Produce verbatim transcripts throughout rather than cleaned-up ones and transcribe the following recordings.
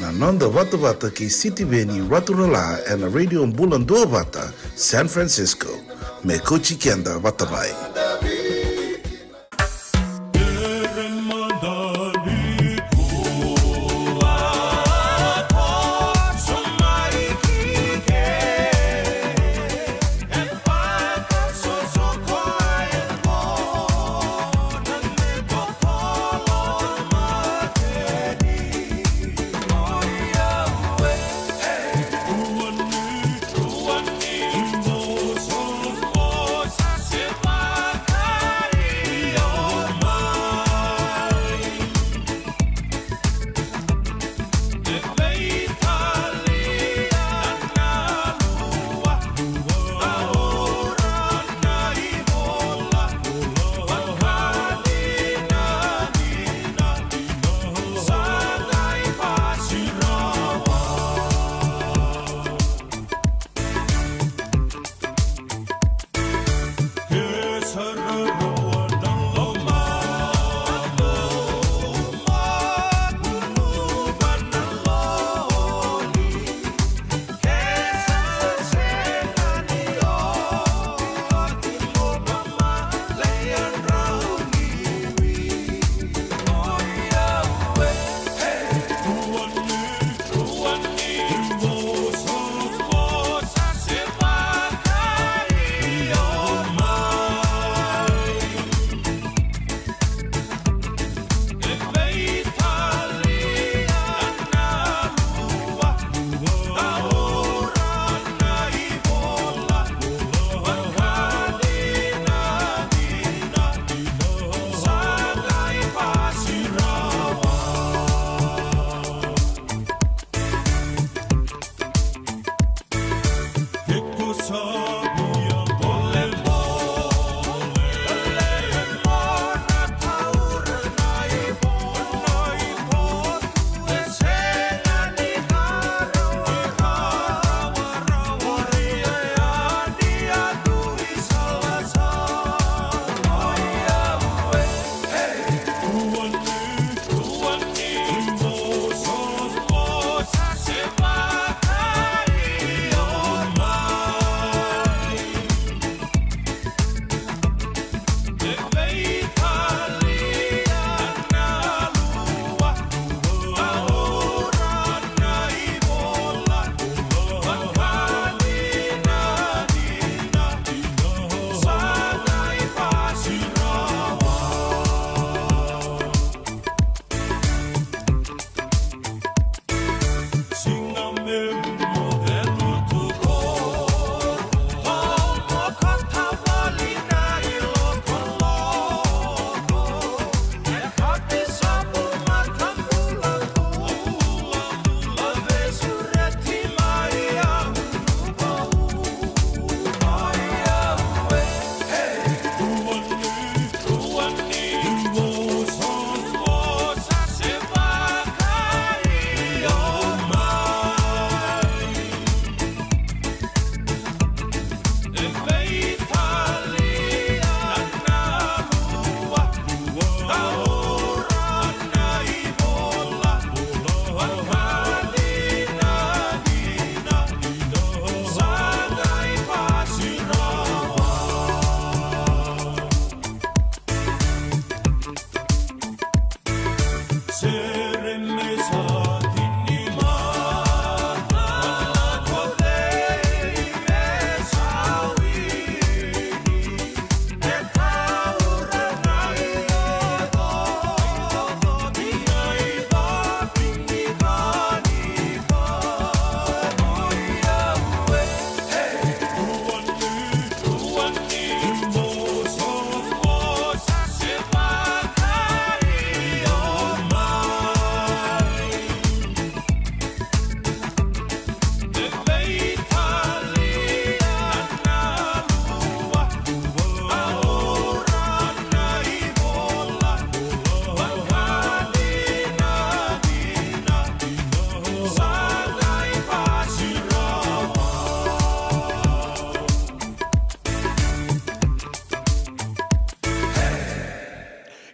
Na noda vatavata kei Sitiveni Raturala ena Radio Bula Duavata, San Francisco. Me kauti keda vata mai.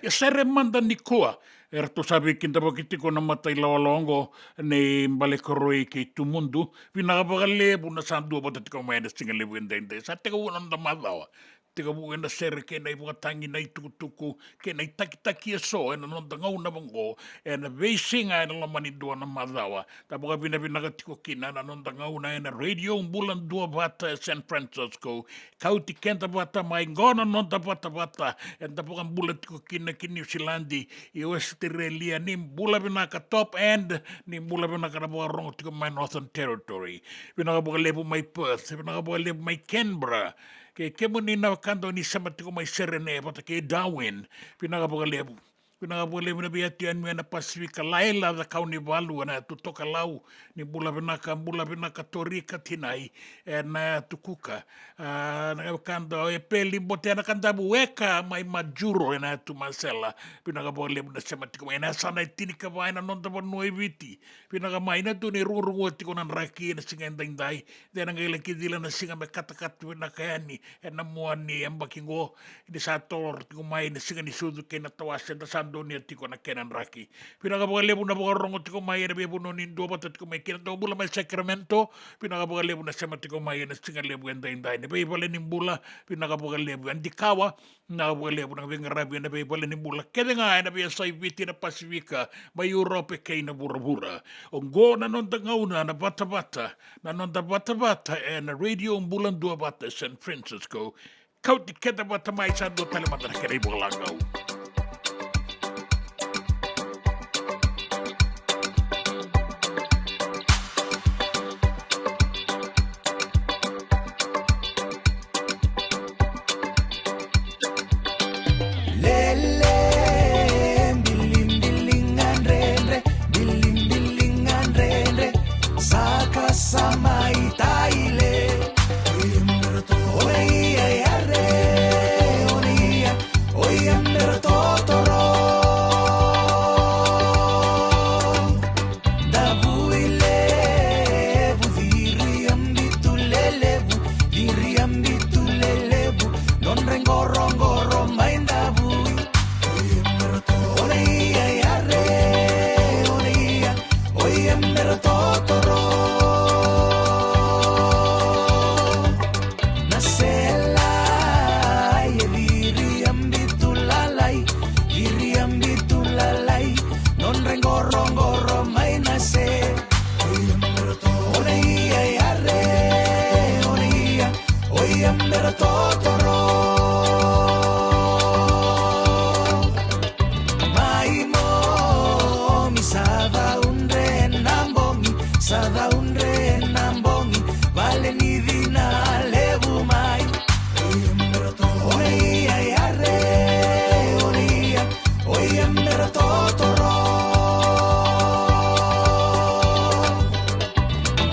E sere mada nikua, eratou sa veikidavaki tiko na matailawalawa oqo nei Balekaroi kei Tumudu. Vinaka vakalevu na sa dua vata tiko mai ena siga levu edaidai. Sa tekivu na noda macawa, tekivu ena sere kei na ivakatagi, na itukutuku kei na itakitaki eso ena noda gauna vaqo, ena veisiga ena loma ni dua na macawa. Da vakavinavinaka tiko kina na noda gauna ena Radio Bula Duavata e San Francisco. Kauti keda vata mai qo na noda vatavata eda vakabula tiko kina ki Niusiladi, i Australia. Ni bula vinaka Top End, ni bula vinaka na vakarogo tiko mai Northern Territory. Vinaka vakalevu mai Perth, vinaka vakalevu mai Canberra. Kei kemuni na wekada o ni sema tiko mai Serene vata kei Darwin, vinaka vakalevu. Vinaka vakalevu na veiyatu yani mai na Pasifika, Laila, Cakaunivalu, ena yatu Tokalau, ni bula vinaka, bula vinaka Torika Tinai, ena yatu Kuka. A, na wekada o Epeli Botea na Kadavu, Eka mai Majuro, ena yatu Masela. Vinaka vakalevu na sema tiko mai ena yasana e tinikava ena noda vanua e Viti. Vinaka mai na tu ni rugurugua tiko na draki ena siga edaidai. De na qai laki cila na siga me katakata vinaka yani ena mua ni yabaki qo, ni sa toro tiko mai na siga ni sucu kei na tawase, da sa donuya tiko na kena draki. Vinaka vakalevu na vakarogo tiko mai ena veivanua ni duavata tiko mai kina, dou bula mai Sacramento. Vinaka vakalevu na sema tiko mai ena siga levu edaidai. Na veivale ni bula, vinaka vakalevu. Yadikawa, vinaka vakalevu na veiqaravi ena veivale ni bula kece ga ena veiyasai Viti, na Pasifika, mai Europe kei na vuravura. Oqo na noda gauna na vatavata, na noda vatavata ena Radio Bula Duavata e San Francisco. Kauti keda vata mai, sa dua tale mada na kena ivakalagau. Lele, bilibiliga dredre, bilibiliga dredre, saka sa mai taile. Oia, ia, ia, re, oia, oia, mera totoro. Davui levu, viriabitu lelevu, viriabitu lelevu, nodra iqoroqoro mai Davui. Oia, mera to-, oia, ia, re, oia, oia, mera totoro. Na se lai, e viriabitu lalai, viriabitu lalai, nodra iqoroqoro mai na se. Oia, mera to-, oia, ia, ia, re, oia, oia, mera totoro. Mai momi sa caudre na bogi, sa caudre na bogi, vale ni cina levu mai. Oia, ia, ia, re, oia, oia, mera totoro.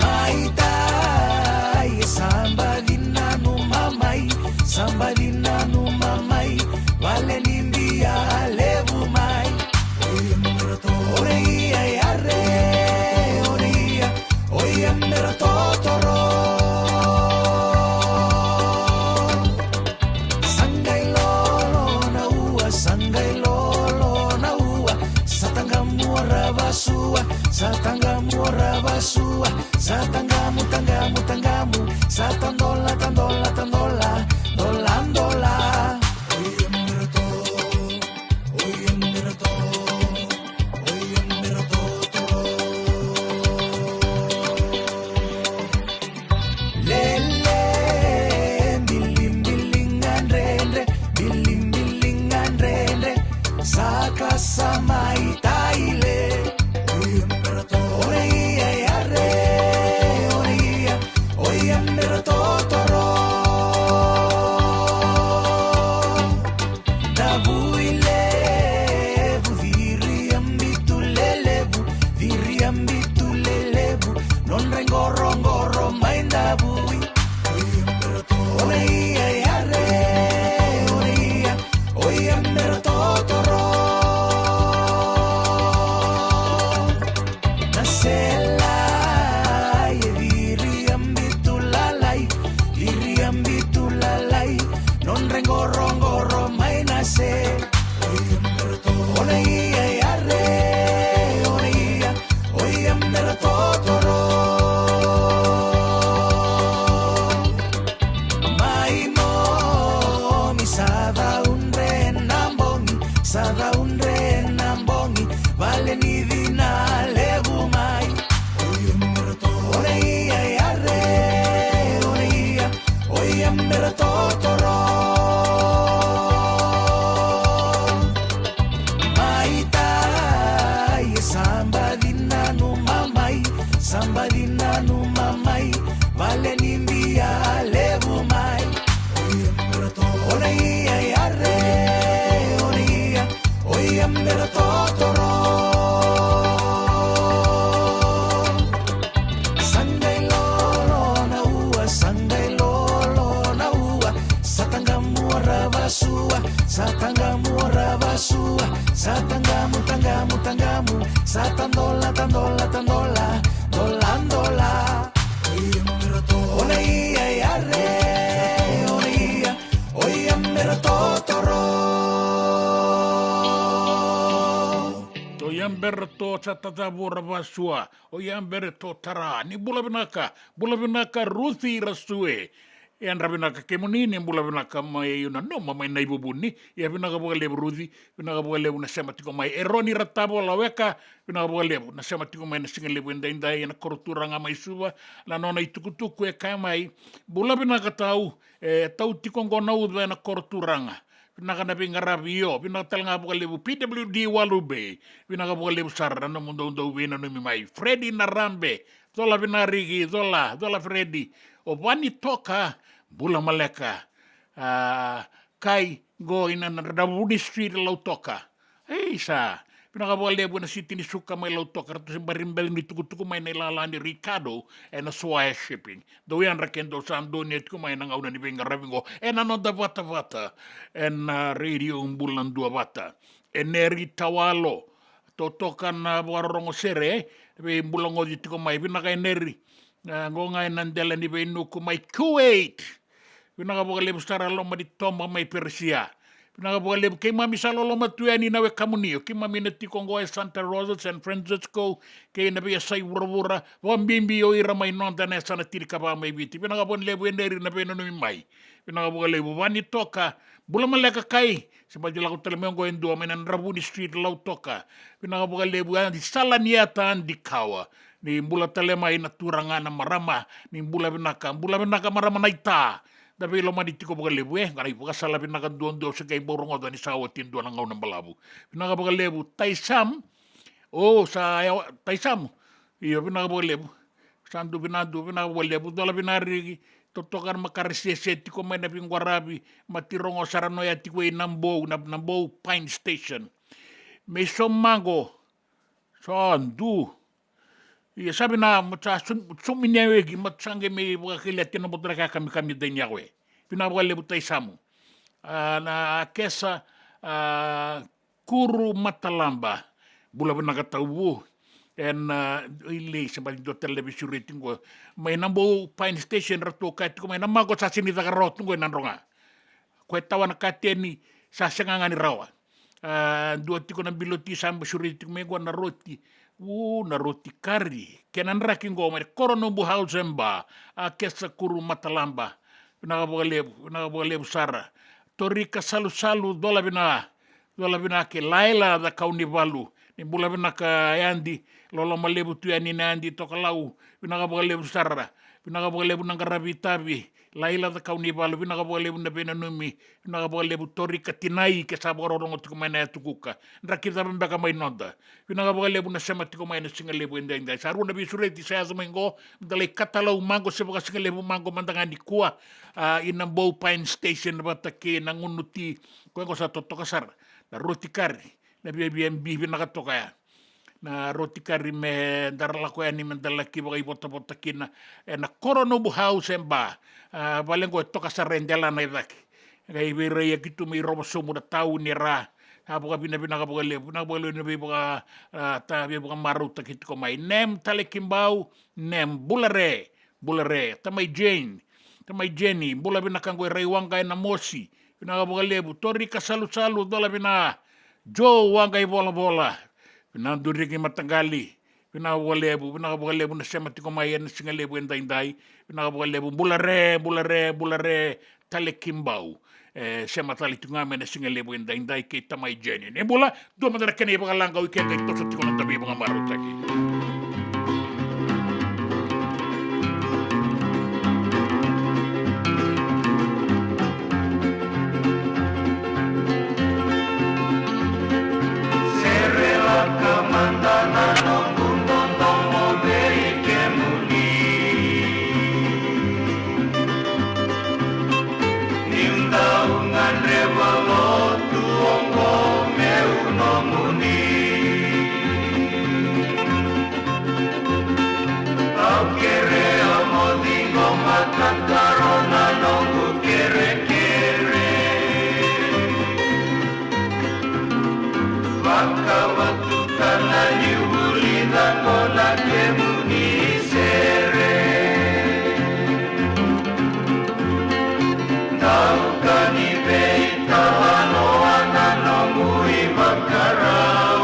Mai tai, e sa baci nanuma mai, sa baci nanuma mai, vale ni bia levu mai. Oia, ia, ia, re, oia, oia, mera totoro. Sa qai lolo na ua, sa qai lolo na ua, sa taqamu o Ravasua, sa taqamu o Ravasua, sa taqamu, taqamu, taqamu, sa tadola, tadola, tadola, dola, dola. Oia, mera to-, oia, mera to-, oia, mera totoro. Lele, bilibiliga dredre, bilibiliga dredre, saka sa mai taile. Oia, mera to-, oia, ia, ia, re, oia, oia, mera totoro. Davui levu, viriabitu lelevu, viriabitu lelevu, nodra iqoroqoro mai Davui. Oia, ia, ia, re, oia, oia, mera totoro. Na se lai, e viriabitu lalai, viriabitu lalai, nodra iqoroqoro mai na se. Sa tagamu, tagamu, tagamu, sa tadola, tadola, tadola, dola, dola. Ona ia yare, ona ia, oia mera totoro. Oia mera to sa tacavura vasua, oia mera to tara. Ni bula vinaka, bula vinaka Ruci Rasue. Yadra vinaka kemuni, ni bula vinaka mai, au nanuma mai Naivuvuni. Ia vinaka vakalevu Ruci, vinaka vakalevu na sema tiko mai. Eroni Ratavo Laweka, vinaka vakalevu na sema tiko mai na siga levu edaidai ena koro turaga mai Suva. Na nona itukutuku e kaya mai, bula vinaka tau, e tau tiko oqo na uca ena koro turaga. Vinaka na veiqaravi, io, vinaka tale ga vakalevu P W D Walu Bay. Vinaka vakalevu sara na nomu doudou veinanumi mai. Fredi Narabe, cola vinariki, cola, cola Fredi. O Vani Toka, bula maleka. A, kai qo ina na Dravuni Street Lautoka. Ei sa, vinaka vakalevu ena Siti ni Suka mai Lautoka, ratou se bari beci ni tukutuku mai na ilala ni Ricardo ena Swire Shipping. Dou yadra ke dou sa donuya tiko mai na gauna ni veiqaravi qo ena noda vatavata ena Radio Bula Duavata. Eneri Tawalo, totoka na vakarorogo sere, e veibulagoci tiko mai. Vinaka Eneri. A, qo ga ena dela ni veinuku mai Kuwait. Vinaka vakalevu sara Loma ni Toba mai Persia. Vinaka vakalevu, keimami sa loloma tu yani na wekamuni. O keimami na tiko oqo e Santa Rosa, San Francisco, kei na veiyasai vuravura, vakabibi o ira mai noda na yasana tinikava mai Viti. Vinaka vakalevu Eneri na veinanumi mai. Vinaka vakalevu Vani Toka, bula maleka kai. Se bati lako tale mai oqo e dua mai na Dravuni Street Lautoka. Vinaka vakalevu Adi Salaniata Adi Kawa. Ni bula tale mai na turaga na marama. Ni bula vinaka, bula vinaka marama na ita. Da veilomani tiko vakalevu e, qai vakasala vinaka duadua, se qai bau rogoca ni sa oti e dua na gauna balavu. Vinaka vakalevu Taisam. O, sa yawa, Taisam. Io, vinaka vakalevu. Sa dua vinaka, dua vinaka vakalevu, cola vinariki. Totoka na makare sese tiko mai na veiqaravi, mati rogo sara no ya tiko i Nabou, na, Nabou Pine Station. Me so maqo, so du. Ia sa vina, mo sa sum-, sumini a weki, mo sa qai me vakakilia tena botora ka kamikami dai ni yawe. Vinaka vakalevu Taisamu. A, na Kesa, a, Kuru Matalaba. Bula vinaka tauvu. Ena, a, ilei se bati dua tale na veisureti qo. Mai Nabou Pine Station ratou kaya tiko mai na maqo sa sini caka rawa tu qo e Nadroga. Ko e tawa na kateni sa sega ga ni rawa. A, dua tiko na biloti sa sureti tiko mai qo na roti. U, na roti kari. Kena draki qo mai Koronobu House and Bar. A Kesa Kuru Matalaba. Vinaka vakalevu, vinaka vakalevu sara. Torika Salusalu, cola vina. Cola vinaka Laila Cakaunivalu. Ni bula vinaka Yadi, loloma levu tu yani na Yadi Tokalau. Vinaka vakalevu sara. Vinaka vakalevu na qaravi itavi. Laila Cakaunivalu, vinaka vakalevu na veinanumi. Vinaka vakalevu Torika Tinai, ke sa vakarorogo tiko mai na yatu Kuka. Draki cava beka mai noda. Vinaka vakalevu na sema tiko mai na siga levu edaidai. Sa rua na veisureti sa yaco mai qo, da lai katalau maqo se vakasigalevu maqo mada ga nikua. A, i Nabou Pine Station vata kei na gunu ti. Koya qo sa totoka sara. Na roti kari, na viavia bibi vinaka toka ya. Na roti kari me da ra lako yani me da laki vakaivotavota kina ena Koronobu House and Bar. A, vale qo e toka sara e delana e cake. Qai veiraiyaki tu mai Rovosomu na tauni e ra. A, vakavinavinaka vakalevu, vinaka vakalevu na veivaka, a, ta, veivakamarautaki tiko mai. Nem Talekibau, Nem, bula re. Bula re, tamai Jane. Tamai Jeni, bula vinaka qo e Raiwaqa e Namosi. Vinaka vakalevu, Torika Salusalu, cola vina. Joe Waqa i Volavola. Vina Duriki Mataqali. Vinaka vakalevu, vinaka vakalevu na sema tiko mai ena siga levu edaidai. Vinaka vakalevu, bula re, bula re, bula re. Talekibau. E, sema tale tiko ga mai na siga levu edaidai kei tamai Jeni. Ni bula, dua mada na kena ivakalagau i ke qai toso tiko na davi vakamarautaki. Serelaka mada na noqu dodomo vei kemuni. Niu dau gadreva lotu oqo meu nomuni. Vakavatuka na ivuli, caqo na kemuni sere. Dau ka ni veitalanoa na nomu ivakarau.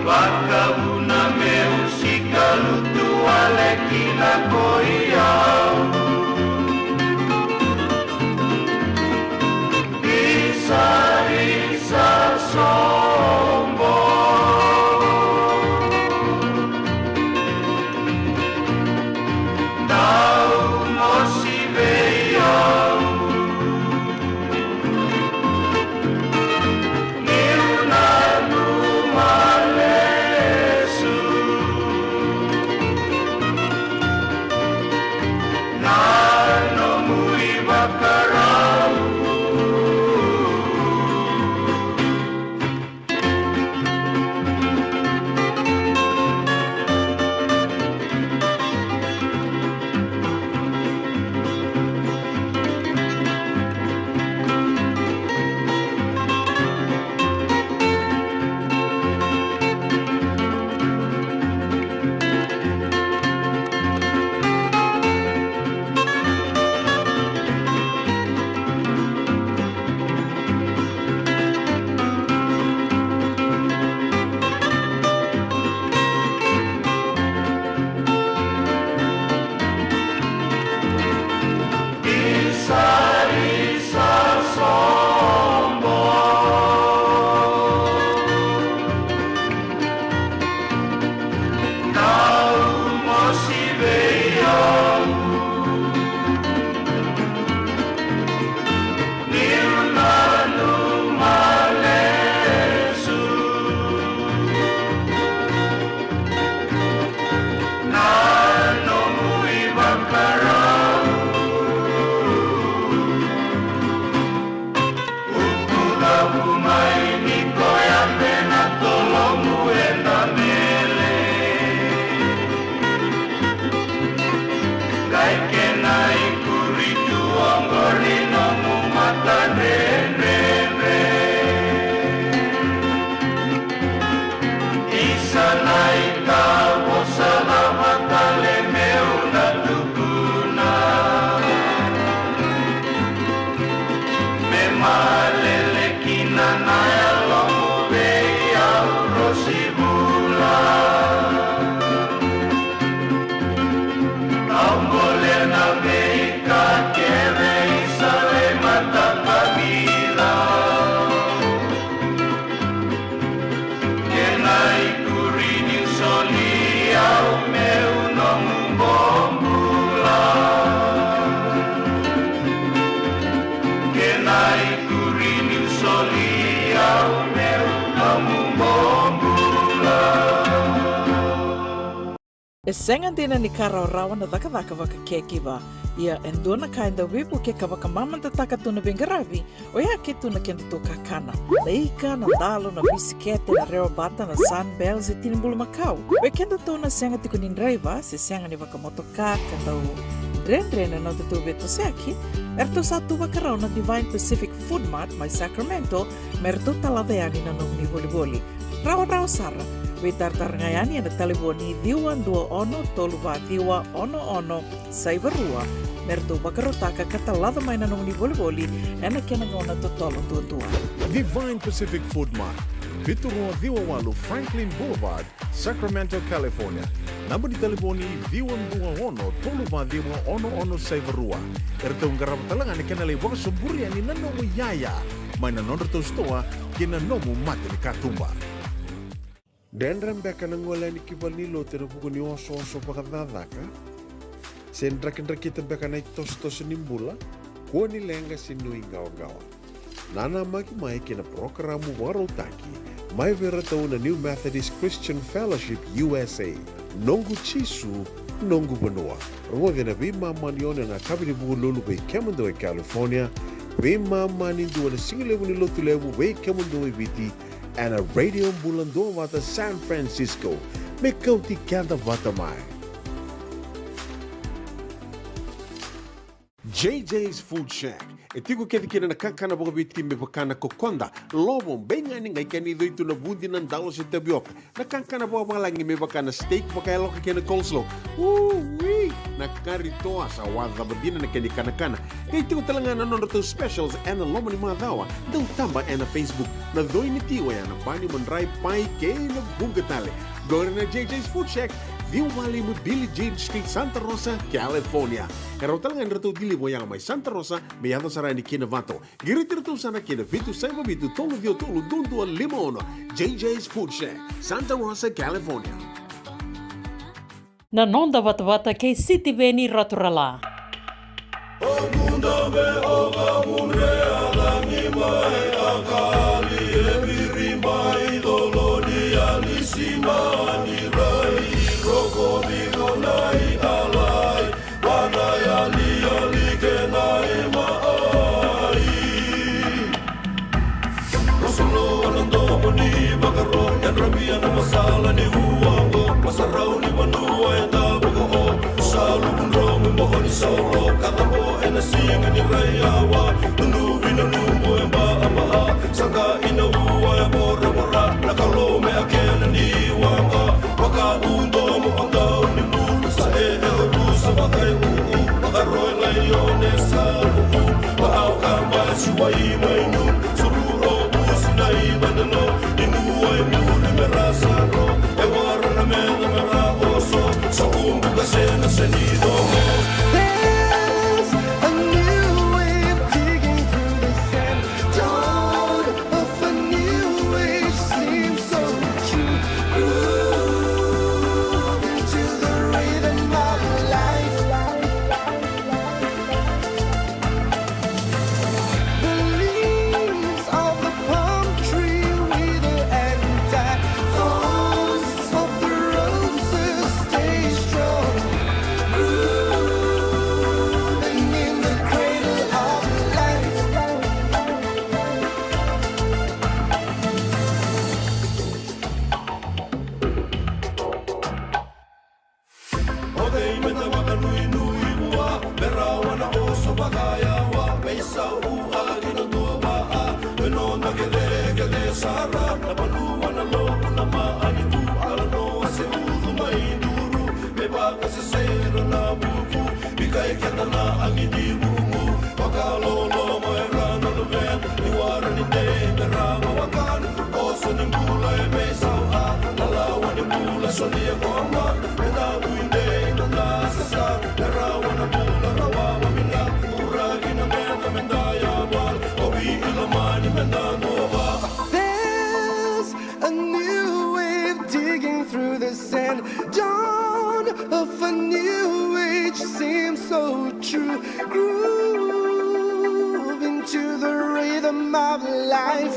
Vakavuna meu sikalutu wale kina ko i au. Isa, isa sobo. Dau mosi vei au. Niu nanuma lesu na nomu ivakarau. Isa, isa sobo. Dau mosi vei au. Niu nanuma lesu na nomu ivakarau. Ukucavu mai ni koya me na tolomu ena mele. Qai kena ikuri tu oqori nomu matadredredre. Isa na itavosa cava tale meu na tukuna? Me malele kina na yalomu vei au, Rosi Vula. Au bolea na veika kece, Isa, lai mataka vica. Kena ikuri niu soli au meu nomu bobula. Kena ikuri niu soli au meu nomu bobula. E sega dina ni ka rawarawa na cakacaka vaka caregiver. Ia e dua na ka e dau veivukei ka vakamamadataka tu na veiqaravi, oya ke tu na kedatou kakana. Na ika, na dalo, na bisikete, na rewa bata, na Sunbell se tini bulumakau. Vei kedatou na sega tiko ni draiva se sega ni vakamotoka ka dau dredre na nodatou veitosoyaki, eratou sa tu vakarau na Divine Pacific Food Mart mai Sacramento me ratou talaca yani na nomuni volivoli. Rawarawa sara. Veitaratara ga yani ena talevoni ciwa dua ono tolu va ciwa ono ono saiva rua me ratou vakarautaka ka talaca mai na nomuni volivoli ena kena gauna totolo duadua. Divine Pacific Food Mart, vitu rua ciwa walu Franklin Boulevard, Sacramento, California. Naba ni talevoni ciwa dua ono tolu va ciwa ono ono saiva rua. Eratou qarava tale ga na kena lai vakasoburi yani na nomu iyaya mai na nodratou sitoa kei na nomu mata ni katuba. Dredre beka na gole yani ki valenilotu ena vuku ni osooso vakacakacaka? Se drakidrakita beka na itosotoso ni bula? Kua ni leqa se nuiqawaqawa. Nanamaki mai ki na parokaramu vakarautaki mai vei iratou na New Methodist Christian Fellowship U S A, Noqu Jisu, Noqu Vanua. Rogoci ena veimama ni ono ena yakavi ni Vukelulu vei kemudou e California, veimama ni dua ena sigalevu ni Lotulevu vei kemudou e Viti, ena Radio Bula Duavata San Francisco. Me kauti keda vata mai. J J's Food Shack E tiko kece kina na kakana vakaviti me vaka na kokoda, lovo, beigani, qai kena icoi tu na vudi, na dalo se tavioka. Na kakana vakavalagi me vaka na steak vakayaloka kei na coleslaw. Ui! Na kari toa sa wacava dina na kena ikanakana. Qai tiko tale ga na nodratou specials ena loma ni macawa. Dau taba ena Facebook. Na coi ni tio ya na bani, madrai, pai kei na vuqa tale. Qori na J J's Food Shack, ciwa walu lima Billie Jean Street, Santa Rosa, California. E rawa tale ga ni ratou deliver ya mai Santa Rosa me yaco sara yani ki Novato. Qiriti iratou sara ki na vitu saiva vitu tolu ciwa tolu dua dua lima ono. J J's Food Shack, Santa Rosa, California. Na noda vatavata kei Sitiveni Raturala. Rosolo na domo ni vakaro, yadra via na masala ni ua oqo. Masarau ni vanua e tavako o, sa luvu dromu mo ni sauro. Katamo ena siga ni rai awa, nunuvi na nubu e ba a ba a. Saga ina ua e voravora, na kalo me a kena ni waqa. Vaka u domo o dau ni mudu, sa e e o rusa vaka e u u. Vakaro e laione sa u u, va au ka basi wai mai nu. Suru o busi na i vandalo, i mua e muri me ra sa ro. E wara na mena me ra oso, sa kumbu ka sena se ni domo. There's a new wave digging through the sand. Dawn of a new age seems so true. Groove into the rhythm of life. The leaves of the palm tree wither and die. Thorns of the roses stay strong. Grooving in the cradle of life. O cei me da vakanuinui vua, me rawa na oso vakayawa, me isau a ki na dua vaa, me noda kecekece sara, na vanua na loku na maani ku, ala noa se ucu mai duru, me vakasesera na vuku, vika e keda na agi ni vuku, vakaloloma era na luvena, ni wara ni dei me rawa wakana, oso ni bula e me isau a, na lawa ni bula solia ko a mata, me na vui dei na na sasa, me rawa na bula rawa vamina, uraki na mena me da yawa, o vi i lomani me da dua va. There's a new wave digging through the sand. Dawn of a new age seems so true. Groove into the rhythm of life.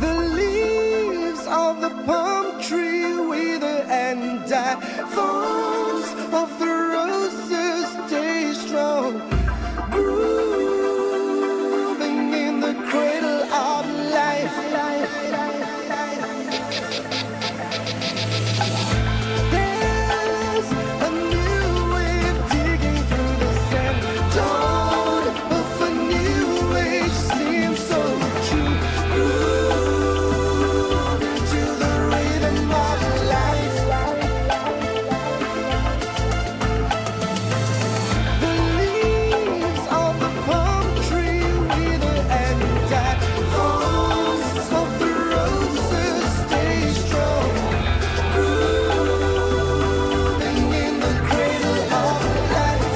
The leaves of the palm tree wither and die. Thorns of the roses stay strong. Grooving in the cradle of life. There's a new wave digging through the sand. Dawn of a new age seems so true. Groove into the rhythm of life. The leaves of the palm tree wither and die. Thorns of the roses stay strong. Grooving in the cradle of life.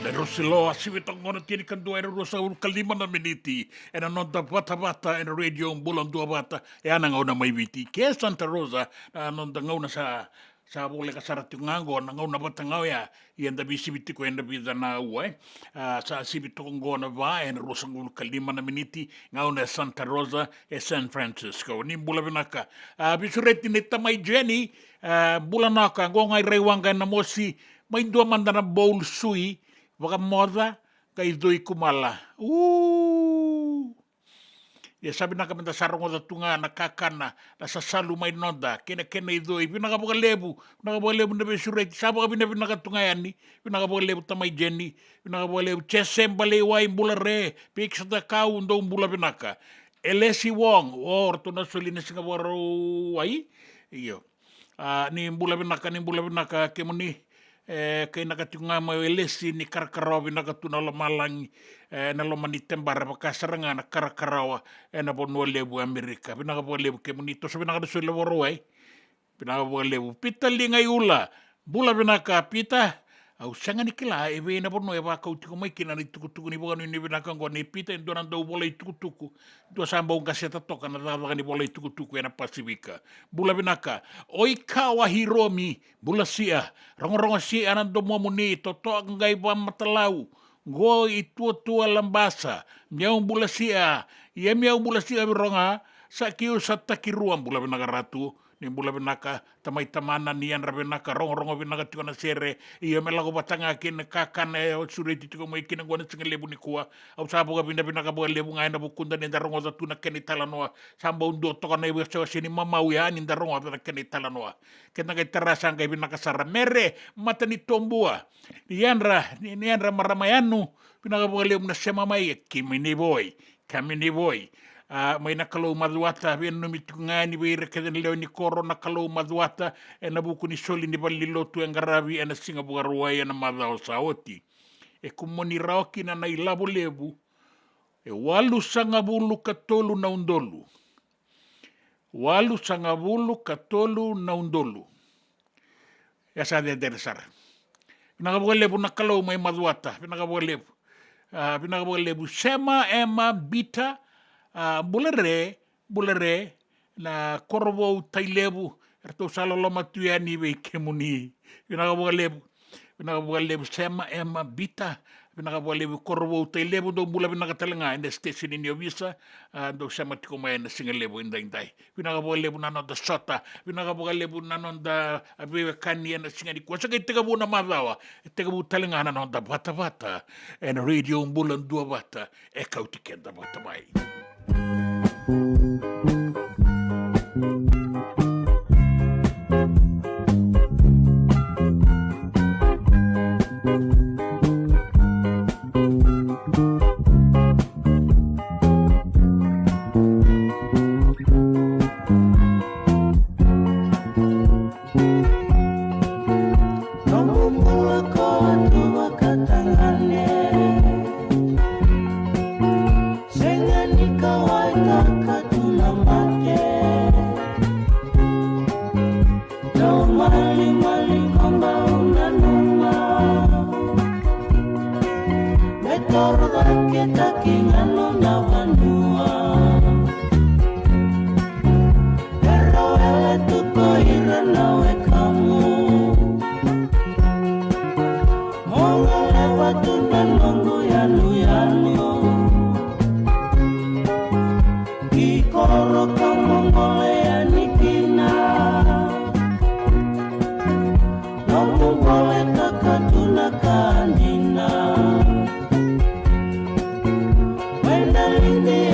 Na Rosilo, a sivi toka qo na tinikadua e ruasagavulu ka lima na miniti ena noda vatavata ena Radio Bula Duavata. E a na gauna mai Viti ke Santa Rosa, na noda gauna sa, sa voleka sara tiko ga oqo, na gauna vata ga oya, ia da veisivi tiko ena vica na aua, e. A, sa sivi toka oqo na va ena ruasagavulu ka lima na miniti, gauna e Santa Rosa, e San Francisco. Ni bula vinaka. A, veisureti nei tamai Jenny, a, bula naka, qo ga i Raiwaqa e Namosi, mai dua mada na bowl sui, vakamoca, qai cui kumala. U. Ia sa vinaka meda sa rogoca tu ga na kakana, na sasalu mai noda, kei na kena icoi. Vinaka vakalevu, vinaka vakalevu na veisureti, sa vakavinavinaka tu ga yani. Vinaka vakalevu tamai Jeni, vinaka vakalevu Jese Baleiwai, bula re, Pik Satakau, dou bula vinaka. Elesi Wong, o ratou na soli na Siga Vakarauwai. Io. A, ni bula vinaka, ni bula vinaka kemuni. E, kei na ka tiko ga mai o Elesi ni karakarawa vinaka tu na lomalagi, e, na loma ni tebara, vaka sara ga na karakarawa ena vanua levu Amerika. Vinaka vakalevu kemuni, toso vinaka na soli Vakarauwai. Vinaka vakalevu. Pita Liga i Ula. Bula vinaka, Pita. Au sega ni kila e vei na vanua e vakau tiko mai kina na itukutuku ni vakanuinui vinaka oqo nei Pita, e dua na dau vola itukutuku. Dua sa bau qaseta toka na cakacaka ni vola itukutuku ena Pasifika. Bula vinaka. Oi Kawa Hiromi, bula sia. Rogorogo sia na domomuni, totoka qai vakamatalau. Qo i tuatua Labasa, mi au bula sia, ia mi au bula sia vei roga, sa kiu sa takirua, bula vinaka Ratu, ni bula vinaka, tamai tamana ni yadra vinaka, rogorogo vinaka tiko na sere, io me lako vata ga kei na kakana e sureti tiko mai kina qo na siga levu nikua, au sa vakavinavinaka vakalevu ga ena vukuda ni da rogoca tu na kena italanoa, sa bau dua toka na ivakasewase ni mamau ya ni da rogoca na kena italanoa. Keda qai tara sa qai vinaka sara. Mere Matanitobua, ni yadra, ni, ni yadra marama yanu, vinaka vakalevu na sema mai, e Kimi ni Voi, Kami ni Voi. A, mai na Kalou Macuata, veinanumi tiko ga yani vei ira kece na lewe ni koro na Kalou Macuata, ena vuku ni soli ni valenilotu e qaravi ena Siga Vakarauwai ena macawa sa oti. E kumuni rawa kina na ilavo levu, e walusagavulu ka tolu na udolu. Walusagavulu ka tolu na udolu. E sa cecere sara. Vinaka vakalevu na Kalou mai Macuata. Vinaka vakalevu. A, vinaka vakalevu Sema Ema Bita. A, bula re, bula re. Na Korovou Tailevu. Eratou sa loloma tu yani vei kemuni. Vinaka vakalevu. Vinaka vakalevu Sema Ema Bita. Vinaka vakalevu Korovou Tailevu, dou bula vinaka tale ga ena station ni ovisa, a, dou sema tiko mai ena siga levu edaidai. Vinaka vakalevu na noda sota, vinaka vakalevu na noda veiwekani ena siga nikua. Sa qai tekivu na macawa, e tekivu tale ga na noda vatavata ena Radio Bula Duavata, e kauti keda vata mai. Nomu bula ko Atu vakatagane. Sega ni kauwaitaka tu na mate. Dau malimali ko bau nanuma. Me toro caketaki ga nona vanua. Era wele tu ko ira na wekamu. Mo goleva tu na noqu yanuyanu. Ki koro ka mo gole yani kina. Noqu goletaka tu na ka dina. Wena lidi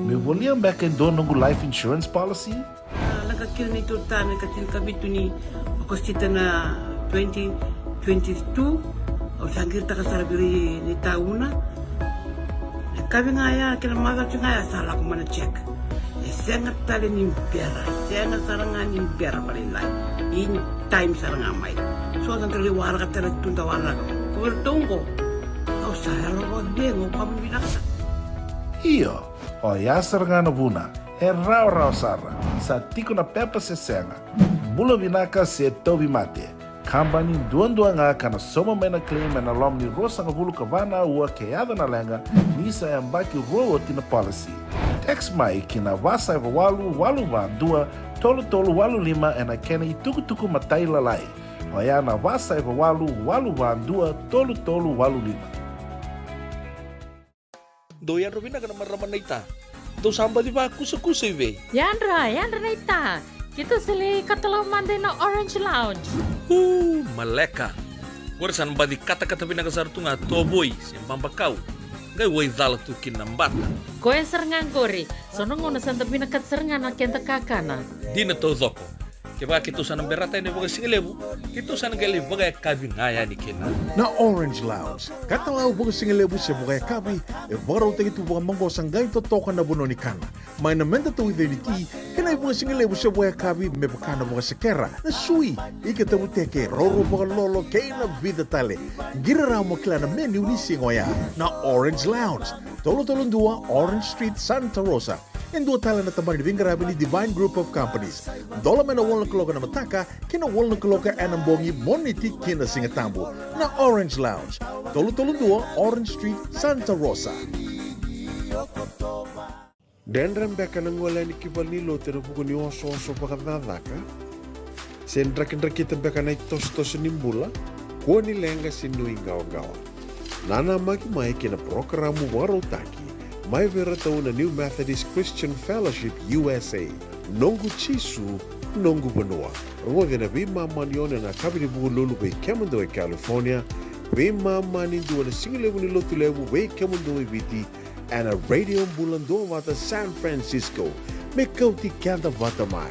Meu volia beka e dua noqu life insurance policy? A, lako kina ni tolu tane ka tinikavitu ni Okosita na twenty twenty-two. Au sa qiritaka sara vei ira na itauna. Na kavi ga ya kei na macawa ga ya sa lako mai na check. E sega tale ni bera, e sega sara ga ni bera vakalailai. In time sara ga mai. So sa dau lai waraka tale tu da waraka. Ko vei ratou oqo. Au sa yalo vakacegu, au vakavinavinaka sara. Io, oya sara ga na vuna. E rawarawa sara. Sa tiko na pepa se sega. Bula vinaka se tauvimate. Kabani duadua ga ka na sauma mai na claim ena loma ni ruasagavulu ka va na aua ke yaco na leqa, ni sa yabaki rua oti na policy. Text mai ki na va saiva walu walu va dua tolu tolu walu lima ena kena itukutuku matailalai. Oya na va saiva walu walu va dua tolu tolu walu lima. Dou yadra vinaka na marama naita. Dou sa baci vakusakusa i vei? Yadra, yadra naita. Keitou sa lai katalau mada ina Orange Lounge. Uu, maleka. Qori sa na baci katakata vinaka sara tu ga tovoi se babakau. Qai waicala tu kina na bata. Koya sara ga qori. So na gauna sa da vinakata sara ga na keda kakana. Dina taucoko. Kevaka keitou sa na berata yani vakasigalevu, keitou sa na qai lai vakayakavi ga yani kina. Na Orange Lounge, katalau vakasigalevu se vakayakavi, e vakarautaki tu vakamaqosa qai totoka na vanua ni kana. Mai na meda tauica ni ti, kei na ivakasigalevu se vakayakavi me vaka na vakasekera, na sui, ika tavuteke, roro vakalolo, kei na vica tale. Qiri rawa mo kila na menu ni siga oya. Na Orange Lounge, tolu tolu dua Orange Street, Santa Rosa. E dua tale na tabana ni veiqaravi ni Divine Group of Companies. Dola mai na walu na kaloko ena mataka ki na walu na kaloko ena bogi, Moniti ki na Sigatabu. Na Orange Lounge, tolu tolu dua Orange Street, Santa Rosa. Dredre beka na gole yani ki valenilotu ena vuku ni osooso vakacakacaka? Se drakidrakita beka na itosotoso ni bula, kua ni leqa se nuiqawaqawa. Nanamaki mai ki na parokaramu vakarautaki mai vei iratou na New Methodist Christian Fellowship U S A, Noqu Jisu, Noqu Vanua. Rogoci ena veimama ni ono ena yakavi ni Vukelulu vei kemudou e California, veimama ni dua na sigalevu ni Lotulevu vei kemudou e Viti, ena Radio Bula Duavata San Francisco. Me kauti keda vata mai.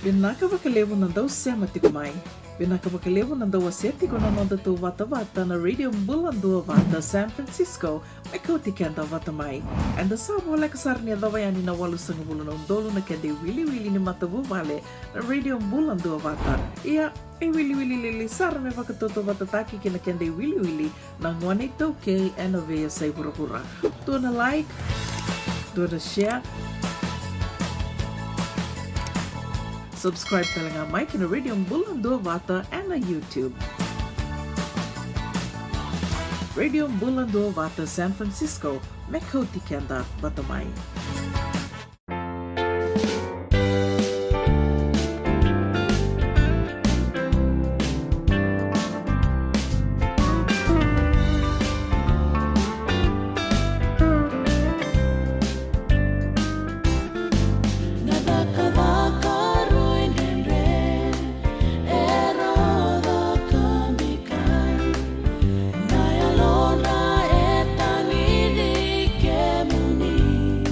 Vinaka vakalevu na dau sema tiko mai. Vinaka vakalevu na dau wasea tiko na noda tou vatavata na Radio Bula Duavata San Francisco. Me kauti keda vata mai. Eda sa voleka sara ni yacova yani na walusagavulu na udolu na keda iwiliwili ni matavuvale na Radio Bula Duavata. Ia, e wiliwili lili sara me vakatautauvatataki kei na keda iwiliwili na gone iTaukei ena veiyasai vuravura. Dua na like, dua na share. Subscribe tale ga mai ki na Radio Bula Duavata ena YouTube. Radio Bula Duavata San Francisco, me kauti keda vata mai. Na cakacaka rui dredre era caka bikai, na yalodra e tanici kemuni.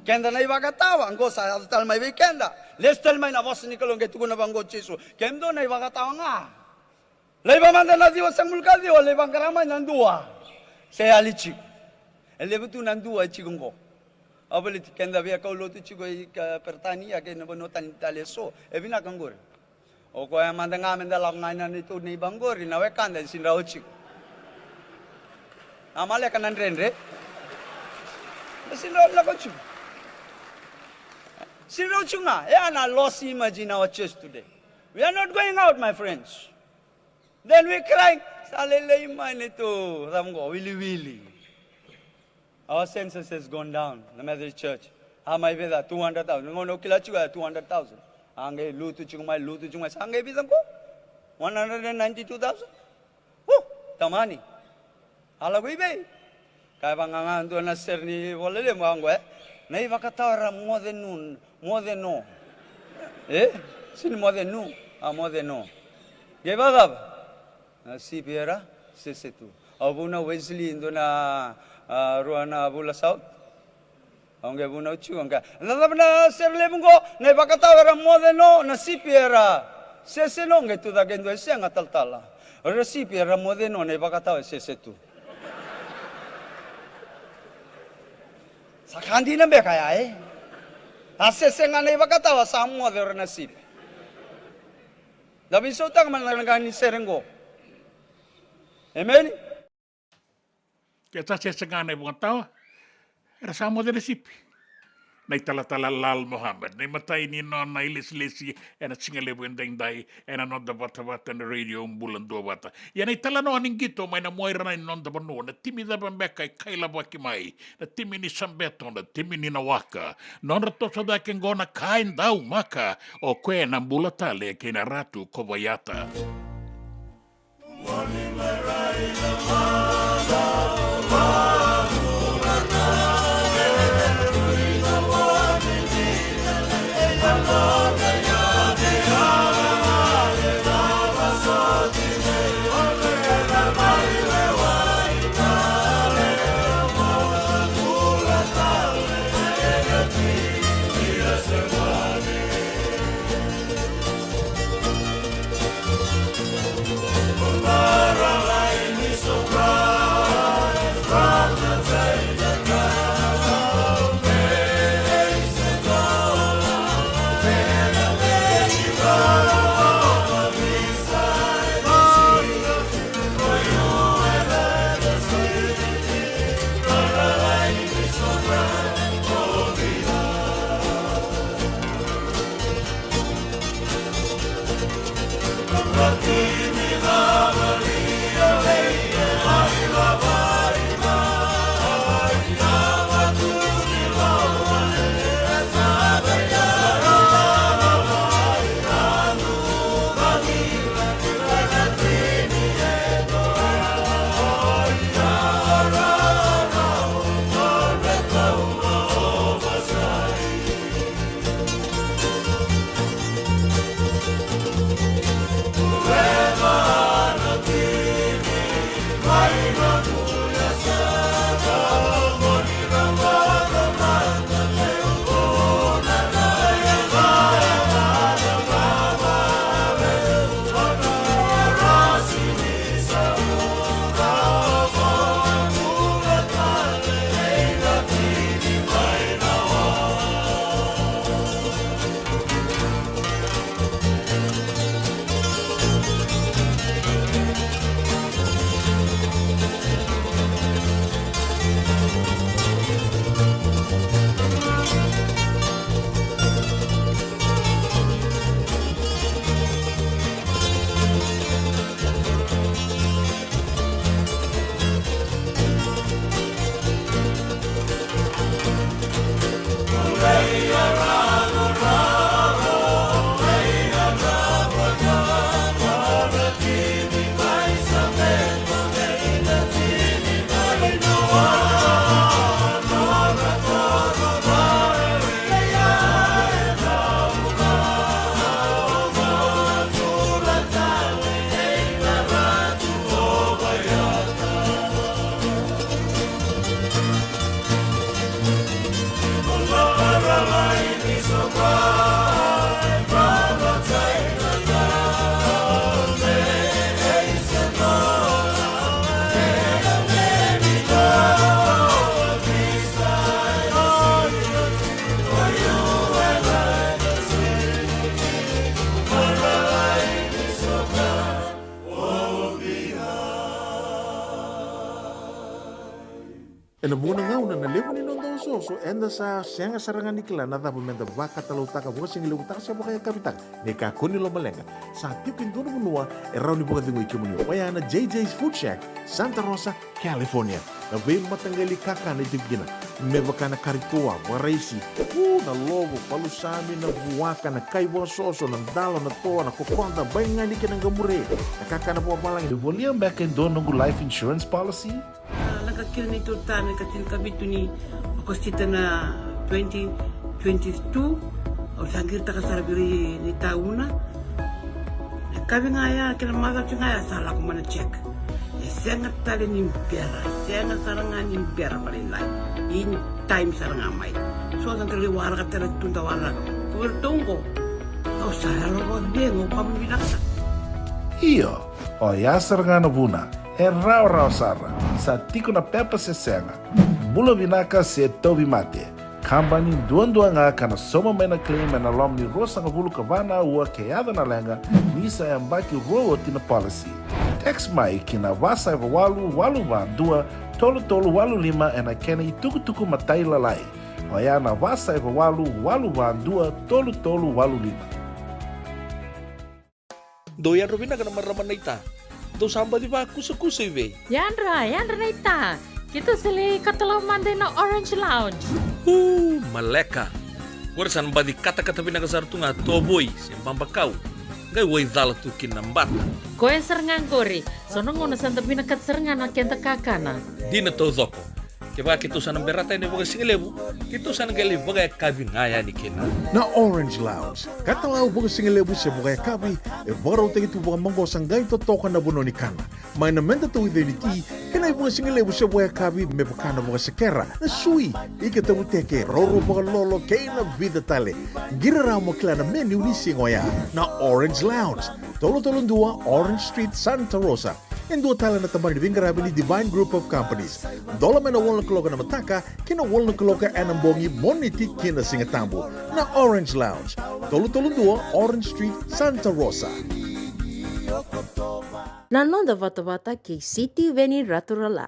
Keda na ivakatawa qo sa yaco tale mai vei keda. Lesu tale mai na vosa ni Kalou qai tukuna vaqo o Jisu. Kemudou na ivakatawa ga. Laiva mada na ciwa sagavulu ka ciwa, lai vaqara mai na dua. Se yali tiko. E levu tu na dua e tiko qo. Au baleti keda via kaulotu tiko i Peritania kei na vanua tani tale eso. E vinaka qori. O koya mada ga meda lako ga ina neitou neiba qori na wekada e sidrau tiko. A maleka na dredre. E sidrau lako tiko. Sidrau tiko ga. E a na lost image in our church today. We are not going out, my friends. Then we cry. Sa lelei mai neitou cava qo, wiliwili. Our census has gone down, the Methodist Church. A mai vei ca two hundred thousand. Gauna au kila tiko ya two hundred thousand. A qai lutu tiko mai, lutu tiko mai. Sa qai vica qo? One hundred and ninety-two thousand. Woo! Tamani. A lako i vei? Kaya vaqaqa dua na sere ni vola lemu a qo, e? Na ivakatawa era moce nu, moce no. E? Sini moce nu, a moce no. Qai vakacava? Na sipi era sese tu. Au vunau Wesley, dua na, a, rua na vula South. Au qai vunau tiko, au qai, na cava na sere levu qo, na ivakatawa era moce no, na sipi era sese no, qai tu cake e dua e sega talatala. Era sipi era moce no, na ivakatawa e sese tu. Sa ka dina beka ya, e? A sese ga na ivakatawa, sa moce ira na sipi. Da veisautaka mada na ka ni sere qo. Emeni? Ke sa sese ga na ivakatawa, era sa moce na sipi. Na italatala Lal Mohammed, na imatai ni nona ilesilesi ena siga levu edaidai, ena noda vatavata na Radio Bula Duavata. Ia na italanoa ni qito mai na muaira na ni noda vanua, na timi cava beka e kailavaki mai, na timi ni Sabeto, na timi ni Nawaka. Nodra toso cake qo na ka e daumaka, o koya na bula tale kei na Ratu ko Vaiata. Ena vuqa na gauna na levu ni noda osooso, eda sa sega sara ga ni kila na cava meda vakatalautaka, vakasigalevu taka se vakayakavi taka. Ni kakua ni lomaleqa, sa tiko e dua na vanua e rawa ni vakacegui kemuni. Oya na J J's Food Shack, Santa Rosa, California. Na veimataqali kakana e tiko kina, me vaka na kari toa, vakaraisi, u, na lovo, palusami, na vuaka, na kai vakasoso, na dalo, na toa, na kokoda, baigani kei na qamure, na kakana vakavalagi. E volia beka e dua noqu life insurance policy? A, lako kina neitou tane ka tinikavitu ni Okosita na twenty twenty-two. Au sa qiritaka sara vei ira ni tauna. Na yakavi ga ya kei na macawa ga ya sa lako mai na check. E sega tale ni bera, e sega sara ga ni bera vakalailai. In time sara ga mai. So sa qai waraka tale tu da waraka. Ko iratou qo, au sa yalo vakacegu, au vakavinavinaka sara. Io, oya sara ga na vuna. E rawarawa sara, sa tiko na pepa se sega, bula vinaka se tauvimate. Kabani duadua ga ka na sauma mai na claim ena loma ni ruasagavulu ka va na aua ke yaco na leqa, ni sa yabaki rua oti na policy. Text mai ki na va saiva walu walu va dua tolu tolu walu lima ena kena itukutuku matailalai. Oya na va saiva walu walu va dua tolu tolu walu lima. Dou yadra vinaka na marama naita. Dou sa baci vakusakusa i vei? Yadra, yadra naita. Keitou sa lai katalau mada ina Orange Lounge. U, maleka. Qori sa na baci katakata vinaka sara tu ga tovoi se babakau. Qai waicala tu kina na bata. Koya sara ga qori. So na gauna sa da vinakata sara ga na keda kakana. Dina taucoko. Kevaka keitou sa na berata yani vakasigalevu, keitou sa na qai lai vakayakavi ga yani kina. Na Orange Lounge, katalau vakasigalevu se vakayakavi, e vakarautaki tu vakamaqosa qai totoka na vanua ni kana. Mai na meda tauica ni ti, kei na ivakasigalevu se vakayakavi me vaka na vakasekera, na sui, ika tavuteke, roro vakalolo, kei na vica tale. Qiri rawa mo kila na menu ni siga oya. Na Orange Lounge, tolu tolu dua Orange Street, Santa Rosa. E dua tale na tabana ni veiqaravi ni Divine Group of Companies. Dola mai na walu na kaloko ena mataka ki na walu na kaloko ena bogi, Moniti ki na Sigatabu. Na Orange Lounge, tolu tolu dua Orange Street, Santa Rosa. Na noda vatavata kei Sitiveni Raturala.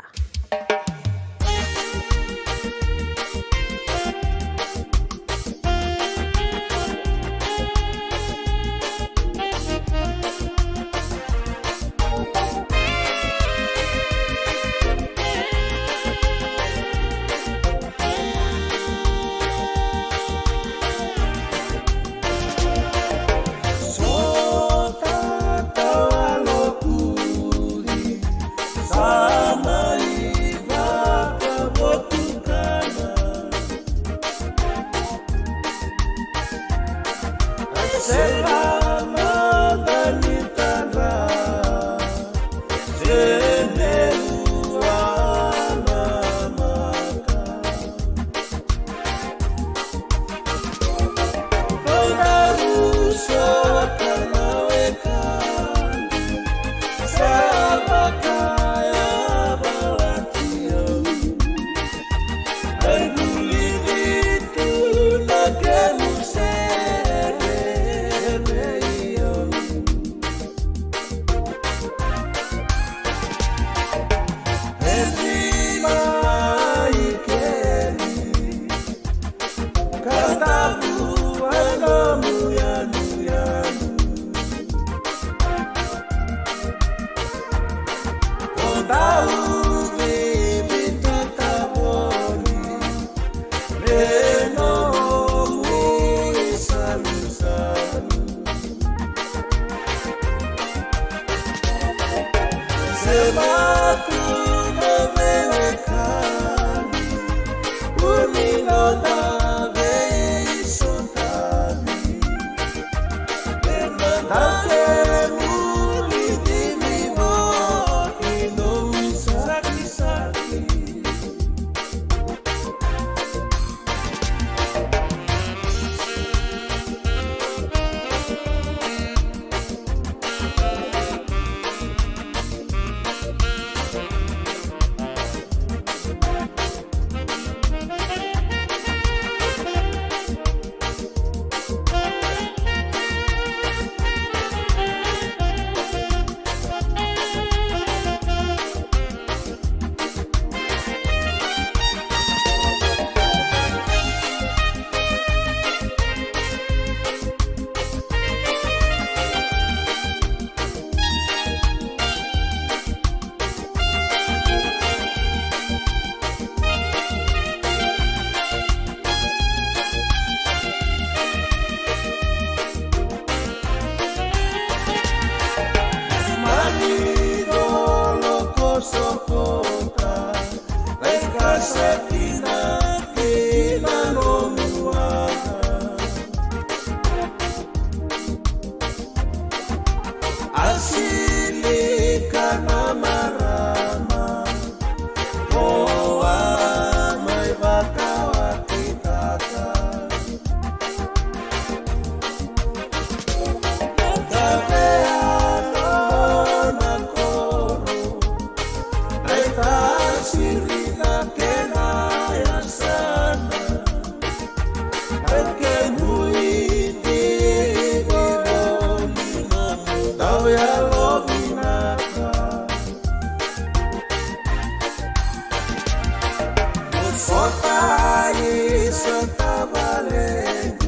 Sa tavalequ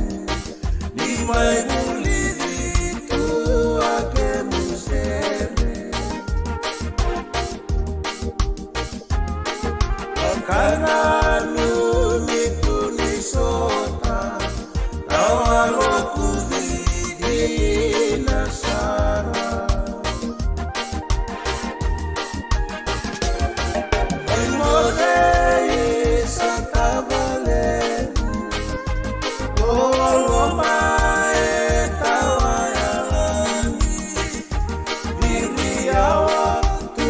ni mai vulici tu a kemu sere. Ka nanumi tu ni sota, tawa lokuci dina sara. Oi moce i sa tavalequ, o loma e tawa yalani. Viri yawa tu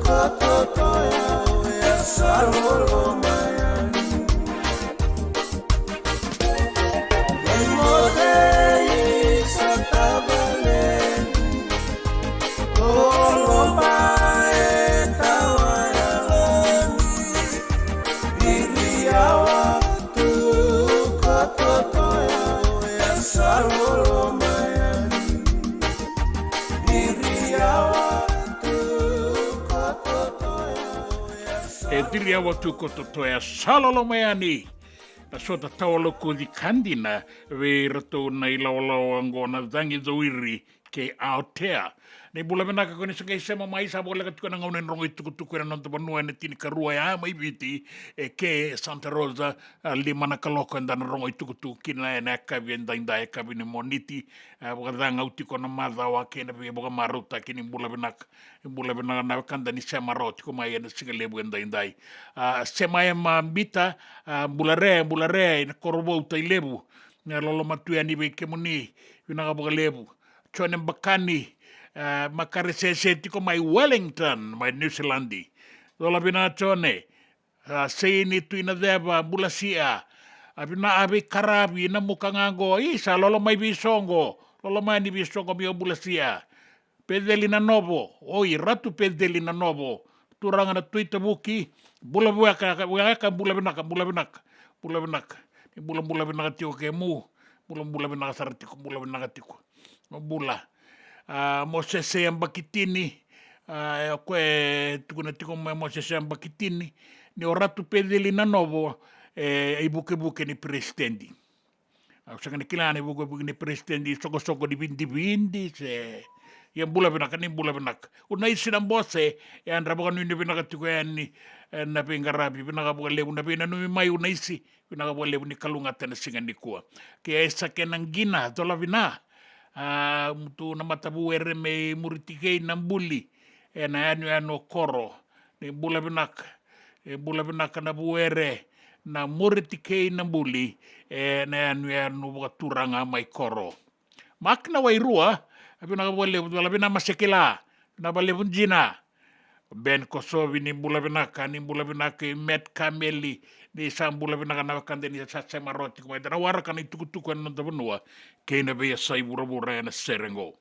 ko Totoya, o ya sa loloma yani. Oi moce i sa tavalequ, o loma e tawa yalani. Viri yawa tu ko Totoya, o ya sa loloma yani. Viri yawa tu ko Totoya, o ya sa... E viri yawa tu ko Totoya, sa loloma yani. Na sota tawa lokuci ka dina vei iratou na ilawalawa oqo na Cagi Cowiri kei Aotea. Ni bula vinaka ko ni sa qai sema mai, sa voleka tiko na gauna ni rogo itukutuku ena noda vanua ena tinikarua ya mai Viti, e ke Santa Rosa, a, lima na kaloko eda na rogo itukutuku kina ena yakavi edaidai, yakavi ni Moniti. A, vakacagau tiko na macawa kei na veivakamarautaki. Ni bula vinaka. Ni bula vinaka na wekada ni sema rawa tiko mai ena siga levu edaidai. A, sema e ma bita, a, bula re, bula re ina koro vou Tailevu. Na loloma tu yani vei kemuni, vinaka vakalevu. Jone Bakani, a, makare sese tiko mai Wellington, mai New Zealand. Cola vina Jone, a, Seini Tuinaceva, bula sia. A vina a veikaravi na muka ga qo, i sa lolo mai veisoqo, lolo mai ni veisoqo mi o bula sia. Peceli na Novo, oi Ratu Peceli na Novo, turaga na Tui Tavuki, bula vueka, vueka, bula vinaka, bula vinaka, bula vinaka. Ni bula, bula vinaka tiko kemu, bula, bula vinaka sara tiko, bula vinaka tiko. Bula. A, Mosese Abakitini, a, e koya e tukuna tiko mai Mosese Abakitini, ni o Ratu Peceli na Novo, e, e ivukevuke ni peresitedi. Au sega ni kila na ivukevuke ni peresitedi, soqosoqo ni vidividi, se, ia bula vinaka, ni bula vinaka. Unaisi Nabose, e yadra vakanuinui vinaka tiko yani, e, na veiqaravi, vinaka vakalevu na veinanumi mai Unaisi, vinaka vakalevu ni kalougata ena siga nikua. Kei Aisake Naqina, cola vina. A, mutu na matavuere me Muritikei na Buli, ena yanuyanu o Koro. Ni bula vinaka. E bula vinaka na vuere na Muritikei na Buli, ena yanuyanu vakaturaga mai Koro. Mak na Wairua, a vinaka vakalevu, cola vina Masekila, vinaka vakalevu Jina. Ben Kosovi, ni bula vinaka, ni bula vinaka i Met Kameli, ni sa bula vinaka na wekada ni sa sema rawa tiko mai, da na waraka na itukutuku ena noda vanua kei na veiyasai vuravura ena sere qo.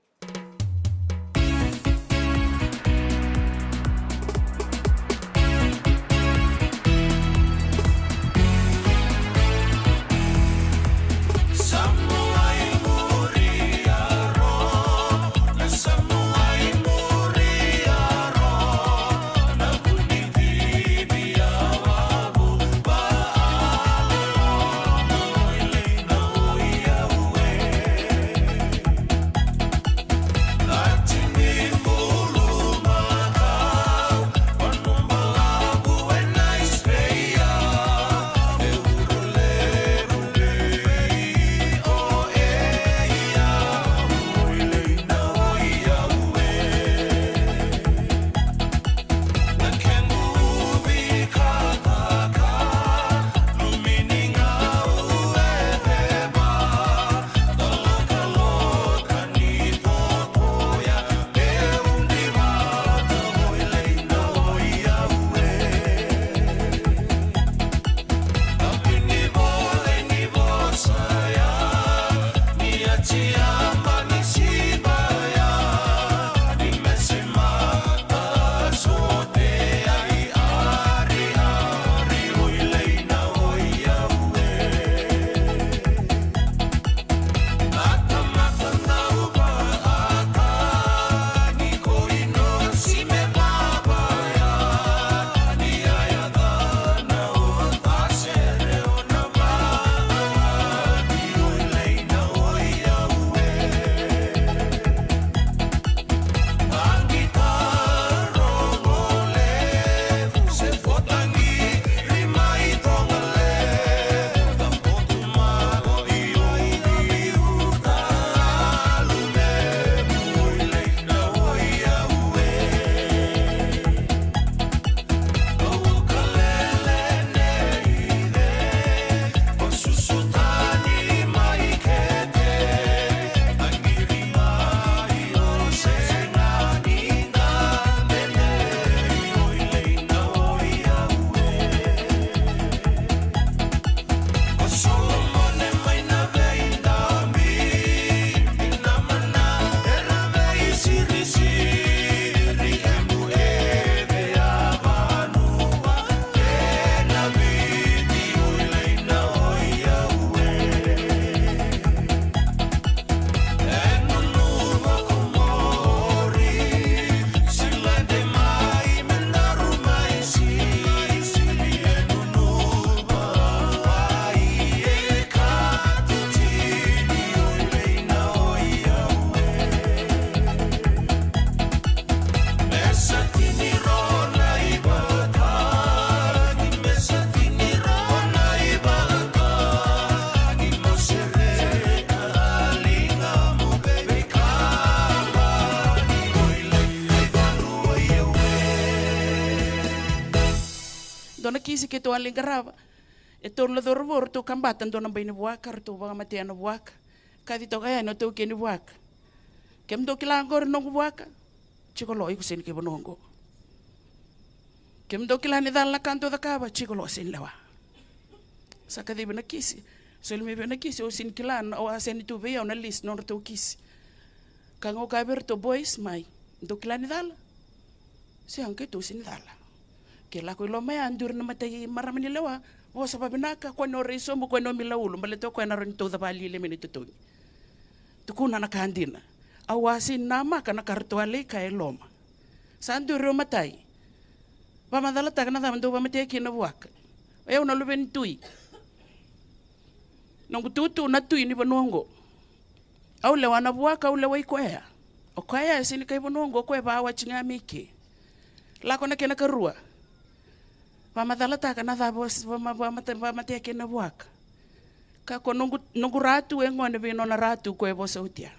Dua na kisi keitou a lai qarava. E tolu na cauravou ratou kabata dua na bai ni vuaka, ratou vakamatea na vuaka. Kaci toka yani o taukei ni vuaka. Kemudou kila oqori noqu vuaka? Jiko lo, iko sega ni kai vanua oqo. Kemudou kila ni cala na ka dou cakava? Jiko lo, sega ni lewa. Sa kacivi na kisi. Soli mai vei au na kisi, au sega ni kila, au a sega ni tu vei au na list nodratou kisi. Ka qo kaya vei iratou, boys, mai. Dou kila ni cala? Sega, keitou sega ni cala. Ke lako i loma ya, duri na matai marama ni lewa, vosa vavinaka, kua ni o rai sobu, kua ni o mila ulu, baleta o koya na rawa ni tauca vakalialia mai na itotogi. Tukuna na ka dina. Au a sega ni namaka na ka ratou a lai kaya e loma. Sa duri o matai. Vakamacalataka na cava dou vakamatea kina na vuaka. O yau na luve ni tui. Noqu tutu na tui ni vanua oqo. Au lewa na vuaka, au lewai koya. O koya e sega ni kai vanua oqo, o koya e vawati ga mai ke. Lako na kena karua. Vakamacalataka na cava o s-, vama-, vamate-, vamatea kina na vuaka. Ka ko noqu, noqu ratu e gone vei nona ratu ko e vosa oti ya.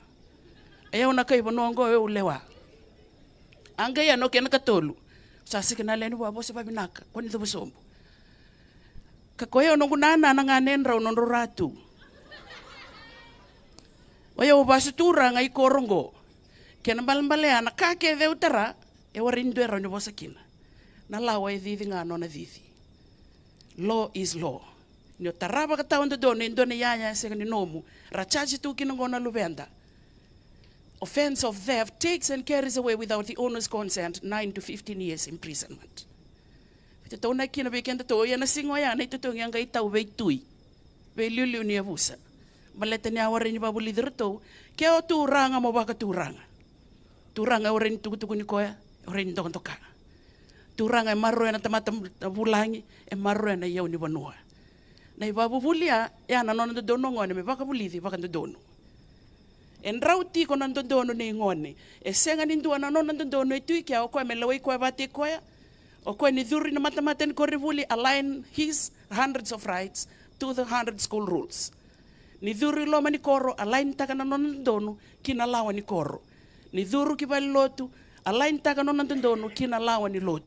E au na kai vanua oqo, e au lewa. A qai ya na kena katolu. Sa sega na lewe ni vua, vosa vavinaka, ko ni cuva sobu. Ka ko e au noqu nana na ganedrau nodrau ratu. O yau vasu turaga i koro oqo. Kena balebale ya na ka kece au tara, e warai ni dua e rawa ni vosa kina. Na lawa e cici ga nona cici. Law is law. Ni o tara vakatawadodonu e dua na iyaya e sega ni nomu, ra charge tu kina oqo na luveda. Offence of theft takes and carries away without the owner's consent nine to fifteen years imprisonment. Veitataunaki kina vei kedatou, ia na siga oya na itotogi a qai tau veitui, veiliuliu ni yavusa. Baleta ni a warai ni vakavulici iratou, ke o turaga mo vakaturaga. Turaga e warai ni tukutukuni koya, e warai ni dokadoka. Turaga e maroroya na tamata vulagi, e maroroya na iyau ni vanua. Na ivakavuvuli ya, ya na nona dodonu o gone me vakavulici vakadodonu. E drau tiko na dodonu nei gone. E sega ni dua na nona dodonu e tu i kea, o koya me lewai koya vakataki koya. O koya ni curu i na matamata ni koronivuli, align his hundreds of rights to the hundred school rules. Ni curu i loma ni koro, align taka na nona dodonu ki na lawa ni koro. Ni curu ki valenilotu, align taka na nona dodonu ki na lawa ni lotu.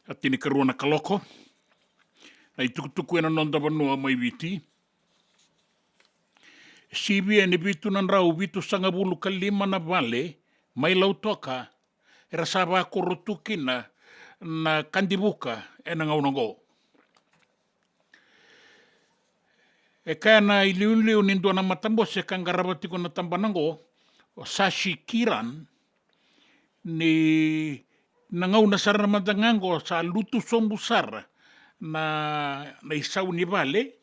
A tinikarua na kaloko. Na itukutuku ena noda vanua mai Viti. Sivia ni vitu na drau vitusagavulu ka lima na vale mai Lautoka era sa vakoro tu kina na kadivuka ena gauna oqo. E kaya na iliuliu ni dua na matabose ka qarava tiko na tabana oqo, o Sashi Kiran, ni na gauna sara mada ga oqo sa lutu sobu sara na, na isau ni vale,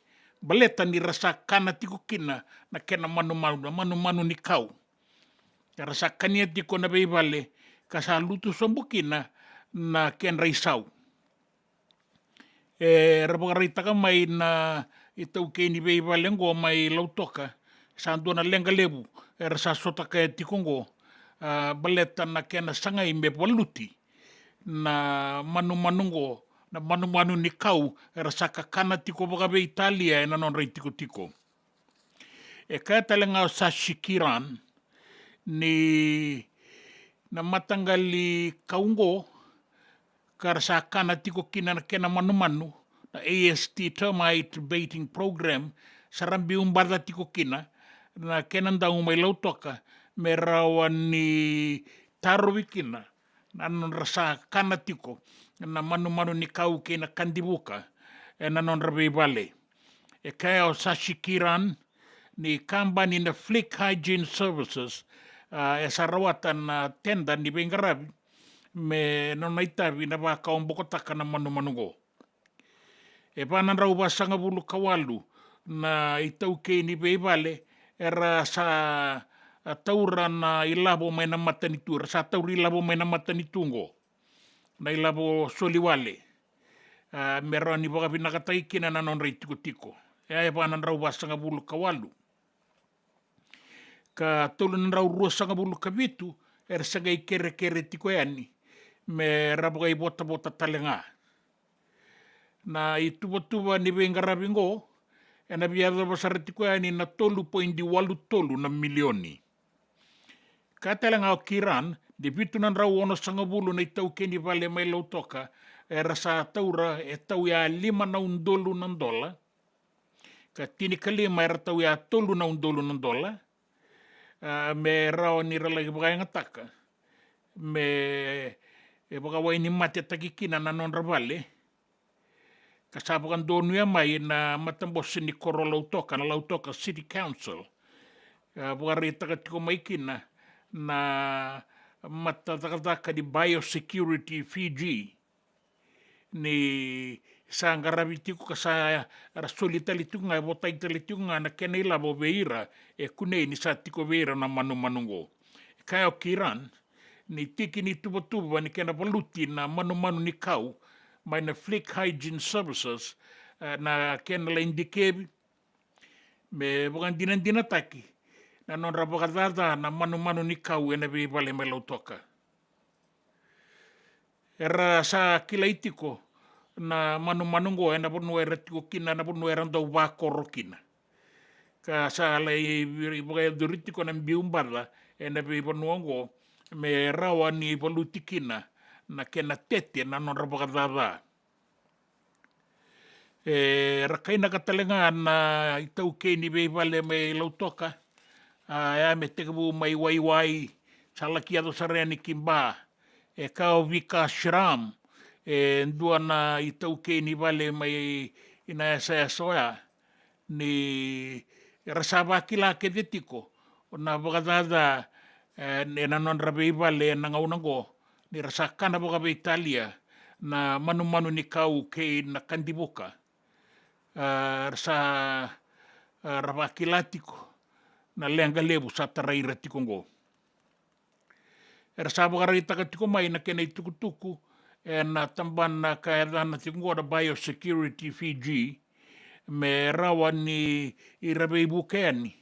baleta ni ra sa kana tiko kina na kena manumanu, na manumanu ni kau. Era sa kania tiko na veivale, ka sa lutu sobu kina na kedra isau. E, era vakaraitaka mai na itaukei ni veivale oqo mai Lautoka, sa dua na leqa levu era sa sotakaya tiko oqo, a, baleta na kena sagai me valuti na manumanu oqo, na manumanu ni kau era sa kakana tiko vakaveitalia ena nodra itikotiko. E kaya tale ga o Sashi Kiran ni na mataqali kau oqo ka ra sa kana tiko kina na kena manumanu, na A S T Termite Baiting Program, sa ra biu baca tiko kina na kena dau mai Lautoka me rawa ni tarovi kina na nodra sa kana tiko na manumanu ni kau kei na kadivuka ena nodra veivale. E kaya o Sashi Kiran ni kabani na Flick Hygiene Services, a, e sa rawata na tenda ni veiqaravi me nona itavi na vakawabokotaka na manumanu oqo. E va na drau vasagavulu ka walu na itaukei ni veivale era sa, a, taura na ilavo mai na matanitu, era sa taura ilavo mai na matanitu oqo, na ilavo soli wale, a, me rawa ni vakavinakataki kina na nodra itikotiko. E, e va na drau vasagavulu ka walu. Ka tolu na drau ruasagavulu ka vitu era sa qai kerekere tiko yani me ra vakaivotavota tale ga. Na ituvatuva ni veiqaravi oqo Ena via yacova sara tiko yani na tolu poidi walu tolu na milioni. Ka tale ga o Kiran, ni vitu na drau onosagavulu na itaukei ni vale mai Lautoka era sa taura e tauya lima na udolu na dola, ka tinikalima era tauya tolu na udolu na dola. A, me rawa ni ra laki vakayagataka me, e, vakawai ni matetaki kina na nodra vale. Ka sa vakadonuya mai na matabose ni koro Lautoka, na Lautoka City Council. A, vakaraitaka tiko mai kina na matacakacaka ni Biosecurity Fiji, ni sa qaravi tiko ka sa ra soli tale tiko ga, e votai tale tiko ga na kena ilavo vei ira e kunei ni sa tiko vei ira na manumanu oqo. E kaya o Kiran ni tiki ni tuvatuva ni kena valuti na manumanu ni kau mai na Flick Hygiene Services, e, na kena lai dikevi me vakadinadinataki na nodra vakacaca na manumanu ni kau ena veivale mai Lautoka. Era sa kilai tiko na manumanu oqo ena vanua era tiko kina, na vanua era dau vakoro kina. Ka sa lai vakayacori tiko na biu baca ena veivanua oqo me rawa ni valuti kina na kena tete na nodra vakacaca. E, ra kainaka tale ga na itaukei ni veivale mai Lautoka, a, ya me tekivu mai Waiwai, sa laki yaco sara yani ki Ba. E kaya o Vika Shram, e dua na itaukei ni vale mai na yasayasa oya, ni ra sa vakila kece tiko na vakacaca, e, ena nodra veivale ena gauna oqo, ni ra sa kana vakaveitalia na manumanu ni kau kei na kadivuka. A, ra sa, a, ra vakila tiko na leqa levu sa tarai ira tiko oqo. Era sa vakaraitaka tiko mai na kena itukutuku ena tabana ka yacana tiko oqo na Biosecurity Fiji, me rawa ni ira veivuke yani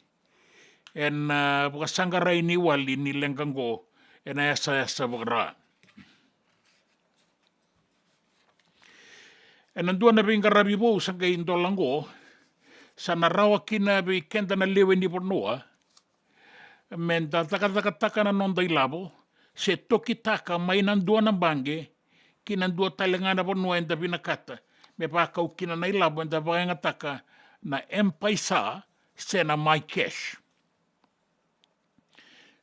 ena, a, vakasaqarai ni wali ni leqa oqo ena yasayasa vakara. Ena dua na veiqaravi vou sa qai dola oqo, sa na rawa kina vei keda na lewe ni vanua me da cakacakataka na noda ilavo, se tokitaka mai na dua na baqe ki na dua tale ga na vanua eda vinakata, me vakau kina na ilavo eda vakayagataka na M-PAiSA se na MyCash.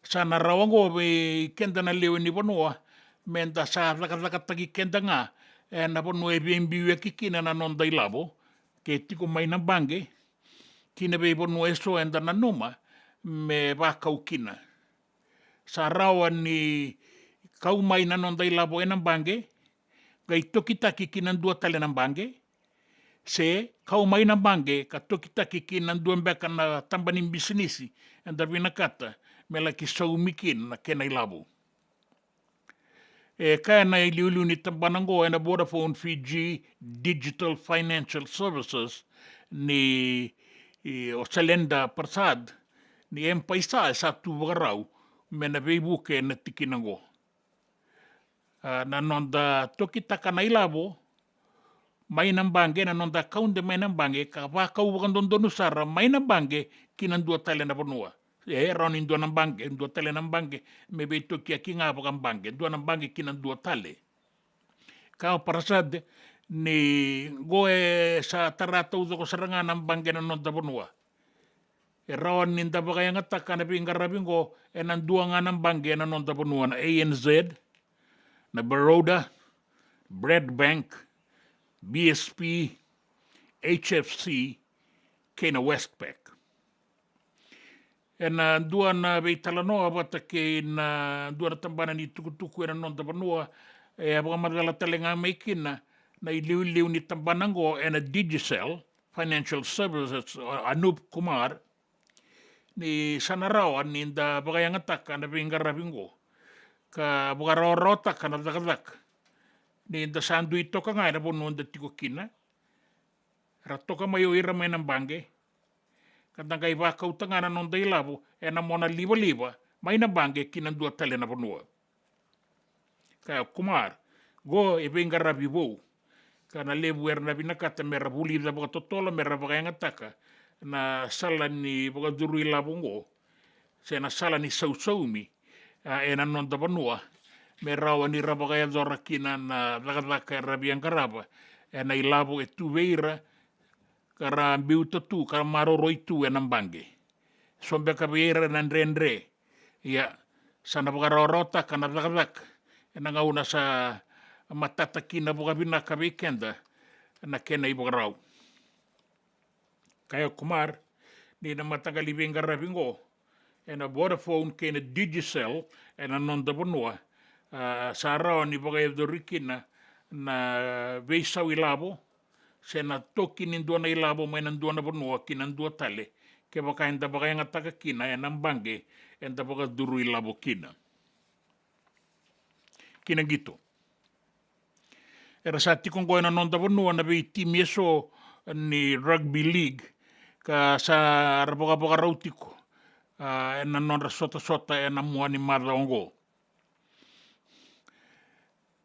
Sa na rawa oqo vei keda na lewe ni vanua me da sa cakacakataki keda ga ena vanua e veibiuyaki kina na noda ilavo, ke tiko mai na baqe, ki na veivanua eso eda nanuma me vakau kina. Sa rawa ni kau mai na noda ilavo ena baqe, qai tokitaki ki na dua tale na baqe, se kau mai na baqe ka tokitaki ki na dua beka na taba ni bisinisi eda vinakata me laki saumi kina na kena ilavo. E kaya na iliuliu ni tabana oqo ena Vodafone Fiji Digital Financial Services ni, i, o Shalendra Prasad, ni M-PAiSA e sa tu vakarau me na veivuke ena tikina oqo. A, na noda tokitaka na ilavo mai na baqe, na noda kaude mai na baqe, ka vakau vakadodonu sara mai na baqe ki na dua tale na vanua. E rawa ni dua na baqe, dua tale na baqe, me veitokiyaki ga vakabaqe, dua na baqe ki na dua tale. Ka o Prasad ni qo e sa tara taucoko sara ga na baqe na noda vanua. E rawa ni da vakayagataka na veiqaravi oqo ena dua ga na baqe ena noda vanua, na A N Z, na Baroda, Bradbank, B S P, H F C, kei na Westpac. Ena dua na veitalanoa vata kei na dua na tabana ni tukutuku ena noda vanua, e a vakamacala tale ga mai kina na iliuliu ni tabana oqo ena Digicel Financial Services, o Anup Kumar, ni sa na rawa ni da vakayagataka na veiqaravi oqo ka vakarawarawataka na cakacaka ni da sa dui toka ga ena vanua da tiko kina. Ra toka mai o ira mai na baqe, ka da qai vakauta ga na noda ilavo ena mona livaliva mai na baqe ki na dua tale na vanua. Kaya o Kumar, qo e veiqaravi vou. ka na levu era na vinakata me ra vulica vakatotolo me ra vakayagataka na sala ni vakacuru ilavo oqo, se na sala ni sausaumi, a, ena noda vanua, me rawa ni ra vakayacora kina na cakacaka era via qarava ena ilavo e tu vei ira, ka ra biuta tu ka maroroi tu ena baqe. So beka vei ira na dredre, ia sa na vakarawarawataka na cakacaka ena gauna sa matata kina vakavinaka vei keda na kena ivakarau. Kaya o Kumar ni na mataqali veiqaravi oqo ena Vodafone kei na Digicel ena noda vanua, a, sa rawa ni vakayacori kina na veisau ilavo se na toki ni dua na ilavo mai na dua na vanua ki na dua tale, kevaka eda vakayagataka kina ena baqe eda vakacuru ilavo kina. Ki na qito. Era sa tiko oqo ena noda vanua na veitimi eso ni rugby league, ka sa ra vakavakarau tiko, a, ena nodra sotasota ena mua ni macawa oqo.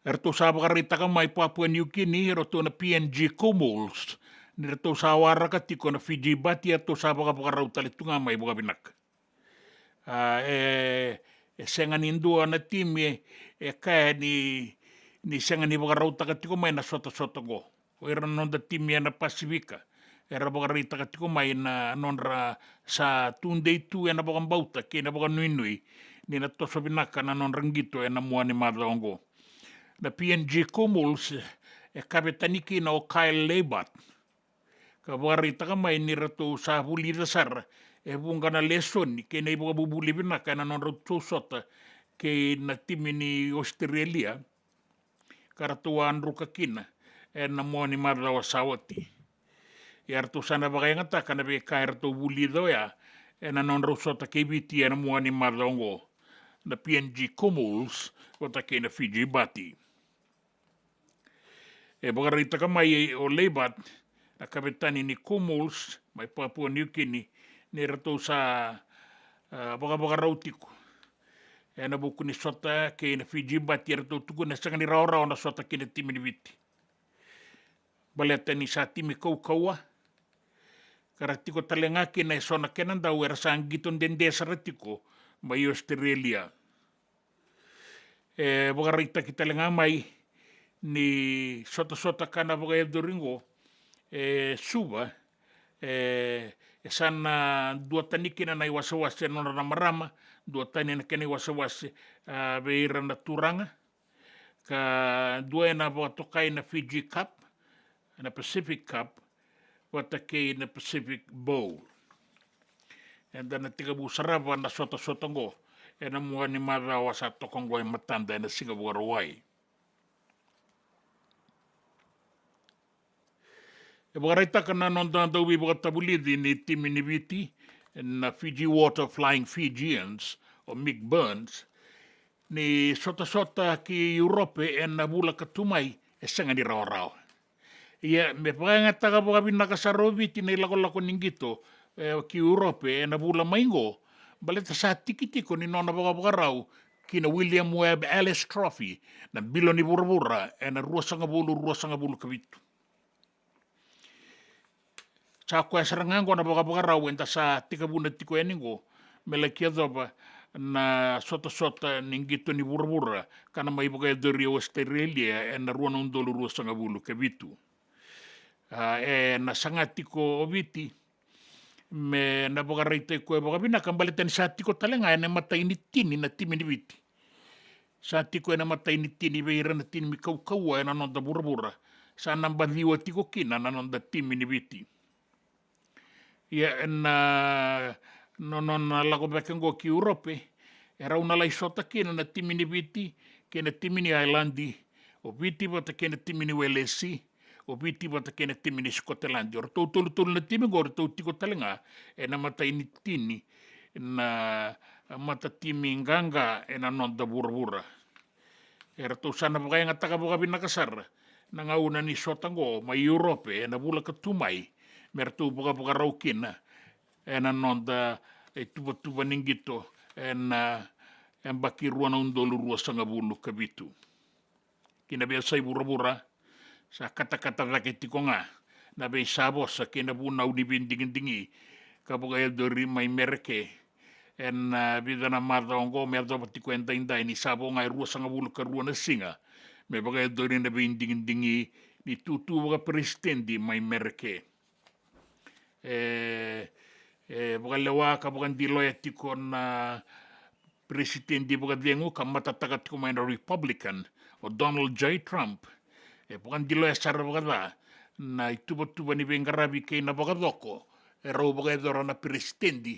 Eratou sa vakaraitaka mai Papua New Guinea, eratou na P N G Comores, ni ratou sa waraka tiko na Fiji Bati, eratou sa vakavakarau tale tu ga mai vakavinaka. A, e, e sega ni dua na timi e, e kaya ni, ni sega ni vakarautaka tiko mai na sotasota oqo. O ira na noda timi ena Pasifika era vakaraitaka tiko mai na nodra sa tudei tu ena vakabauta kei na vakanuinui ni na toso vinaka na nodra qito ena mua ni macawa oqo. Na P N G Comores e kavetani kina o Kyle Laybutt, ka vakaraitaka mai ni ratou sa vulica sara e vuqa na lesoni kei na ivakavuvuli vinaka ena nodratou sota kei na timi ni Australia, ka ratou a druka kina ena mua ni macawa sa oti. Ia ratou sa na vakayagataka na veika eratou vulica oya ena nodrau sota kei Viti ena mua ni macawa oqo, na P N G Comores vata kei na Fiji Bati. E vakaraitaka mai o Laybutt, na kavetani ni Comores mai Papua New Guinea, ni ratou sa, a, vakavakarau tiko ena vuku ni sota kei na Fiji Bati, eratou tukuna e sega ni rawarawa na sota kei na timi ni Viti. Baleta ni sa timi kaukauwa, ka ra tiko tale ga kina eso na kena dau era sa qito dede sara tiko mai Australia. E vakaraitaki tale ga mai ni sotasota ka na vakayacori oqo e Suva, e, e sa na duatani kina na iwasewase ena nodra na marama, duatani na kena iwasewase, a, vei ira na turaga, ka dua ena vakatokai na Fiji Cup, na Pacific Cup, vata kei na Pacific Bowl. Eda na tekivu sarava na sotasota oqo ena mua ni macawa sa toka oqo e matada ena siga Vakarauwai. E vakaraitaka na noda dauveivakatavulici ni timi ni Viti, na Fiji Water Flying Fijians, o Mick Burns, ni sotasota ki Europe ena vula ka tu mai e sega ni rawarawa. Ia, me vakayagataka vakavinaka sara o Viti na ilakolako ni qito, e, ki Europe ena vula mai oqo, baleta sa tiki tiko ni nona vakavakarau ki na William Webb Ellis Trophy, na bilo ni vuravura, ena ruasagavulu, ruasagavulu ka vitu. Sa koya sara ga oqo na vakavakarau eda sa tekivuna tiko yani oqo, me laki yacova na sotasota ni qito ni vuravura ka na mai vakayacori e Australia ena rua na udolu ruasagavulu ka vitu. A, ena saga tiko o Viti me na vakaraitaki koya vakavinaka, baleta ni sa tiko tale ga ena imatai ni tini na timi ni Viti. Sa tiko ena imatai ni tini vei ira na timi kaukauwa ena noda vuravura. Sa naba ciwa tiko kina na noda timi ni Viti. Ia ena, no, nona lako beka oqo ki Europe, e rau na lai sota kina na timi ni Viti kei na timi ni Ireland, o Viti vata kei na timi ni Welesi, o Viti vata kei na timi ni Scotland. O ratou tolutolu na timi oqo, o ratou tiko tale ga ena imatai ni tini na matatimi qaqa ena noda vuravura. E ratou sa na vakayagataka vakavinaka sara na gauna ni sota oqo mai Europe ena vula ka tu mai, me ratou vakavakarau kina ena noda ituvatuva ni qito ena, e, yabaki rua na udolu ruasagavulu ka vitu. Ki na veiyasai vuravura, Sa katakata cake tiko ga na veisavosa kei na vunau ni veidigidigi ka vakayacori mai Mereke ena vica na macawa oqo me yacova tiko edaidai, ni sa vo ga e ruasagavulu ka rua na siga me vakayacori na veidigidigi ni tutu vakaperesitedi mai Mereke. E, e vakalewa ka vakadiloya tiko na peresitedi vakacegu ka matataka tiko mai na Republican, o Donald J Trump. E vakadiloya sara vakaca na ituvatuva ni veiqaravi kei na vakacoko e rau vakayacora na peresitedi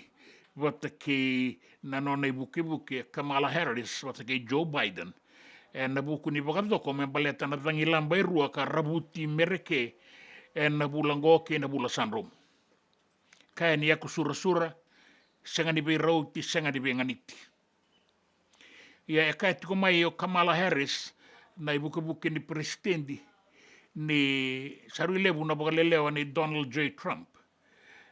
vata kei na nona ivukevuke Kamala Harris vata kei Joe Biden ena vuku ni vakacoko me baleta na cagilaba e rua ka ravuti Mereke ena vula oqo kei na vula sa dromu. Kaya ni yaku surasura, sega ni veirauti, sega ni veiganiti. Ia e kaya tiko mai o Kamala Harris, na ivukevuke ni peresitedi, ni sa rui levu na vakalelewa nei Donald J Trump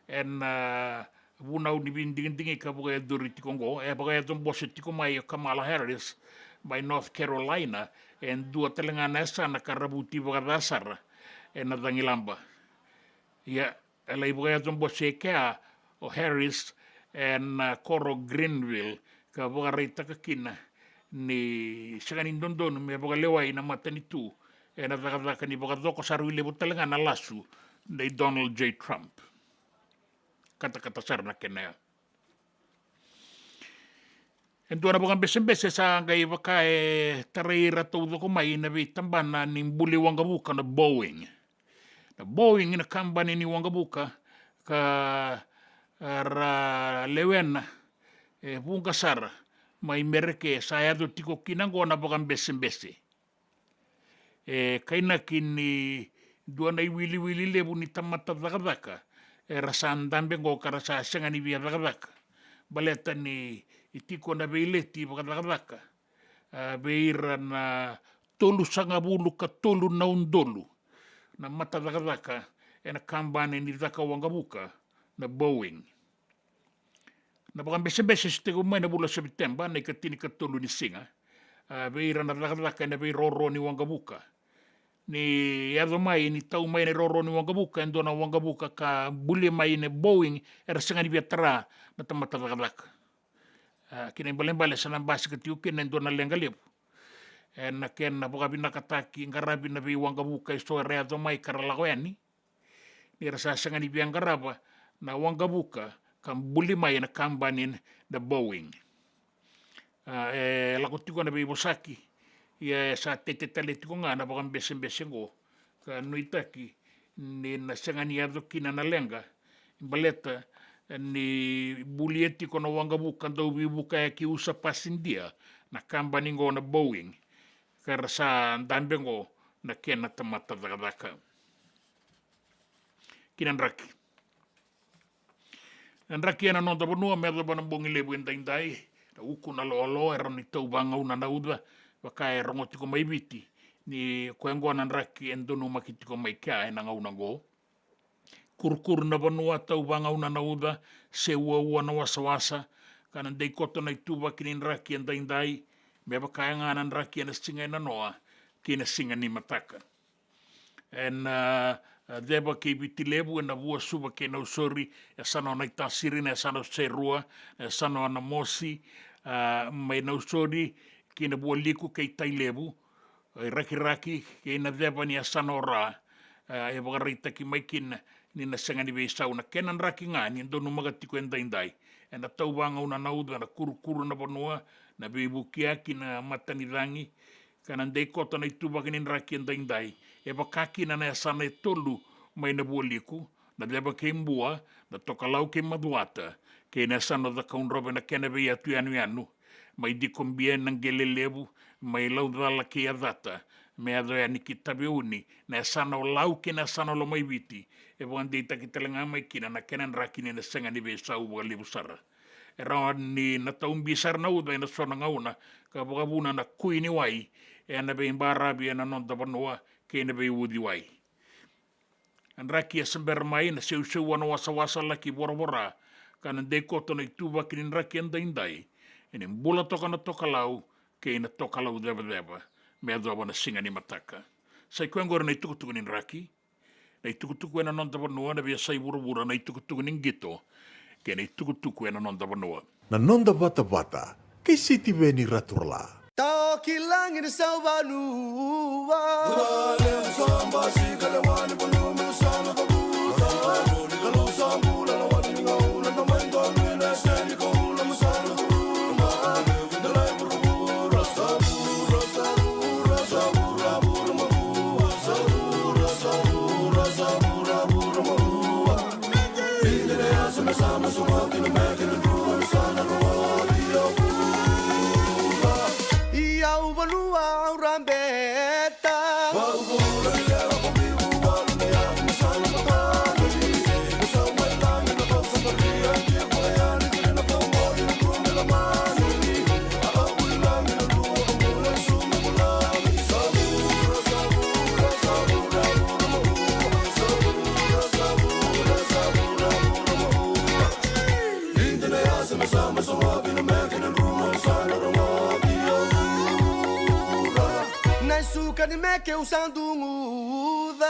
ena, ah, vunau ni veidigidigi ka vakayacori tiko oqo. E vakayaco bose tiko mai o Kamala Harris mai North Carolina, e dua tale ga na yasana ka ravuti vakaca sara ena cagilaba. Ia e lai vakayaco bose e kea o Harris ena, ah, koro Greenville ka vakaraitaka kina ni sega ni dodonu me vakalewai na matanitu ena cakacaka ni vakacoko. Sa rui levu tale ga na lasu nei Donald J Trump. Katakata sara na kena ya. E dua na vakabesebese sa qai vaka e tarai ira taucoko mai na veitabana ni buli waqavuka na Boeing. Na Boeing na kabani ni waqavuka ka, ah, ra lewena e vuqa sara mai Mereke. Sa yaco tiko kina oqo na vakabesebese. E kainaki ni dua na iwiliwili levu ni tamata cakacaka era sa dabe oqo ka ra sa sega ni via cakacaka baleta ni tiko na veileti vakacakacaka, ah, vei ira na tolusagavulu ka tolu na udolu na mata cakacaka ena kabani ni caka waqavuka na Boeing. Na vakabesebese se tekivu mai na vula Sepiteba, na ikatinikatolu ni siga, ah, vei ira na cakacaka ena veiroro ni waqavuka. Ni yaco mai ni tau mai na iroro ni waqavuka e dua na waqavuka ka buli mai na Boeing, era sega ni via tara na tamata cakacaka. Ah, kena ibalebale sa na basika tiko kina e dua na leqa levu ena kena vakavinakataki qaravi na veiwaqavuka eso era yaco mai ka ra lako yani, ni ra sa sega ni via qarava na waqavuka ka buli mai ena kabani na Boeing. Ah, e lako tiko na veivosaki, ia e sa tete tale tiko ga na vakabesebese oqo ka nuitaki ni na sega ni yaco kina na leqa baleta ni bulia tiko na waqavuka dau veivukayaki usa pasidia na kabani oqo na Boeing, ka ra sa dabe oqo na kena tamata cakacaka. Ki na draki. Na draki ena noda vanua me yacova na bogi levu edaidai, na uku na loaloa, e rawa ni tau vagauna na uca, vaka e rogo tiko mai Viti, ni koya oqo na draki e donumaki tiko mai kea ena gauna oqo. Kurukuru na vanua, tau vagauna na uca, se uaua na wasawasa, ka na dei koto na ituvaki ni draki edaidai, me vaka ga na draki ena siga enanoa kei na siga ni mataka. Ena, ah, ceva kei Viti Levu, ena Vuasuva kei Nausori, e yasana o Naitasiri, na yasana o Serua, na yasana o Namosi, ah, mai Nausori kei na Vualiku kei Tailevu, e Rakiraki kei na ceva ni yasana o Ra, ah, e vakaraitaki mai kina ni na sega ni veisau. Na kena draki ga ni donumaka tiko edaidai, ena tau vagauna na uca, na kurukuru na vanua, na veivukiyaki na matanicagi, ka na dei koto na ituvaki ni draki edaidai, e vaka kina na yasana e tolu mai na Vualiku, na ceva kei Bua, na Tokalau kei Macuata, kei na yasana o Cakaudrove, na kena veiyatu yanuyanu, mai Dikobia na Qele Levu, mai Laucala kei Yacata, me yaco yani ki Taveuni, na yasana o Lau kei na yasana o Lomaiviti, e vakadeitaki tale ga mai kina na kena draki ni na sega ni veisau vakalevu sara. E rawa ni na taubi sara na uca ena so na gauna ka vakavuna na kui ni wai ena veibaravi ena noda vanua kei na veiuciwai. Na draki e se bera mai, na seuseua na wasawasa laki voravora, ka na dei koto na ituvaki ni draki edaidai, ena bula toka na tokalau kei na tokalau cevaceva me yacova na siga ni mataka. Sa i koya oqori na itukutuku ni draki, na itukutuku ena noda vanua, na veiyasai vuravura, na itukutuku ni qito kei na itukutuku ena noda vanua. Na noda vatavata kei Sitiveni Raturala. Tao ki lagi ni sauvanua. Ia au vanua au rabeta. Na suka ni meke u sa duguca.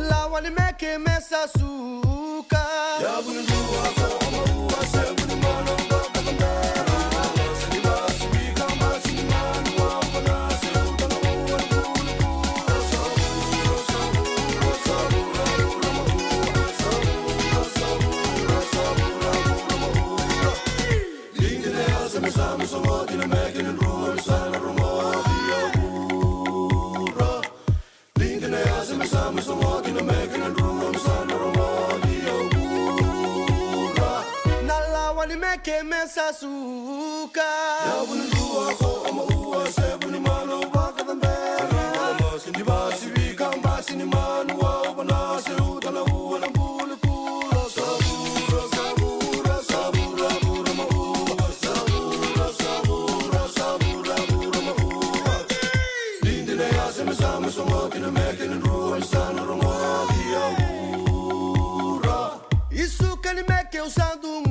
Lawa ni meke me sa suka. Na lawa ni meke me sa suka. I suka ni meke u sa duguca.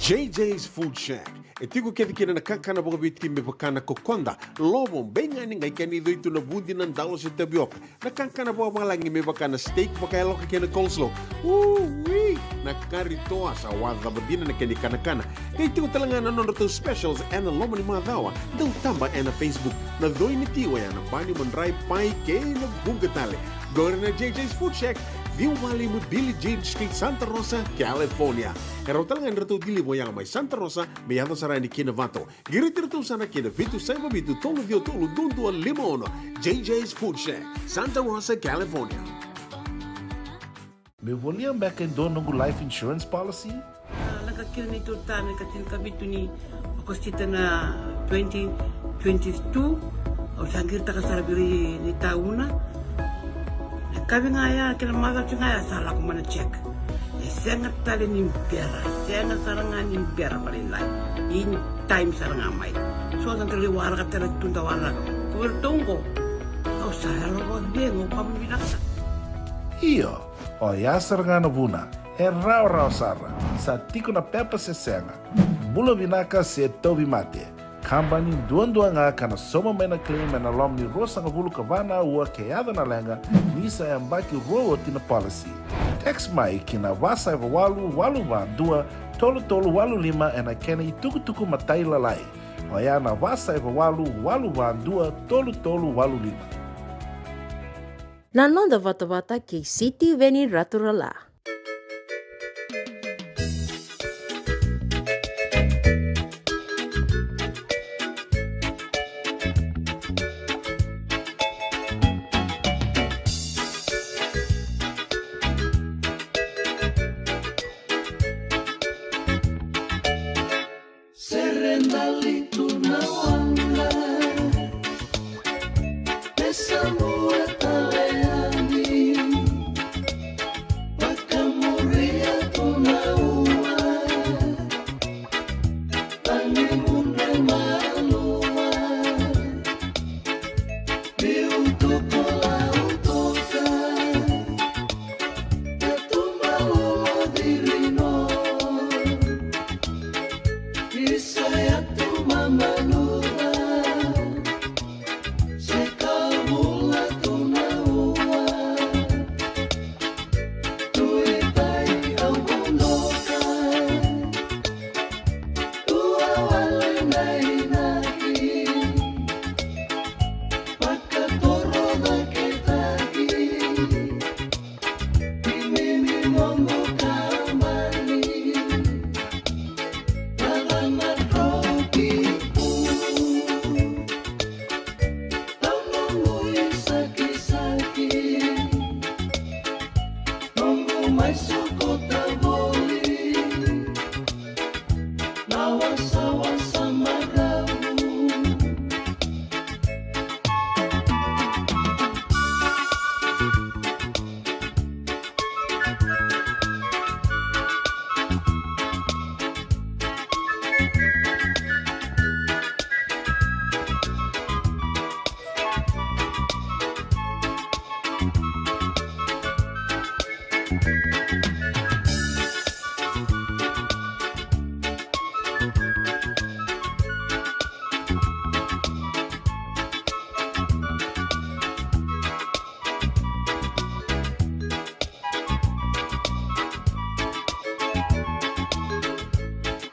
J J's Food Shack. E tiko kece kina na kakana vakaviti me vaka na kokoda, lovo, beigani, qai kena icoi tu na vudi, na dalo se tavioka. Na kakana vakavalagi me vaka na steak vakayaloka kei na coleslaw. Ui! Na kari toa sa wacava dina na kena ikanakana. Qai tiko tale ga na nodratou specials ena loma ni macawa. Dau taba ena Facebook. Na coi ni ti oya na bani, madrai, pai kei na vuqa tale. Qori na J J's Food Shack, ciwa walu lima Billie Jean Street, Santa Rosa, California. E rawa tale ga ni ratou deliver oya mai Santa Rosa me yaco sara yani ki Novato. Qiriti iratou sara ki na vitu saiva vitu tolu ciwa tolu dua dua lima ono. J J's Food Shack, Santa Rosa, California. Meu volia beka e dua noqu life insurance policy? A, lako kina neitou ta na ika tinikavitu ni Okosita na twenty twenty-two. Au sa qiritaka sara vei ira na itauna. Na yakavi ga ya kei na macawa ga ya sa lako mai na check. E sega tale ni bera, sega sara ga ni bera vakalailai. In time sara ga mai. So sa da lai waraka tale tu da waraka. Ko iratou oqo, au sa yalo vakacegu, au vakavinavinaka. Io, oya sara ga na vuna. E rawarawa sara. Sa tiko na pepa se sega. Bula vinaka se tauvimate. Kabani duadua ga ka na sauma mai na claim ena loma ni ruasagavulu ka va na aua ke yaco na leqa, ni sa yabaki rua oti na policy. Text mai ki na va saiva walu walu va dua tolu tolu walu lima ena kena itukutuku matailalai. Oya na va saiva walu walu va dua tolu tolu walu lima. Na noda vatavata kei Sitiveni Raturala. Sere dali tu na waqa, me samua tale yani, vakamuria tu na ua, tani mudre malua. Biu toka lau toka, ka tuba lolo dirino. Isa ya tu mamanuda, se ka bula tu na ua. Tu i tai au bundoka, tu a wale na inaki. Vakatoro caketaki, imimi noqu kabani. Lala na droki pu, tau noqu isakisaki, noqu mai sokota voli. Na wasawasa maravu.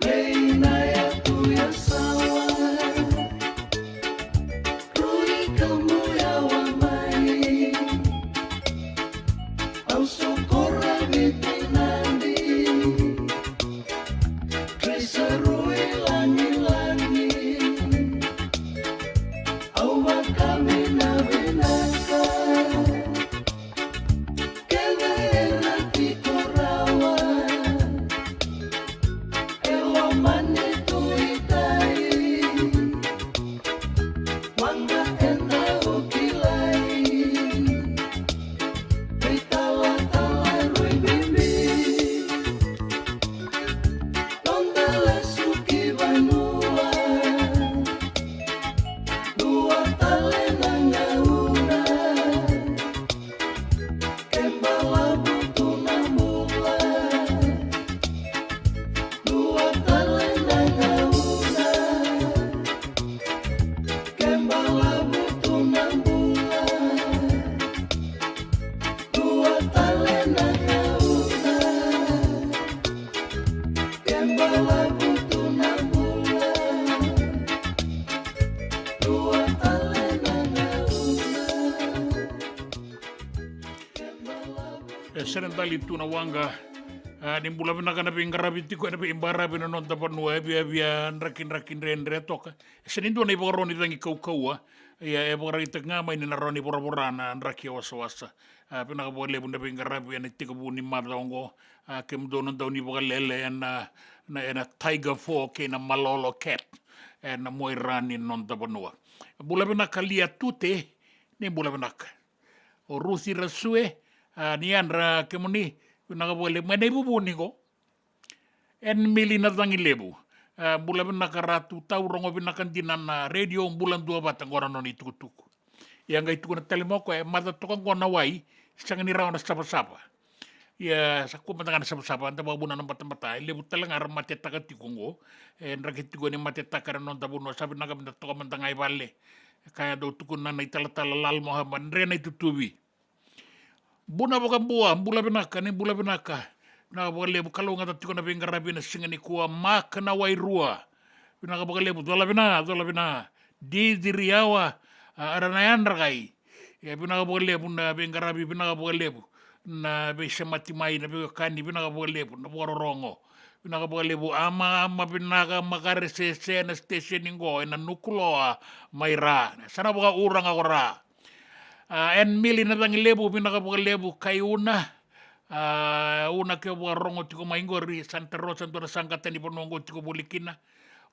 Leina ya tu ya sawa, rui kamu ya wa mai. Au sokora vitinadi, trisarui langilani. Au vakavinavinaka, kece era tiko rawa. E lomani tu i tai, waqa e dau kilai. Veitalatala rui bibi, noda lesu ki vanua. Dua tale na gauna, ke balavu tu na bula. Dua tale na gauna, ke balavu tu na bula. Dua tale na gauna, ke balavu tu na bula. Dua tale na gauna. E sere dali tu na waqa. A, ni bula vinaka na veiqaravi tiko ena veibaravi na noda vanua, e viavia, draki, draki dredre toka. E sega ni dua na ivakaro ni cagi kaukauwa. Ia e vakaraitaka ga mai ni na rawa ni voravora na draki e wasawasa. A, vinaka vakalevu na veiqaravi ena itekivu ni macawa oqo. A, kemudou na dau ni vakalele ena, na, ena Tiger Four kei na Malolo Cat ena mua i ra ni noda vanua. Bula vinaka Lia Tute, ni bula vinaka. O Rusi Rasue, a, ni yadra kemuni, vinaka vakalevu mai na ivuvuni qo. Ena mili na cagi levu. A, bula vinaka Ratu, tau rogo vinaka dina na radio, bula dua vata qo na nona itukutuku. Ia qai tukuna tale mai o koya, e maca toka qo na wai, sega ni rawa na savasava. Ia sa kua mada ga na savasava, da vakavuna na batabata, e levu tale ga ra matetaka tiko qo. E draki tiko ni matetaka era noda vanua, sa vinaka meda toka mada ga i vale. E kaya dau tukuna na italatala Lal Mohammed, dre na itutuvi. Buna vakabua, bula vinaka, ni bula vinaka. Vinaka vakalevu, kalougata tiko na veiqaravi ena siga nikua, Mark Nawairua. Vinaka vakalevu, cola vina, cola vina. Didi Riawa, a, era na yadra qai. Ia vinaka vakalevu na veiqaravi, vinaka vakalevu na veisemati mai, na veiwekani, vinaka vakalevu na vakarorogo. Vinaka vakalevu, ama, ama, vinaka, makare sese na station qo ena Nukuloa mai Ra. Sa na vakauraga ko Ra. A, N Mili na cagi levu, vinaka vakalevu, kai Una. A, Una ke vakarorogo tiko mai qori, Santa Rosa, dua na saqata ni vanua qo tiko voli kina.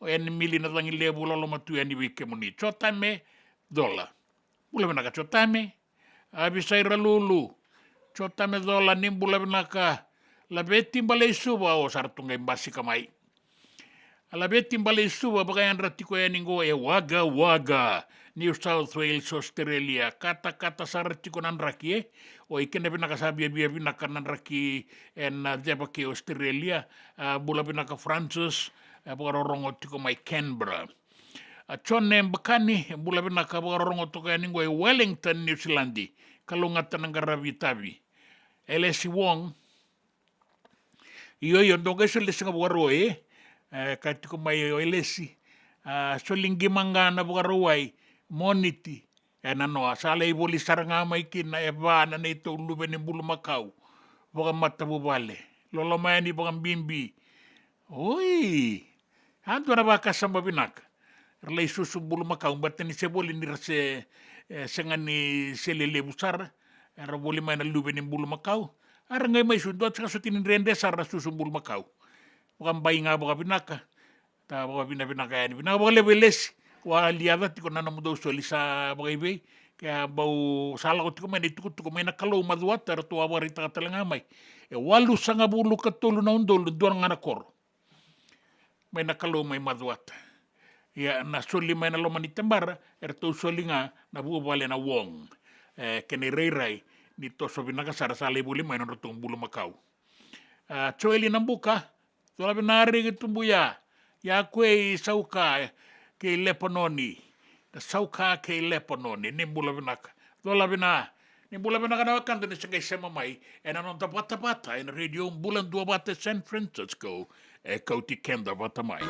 O N Mili na cagi levu, loloma tu yani vei kemuni. Jotame, Cola. Bula vinaka Jotame. Avisai Ralulu. Jotame Cola ni bula vinaka. Laveti Baleisuva, o sa ra tu qai basika mai. A Laveti Baleisuva, vakayadra tiko yani qo e Wagga Wagga, New South Wales, Australia. Katakata sara tiko na draki, e. O ike na vinaka sa viavia vinaka na draki ena ceva kei Australia. A, bula vinaka Francis, e vakarorogo tiko mai Canberra. A Jone Bakani, bula vinaka, vakarorogo toka yani qo e Wellington, New Zealand. Kalougata na qaravi itavi. Elesi Wong. Io, io, dou qai soli na siga Vakarauwai, e? E, ka tiko mai o Elesi. A, soli qima ga na Vakarauwai, Moniti. E nanoa, sa lai voli sara ga mai kina e va na neitou luve ni bulumakau. Vakamatavuvale. Loloma yani vakabibi. Oi! A dua na vakasama vinaka. Ra lai susu bulumakau, baleta ni se voli ni ra se, e, sega ni se lelevu sara. Era voli mai na luve ni bulumakau. A ra qai mai su, dua saka soti ni dredre sara na susu bulumakau. Vakabai ga vakavinaka. Ta vakavinavinaka yani. Vinaka vakalevu Elesi. Ko a liaca tiko na nomudou soli sa vakaivei. Ke a bau sa lako tiko mai na itukutuku mai na Kalou Macuata, eratou a vakaraitaka tale ga mai. E walusagavulu ka tolu na udolu, dua ga na koro. Mai na Kalou mai Macuata. Ia na soli mai na loma ni tebara, eratou soli ga na vuvale na Wong. E, kena irairai, ni toso vinaka sara sa lai voli mai na nodratou bulumakau. A, Joeli Nabuka, Cola vina Riki Tubuya, Yakwe Sauka kei Lepanoni, na Sauka kei Lepanoni, ni bula vinaka. Cola vina, ni bula vinaka na wekada ni se qai sema mai ena noda vatavata ena Radio Bula Duavata San Francisco, e kauti keda vata mai.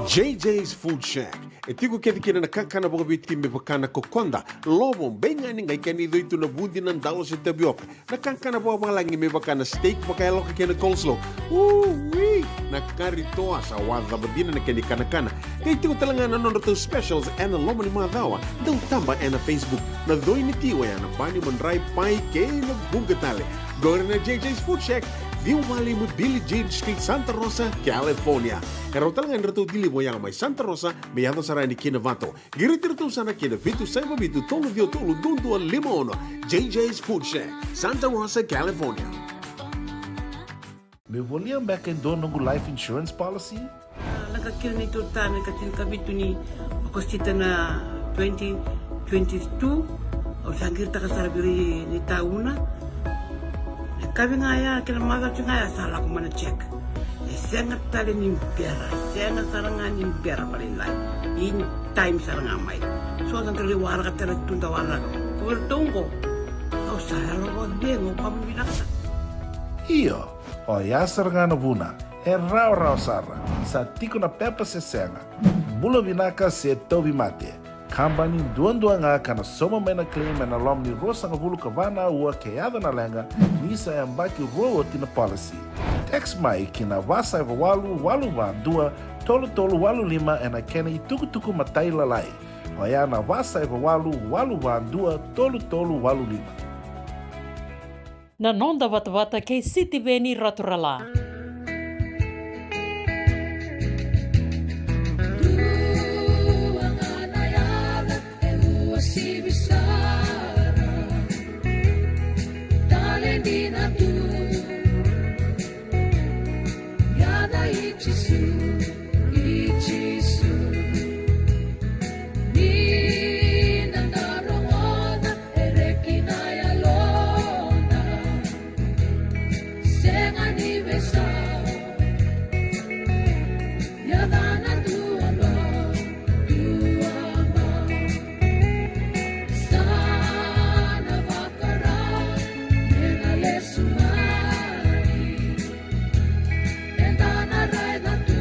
J J's Food Shack. E tiko kece kina na kakana vakaviti me vaka na kokoda, lovo, beigani, qai kena icoi tu na vudi, na dalo se tavioka. Na kakana vakavalagi me vaka na steak vakayaloka kei na coleslaw. Ui! Na kari toa sa wacava dina na kena ikanakana. Qai tiko tale ga na nodratou specials ena loma ni macawa. Dau taba ena Facebook. Na coi ni ti oya na bani, madrai, pai kei na vuqa tale. Qori na J J's Food Shack, ciwa walu lima Billie Jean Street, Santa Rosa, California. E rawa tale ga ni ratou deliver oya mai Santa Rosa me yaco sara yani ki Novato. Qiriti iratou sara ki na vitu saiva vitu tolu ciwa tolu dua dua lima ono. J J's Food Shack, Santa Rosa, California. Meu volia beka e dua noqu life insurance policy? A, lako kina neitou ta na ikatinikavitu ni Okosita na twenty twenty-two. Au sa qiritaka sara vei ira na itauna. Na yakavi ga ya kei na macawa ga ya sa lako mai na check. E sega tale ni bera, e sega sara ga ni bera vakalailai. In time sara ga mai. So da qai waraka tale tu, da waraka. Ko iratou oqo, au sa yalo vakacegu, au vakavinavinaka sara. Io, oya sara ga na vuna. E rawarawa sara. Sa tiko na pepa se sega. Bula vinaka se tauvimate. Kabani duadua ga ka na sauma mai na claim ena loma ni ruasagavulu ka va na aua ke yaco na leqa, ni sa yabaki rua oti na policy. Text mai ki na va saiva walu walu va dua tolu tolu walu lima ena kena itukutuku matailalai. Oya na va saiva walu walu va dua tolu tolu walu lima. Na noda vatavata kei Sitiveni Raturala. Dua ga na yaca e uasivi sara, tale dina tu. Yaca i Jisu, i Jisu. Ni na da rogoca e reki na yalona, sega ni veisau. Yacana duabau, duabau. Sa na vakarau me na lesu mai. Eda na raica tu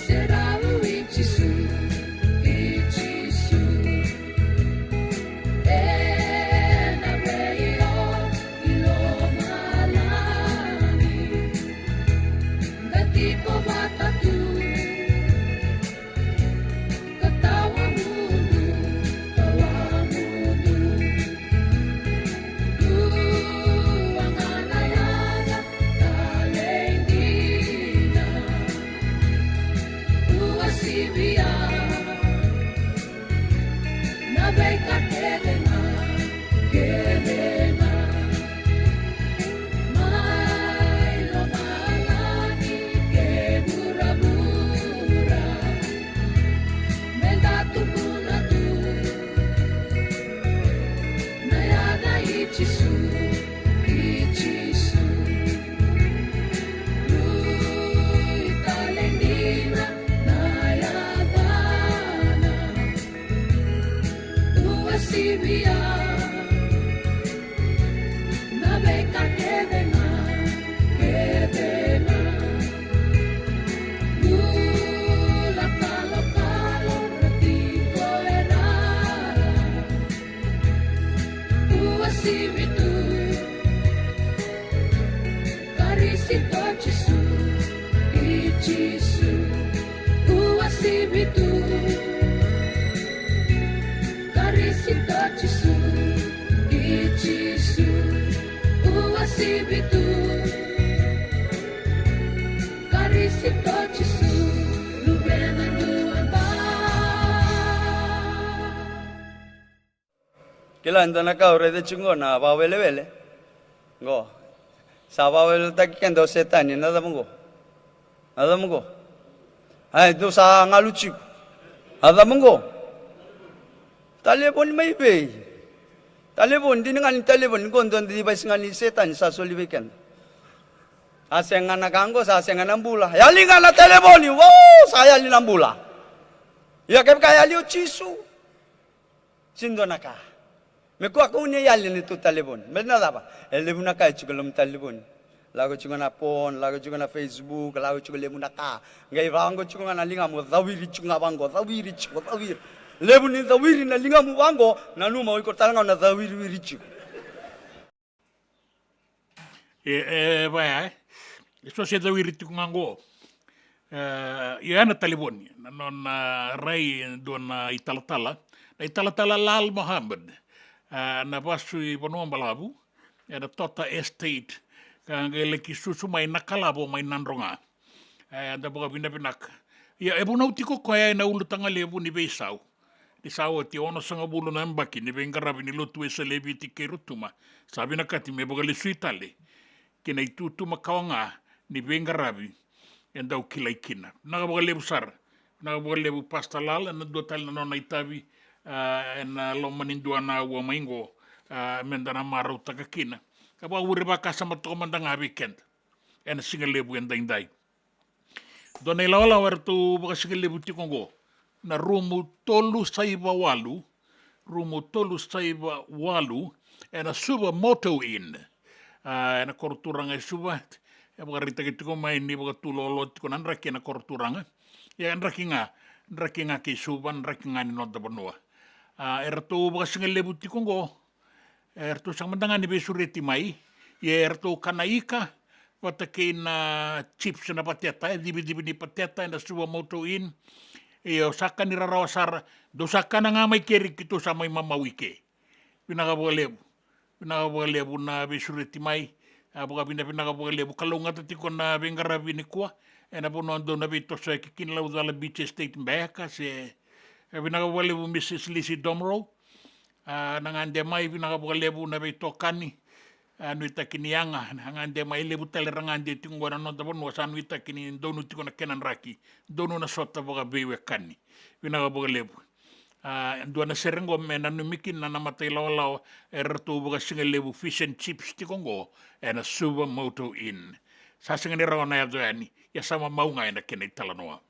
se rau i Jisu, i Jisu. Ena veiyalayalati i lomalagi, da tiko vata tu. Ka tawamudu, tawamudu. Dua ga na yaca talei dina, uasivia na veika kece ga, kece ga. Mai lomalagi ke vuravura, me da tukuna tu na yaca i Jisu, i Jisu. Rui tale dina na yacana, uasivia na veika kece ga, kece ga. Bula kalokalo ra tiko e rara, uasivi tu. Karisito Jisu, i Jisu, uasivi tu. Karisito Jisu, i Jisu, uasivi tu. Karisito Jisu, luvena duabau. Kila e dua na ka au raica tiko qo na vakawelewele. Qo. Sa vakaweleweletaki keda o Setani, na cava qo? Na cava qo? Ai, dou sa galu tiko. Na cava qo? Talevoni mai vei? Talevoni, dina ga ni talevoni, qo dua na device ga ni Setani sa soli vei keda. A sega na ka qo, sa sega na bula. Yali ga na talevoni, wow, sa yali na bula. Ia kevaka yali o Jisu. Sega ni dua na ka. Me kua kau ni yali na neitou talevoni. Baleta na cava? E levu na ka e tiko e loma ni talevoni. Lako tiko na phone, lako tiko na Facebook, lako tiko levu na ka. Qai vaqo tiko ga na ligamu, cawiri tiko ga vaqo, cawiri tiko, cawiri. Levu ni cawiri na ligamu vaqo, nanuma o iko tale ga na cawiriwiri tiko. E, e, vaya, e. So se cawiri tiko ga qo. E, io, ya na talevoni. Na nona rai e dua na italatala. Na italatala Lal Mohammed. E, na vasu i Vanua Balavu. Ena Tota Estate. Ka qai laki susu mai na kalavo mai Nadroga. E, da vakavinavinaka. Ia, e vunau tiko koya ena ulutaga levu ni veisau. Ni sa oti onosagavulu na yabaki ni veiqaravi ni lotu e Saleviti kei Rotuma, sa vinakati me vakalesui tale ki na itutu makawa ga ni veiqaravi e dau kilai kina. Vinaka vakalevu sara. Vinaka vakalevu Pastor Lal, ena dua tale na nona itavi, a, ena loma ni dua na aua mai qo, a, meda na marautaka kina. Ka vakavure vakasama toka mada ga vei keda ena siga levu edaidai. Dua na ilawalawa eratou vakasigalevu tiko oqo, na rumu tolu saiva walu, rumu tolu saiva walu, ena Suva Moto Inn. A, ena koroturaga e Suva, e vakaraitaki tiko mai ni vakatulolo tiko na draki ena koroturaga. Ia draki ga, draki ga kei Suva, draki ga ni noda vanua. A, eratou vakasigalevu tiko oqo, eratou sega mada ga ni veisureti mai, ia eratou kana ika vata kei na chips na vateta, e civicivi ni pateta ena Suva Moto Inn. Ia o sa kani rarawa sara, dou sa kana ga mai keri keitou sa mai mamau i ke. Vinaka vakalevu. Vinaka vakalevu na veisureti mai. A, vakavinavinaka vakalevu, kalougata tiko na veiqaravi nikua ena vanua dou na veitosoyaki kina, Laucala Beach Estate beka se. E, vinaka vakalevu Mrs Lisi Domro. A, na gade mai, vinaka vakalevu na veitokani. A, nuitaki ni yaga, na gade mai, levu tale ra gade tiko qo ena noda vanua sa nuitaki ni donu tiko na kena draki, donu na sota vakaveiwekani. Vinaka vakalevu. A, dua na sere qo me nanumi kina na mata ilawalawa eratou vakasigalevu fish and chips tiko qo ena Suva Moto Inn. Sa sega ni rawa na yaco yani, ia sa mamau ga ena kena italanoa.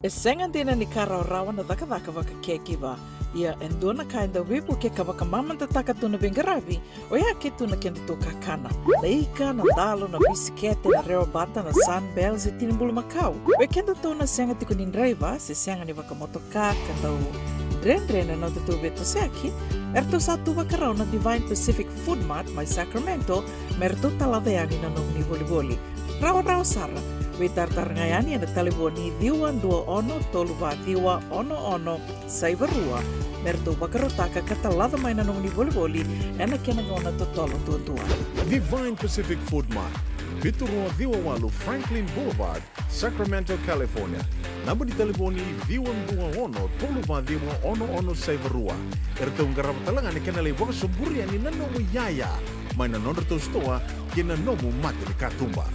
E sega dina ni ka rawarawa na cakacaka vaka caregiver. Ia e dua na ka e dau veivuke ka vakamamadataka tu na veiqaravi, oya ke tu na kedatou kakana. Na ika, na dalo, na bisikete, na rewa bata, na Sunbell, se tini bulumakau. Vei kedatou na sega tiko ni draiva, se sega ni vakamotoka, ka dau dredre na nodatou veitosoyaki, eratou sa tu vakarau na Divine Pacific Food Mart mai Sacramento, me ratou talaca yani na nomuni volivoli. Rawarawa sara. Veitaratara ga yani ena talevoni ciwa dua ono tolu va ciwa ono ono saiva rua, me ratou vakarautaka ka talaca mai na nomuni volivoli ena kena gauna totolo duadua. Divine Pacific Food Mart, vitu rua ciwa walu Franklin Boulevard, Sacramento, California. Naba ni talevoni ciwa dua ono tolu va ciwa ono ono saiva rua. Eratou qarava tale ga na kena lai vakasoburi yani na nomu iyaya mai na nodratou sitoa kei na nomu mata ni katuba.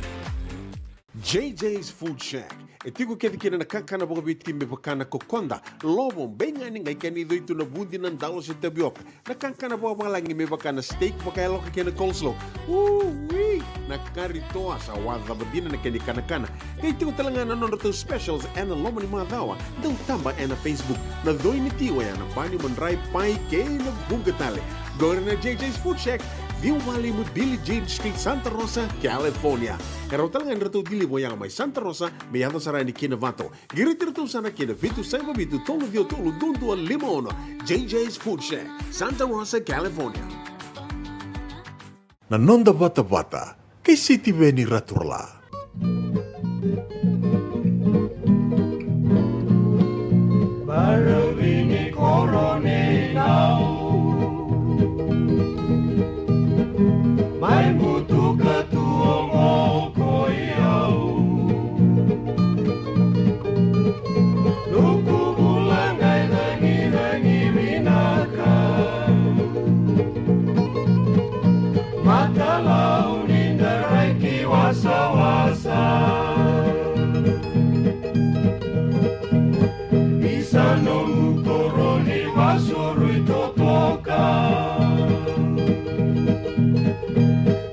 J J's Food Shack. E tiko kece kina na kakana vakaviti me vaka na kokoda, lovo, beigani, qai kena icoi tu na vudi, na dalo se tavioka. Na kakana vakavalagi me vaka na steak vakayaloka kei na coleslaw. Ui! Na kari toa sa wacava dina na kena ikanakana. Qai tiko tale ga na nodratou specials ena loma ni macawa. Dau taba ena Facebook. Na coi ni ti oya na bani, madrai, pai kei na vuqa tale. Qori na J J's Food Shack, ciwa va lima Billie Jean Street, Santa Rosa, California. E rawa tale ga ni ratou deliver oya mai Santa Rosa me yaco sara yani ki Novato. Qiriti iratou sara ki na vitu saiva vitu tolu ciwa tolu dua dua lima ono. J J's Food Shack, Santa Rosa, California. Na noda vatavata kei Sitiveni Raturala. Baravi ni koro ni nau, mai butuka tu oqo ko i au. Nuku bula qai cagicagi vinaka. Matalau ni darai ki wasawasa. Isa nomu koro ni vasu rui totoka.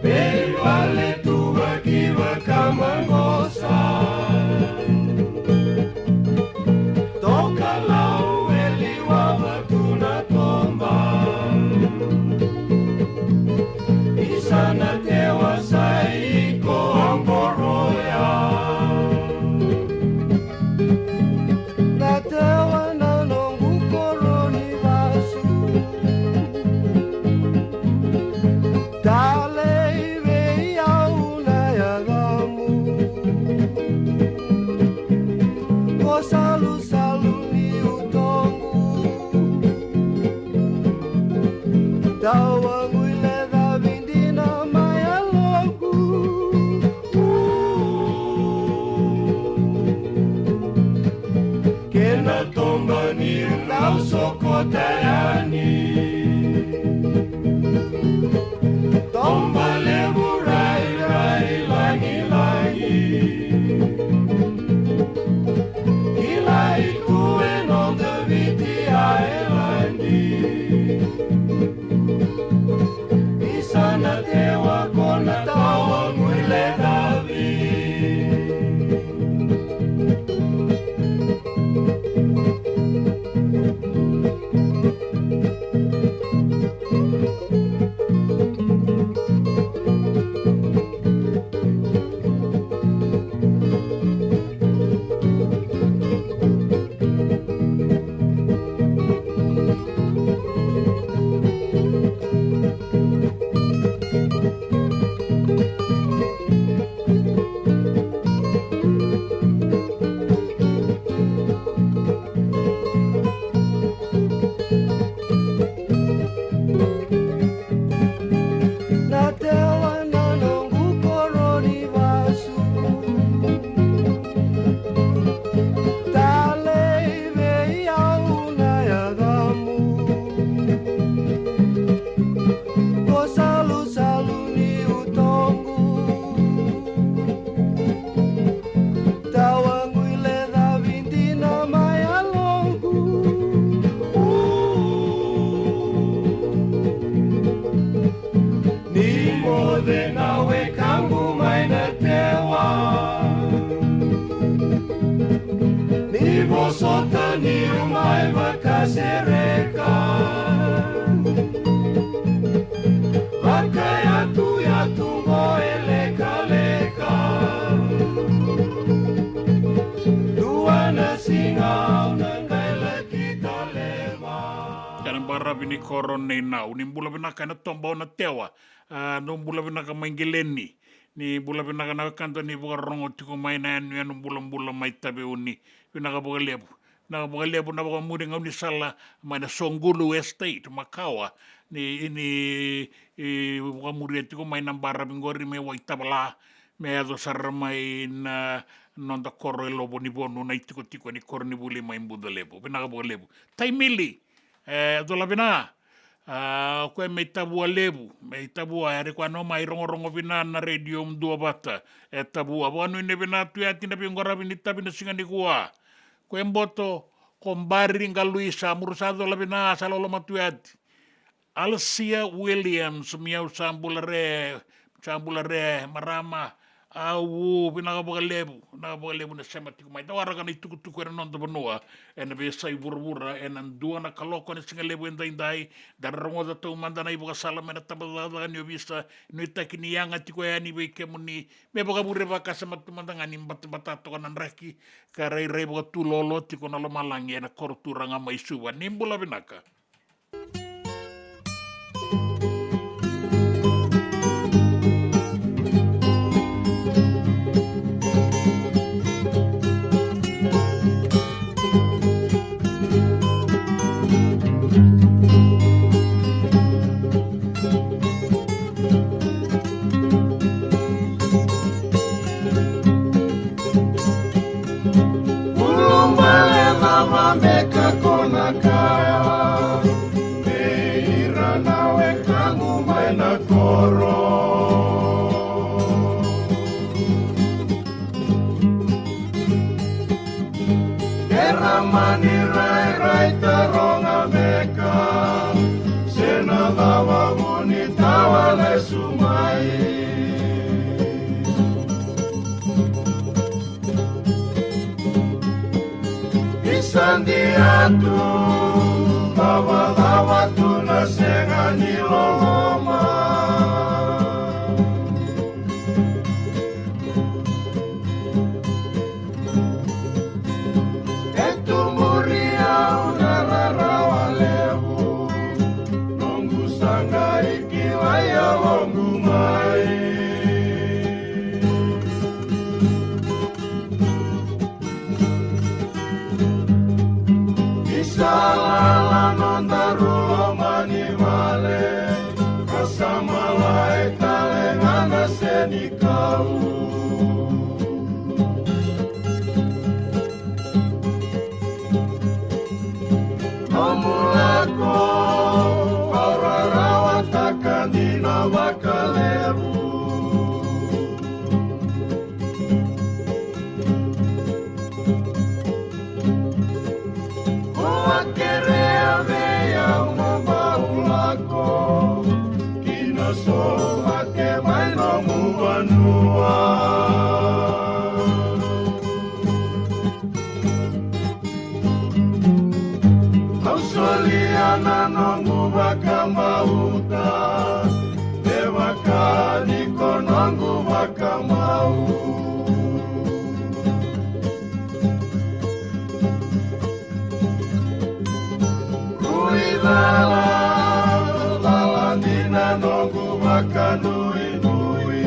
Veivale tu vaki vakamaqosa. Tokalau e liwava tu na toba. Isa na tewa sa iko a qoroya. Na tewa na noqu koro ni vasu. Talei vei au na yacamu. Ko salusalu ni utoqu. Tawagu i lecavi dina mai yaloqu. Kena toba niu kau sokota yani. Toba levu rairai lagilagi. Kilai tu e noda Viti Ailadi. Isa na tewa ko na tawagu i lecavi. Na tewa na noqu koro ni vasu. Talei vei au na yacamu. Ko salusalu ni utoqu. Vini koro nei nau, ni bula vinaka ena toba o na tewa. A, dou bula vinaka mai Geleni. Ni bula vinaka na wekada ni vakarorogo tiko mai na yanuyanu bulabula mai Taveuni. Vinaka vakalevu. Vinaka vakalevu na vakamuri gaunisala mai na Sogulu Estate, makawa. Ni, ni, e, vakamuria tiko mai na baravi qori me Waitavala. Me yaco sara mai na noda koro e Lovonivonu, na itikotiko ni koronivuli mai Bucalevu. Vinaka vakalevu. Taimili, e, cola vina. A, o koya mai Tavua Levu, mai Tavua, e rairai koya no mai rogorogo vina na redio duavata. E Tavua, vakanuinui vina tu yati na veiqaravi ni tavi na siga nikua. Ko e boto, ko Bari Galuisa, muru sa cola vina, sa loloma tu yati. Alcia Williams, mi au sa bula re, sa bula re, marama, au, vinaka vakalevu, vinaka vakalevu na sema tiko mai. Da waraka na itukutuku ena noda vanua, ena veiyasai vuravura, ena dua na kaloko ena sigalevu edaidai, da rogoca taumada na ivakasala mai na tabacakacaka ni ovisa, nuitaki ni yaga tiko yani vei kemuni, me vakavure vakasama tu mada ga ni batabata toka na draki, ka rairai vakatulolo tiko na lomalagi ena koro turaga mai Suva. Ni bula vinaka. Ulubale na vameka ko na kaya, me ira na wekaqu mai na koro. Era mani rairai taroga meka, se na cava vu ni tawa lesu mai. Isa dia tu, cavacava tu na sega ni loloma. E tu muri au na rarawa levu, noqu sa qai kilai yaloqu mai. Ni sa lala nodaru loma ni vale, ka sa malai tale ga na senikau. Nomu lako, au rarawataka dina vakalevu. Ko a kerea vei au mo bau lako ki na sovo mate mai nomu vanua. Au solia na noqu vakabauta, me vaka ni ko noqu vakamau. Rui lala, lala dina noqu vakanuinui.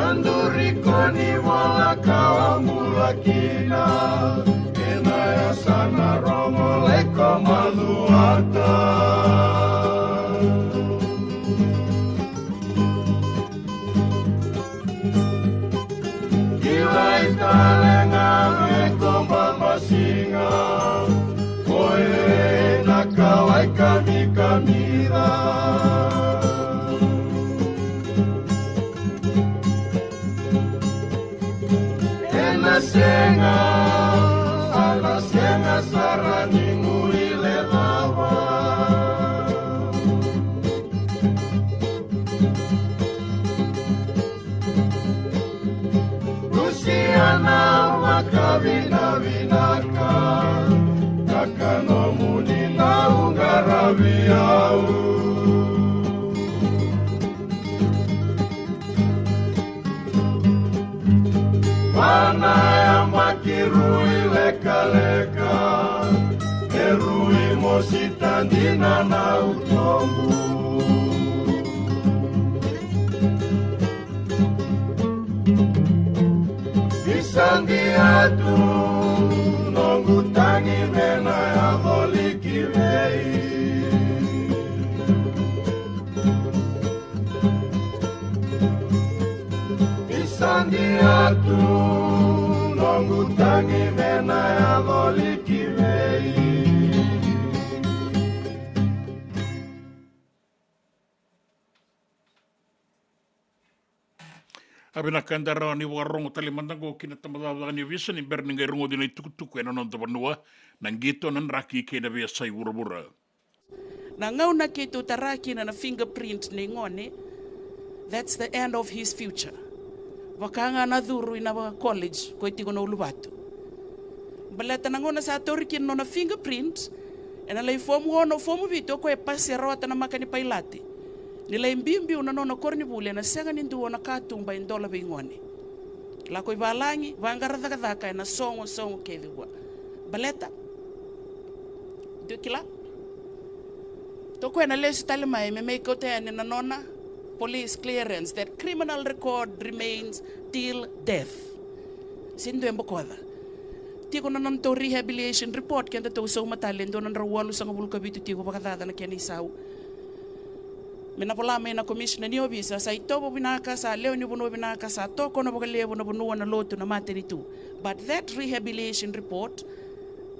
Aduri ko ni vola ka au bula kina, ena yasana Rogo Laiko Macuata. Kilai tale ga vei ko Babasiga, ko e na kalai kamikamica. Ena sega, a na sega sara ni muri lecava. Lusiana vakavinavinaka, kakanomuni na uqaravi au. Rui lekaleka, e rui mosi tadina na utobu. Isandi atu noqu tagi me na yaco liki vei. Isandi atu noqu tagi me na yaco liki vei. A vinaka, eda rawa ni vakarorogo tale mada qo ki na tabacakacaka ni ovisa ni bera ni qai rogoci na itukutuku ena noda vanua, na qito, na draki kei na veiyasai vuravura. Na gauna keitou tara kina na fingerprint nei gone, that's the end of his future. Vaka ga na curu ina vaka college ko e tiko na uluvatu. Baleta na gauna sa tauri kina na nona fingerprint ena lai fomu ono, fomu vitu, o koya e pasi, e rawata na maka ni pailate. Ni lai biubiu na nona koronivuli, ena sega ni dua na katuba e dola vei gone. Lako i valagi, vaqara cakacaka ena sogo, sogo kece vua. Baleta? Dou kila? Toka ena lesu tale mai me mai kauta yani na nona police clearance, that criminal record remains till death. Sega ni dua e bokoca. Tiko na nodatou rehabilitation report, kedatou sauma tale, e dua na drau walusagavulu ka vitu tiko vakacaca na kena isau. Me na vola mai na commissioner ni ovisa, sa itovo vinaka, sa lewe ni vanua vinaka, sa tokona vakalevu na vanua, na lotu, na matanitu. But that rehabilitation report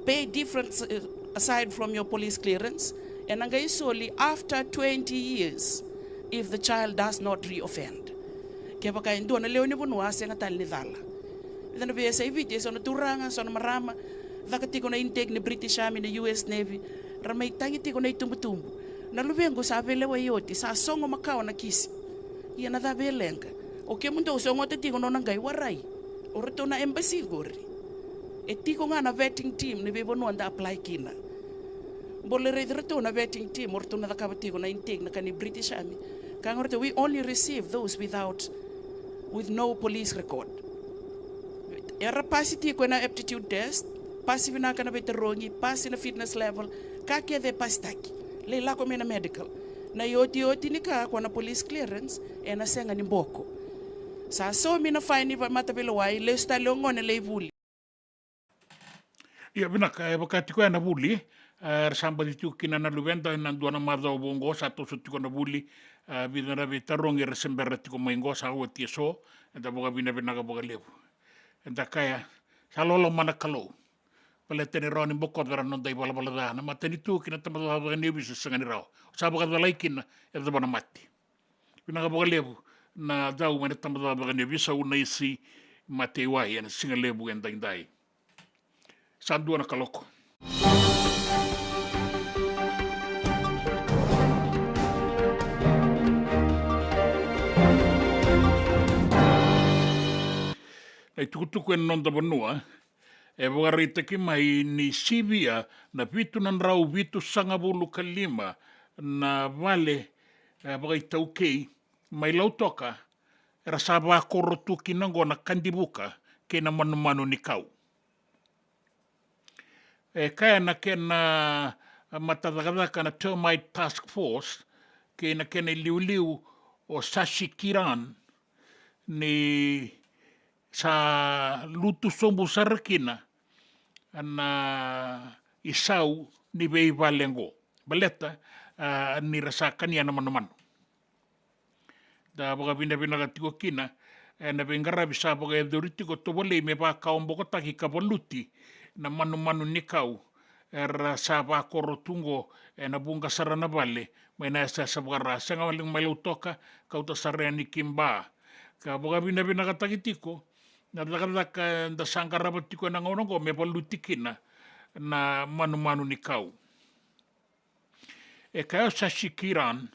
pay different, uh, aside from your police clearance, ena qai soli after twenty years if the child does not reoffend. Kevaka e dua na lewe ni vanua a sega tale ni cala. Eda na veiyasai Viti, e so na turaga, so na marama, caka tiko na intake ni British Army, na U S Navy, ra mai tagi tiko na itubutubu. Na luvequ sa veilewai oti, sa sogo makawa na kisi. Ia na cava e leqa? O kemudou sogota tiko na nona qai warai. O ratou na embassy qori. E tiko ga na vetting team ni veivanua da apply kina. Bole raici ratou na vetting team, o ratou na cakava tiko na intake na ka ni British Army. Ka ga ratou, we only receive those without, with no police record. Era pasi tiko ena aptitude test, pasi vinaka na veitarogi, pasi na fitness level, ka kece e pasitaki. Lai lako mai na medical. Na iotioti ni ka, ko na police clearance, ena sega ni boko. Sa saumi na faini vakamataveilawa, lesu tale o gone lai vuli. Ia vinaka, e vaka tiko ya na vuli, e, era sa baci tiko kina na luveda ena dua na macawa vou oqo, sa toso tiko na vuli, e, vica na veitarogi era se bera tiko mai oqo, sa oti e so, eda vakavinavinaka vakalevu. Eda kaya, sa loloma na Kalou. Baleta ni rawa ni bokoca na noda ivalavala ca, na matanitu kei na tabacakacaka ni ovisa sega ni rawa. Sa vakacalai kina, e cava na mate. Vinaka vakalevu na cau mai na tabacakacaka ni ovisa, Unaisi Mateiwai, ena siga levu edaidai. Sa dua na kaloko. Na itukutuku ena noda vanua, e vakaraitaki mai ni sivia na vitu na drau vitusagavulu ka lima na vale, e, vakaitaukei mai Lautoka, era sa vakoro tu kina oqo na kadivuka kei na manumanu ni kau. E kaya na kena matacakacaka na Termite Task Force kei na kena iliuliu o Sashi Kiran ni sa lutu sobu sara kina na isau ni veivale oqo. Baleta, a, ni ra sa kania na manumanu. Da vakavinavinaka tiko kina ena veiqaravi sa vakayacori tiko, tovolei me vakawabokotaki ka valuti na manumanu ni kau era sa vakoro tu oqo ena vuqa sara na vale mai na yasayasa vakaRa, sega wale ga mai Lautoka, kauta sara yani ki Ba. Ka vakavinavinakataki tiko na cakacaka eda sa qarava tiko ena gauna oqo me valuti kina na manumanu ni kau. E kaya o Sashi Kiran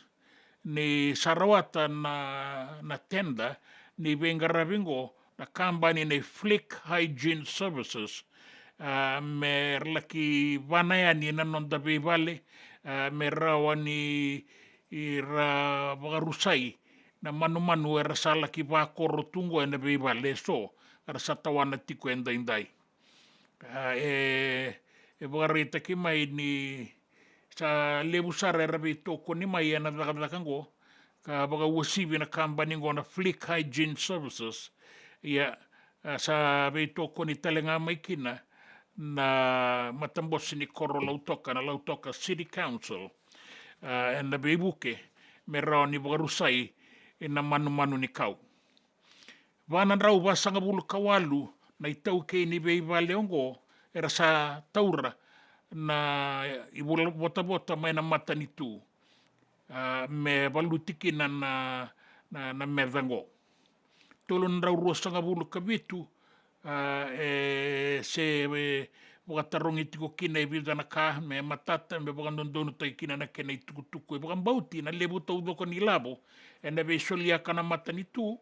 ni sa rawata na, na tender ni veiqaravi oqo na kabani nei Flick Hygiene Services, a, me ra laki vana yani na noda veivale, a, me rawa ni ra vakarusai na manumanu era sa laki vakoro tu oqo ena veivale eso era sa tawana tiko edaidai. A, e, e vakaraitaki mai ni sa levu sara era veitokoni mai ena cakacaka oqo, ka vakauasivi na kabani oqo na Flick Hygiene Services. Ia, a, sa veitokoni tale ga mai kina na matabose ni koro Lautoka, na Lautoka City Council, a, ena veivuke me rawa ni vakarusai na manumanu ni kau. Va na drau vasagavulu ka walu na itaukei ni veivale oqo era sa taura na ivotavota mai na matanitu, a, me valuti kina na, na, na meca oqo. Tolu na drau ruasagavulu ka vitu, a, e se, e, vakatarogi tiko kina e vica na ka me matata, me vakadodonutaki kina na kena itukutuku. E vakabauti na levu taucoko ni lavo ena veisoliaka na matanitu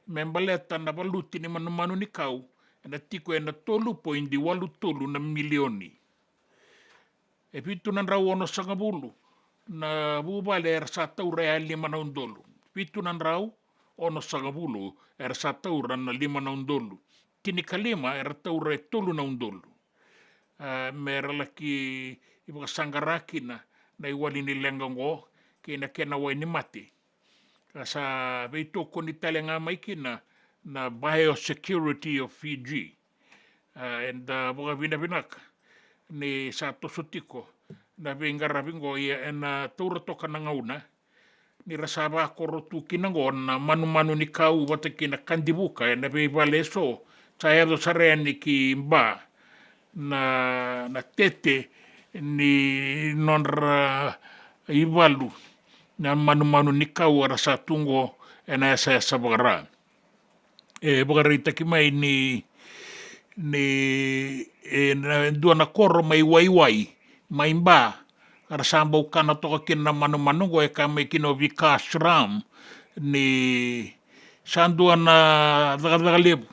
me baleta na valuti ni manumanu ni kau ena tiko ena tolu poidi walu tolu na milioni. E vitu na drau onosagavulu na vuvale era sa taura e lima na udolu. Vitu na drau onosagavulu era sa taura na lima na udolu. Tinikalima era taura e tolu na udolu. A, me ra laki vakasaqara kina na iwali ni leqa oqo kei na kena wai ni mate. Ka sa veitokoni tale ga mai kina na Biosecurity of Fiji. A, eda vakavinavinaka ni sa toso tiko na veiqaravi oqo, ia ena taura toka na gauna ni ra sa vakoro tu kina oqo na manumanu ni kau vata kei na kadivuka ena veivale eso. Sa yaco sara yani ki Ba na, na tete ni nodra ivalu na manumanu ni kau era sa tu oqo ena yasayasa vakaRa. E vakaraitaki mai ni, ni, e, na dua na koro mai Waiwai, mai Ba, era sa bau kana toka kina na manumanu oqo, e kaya mai kina o Vikash Ram ni sa dua na cakacaka levu,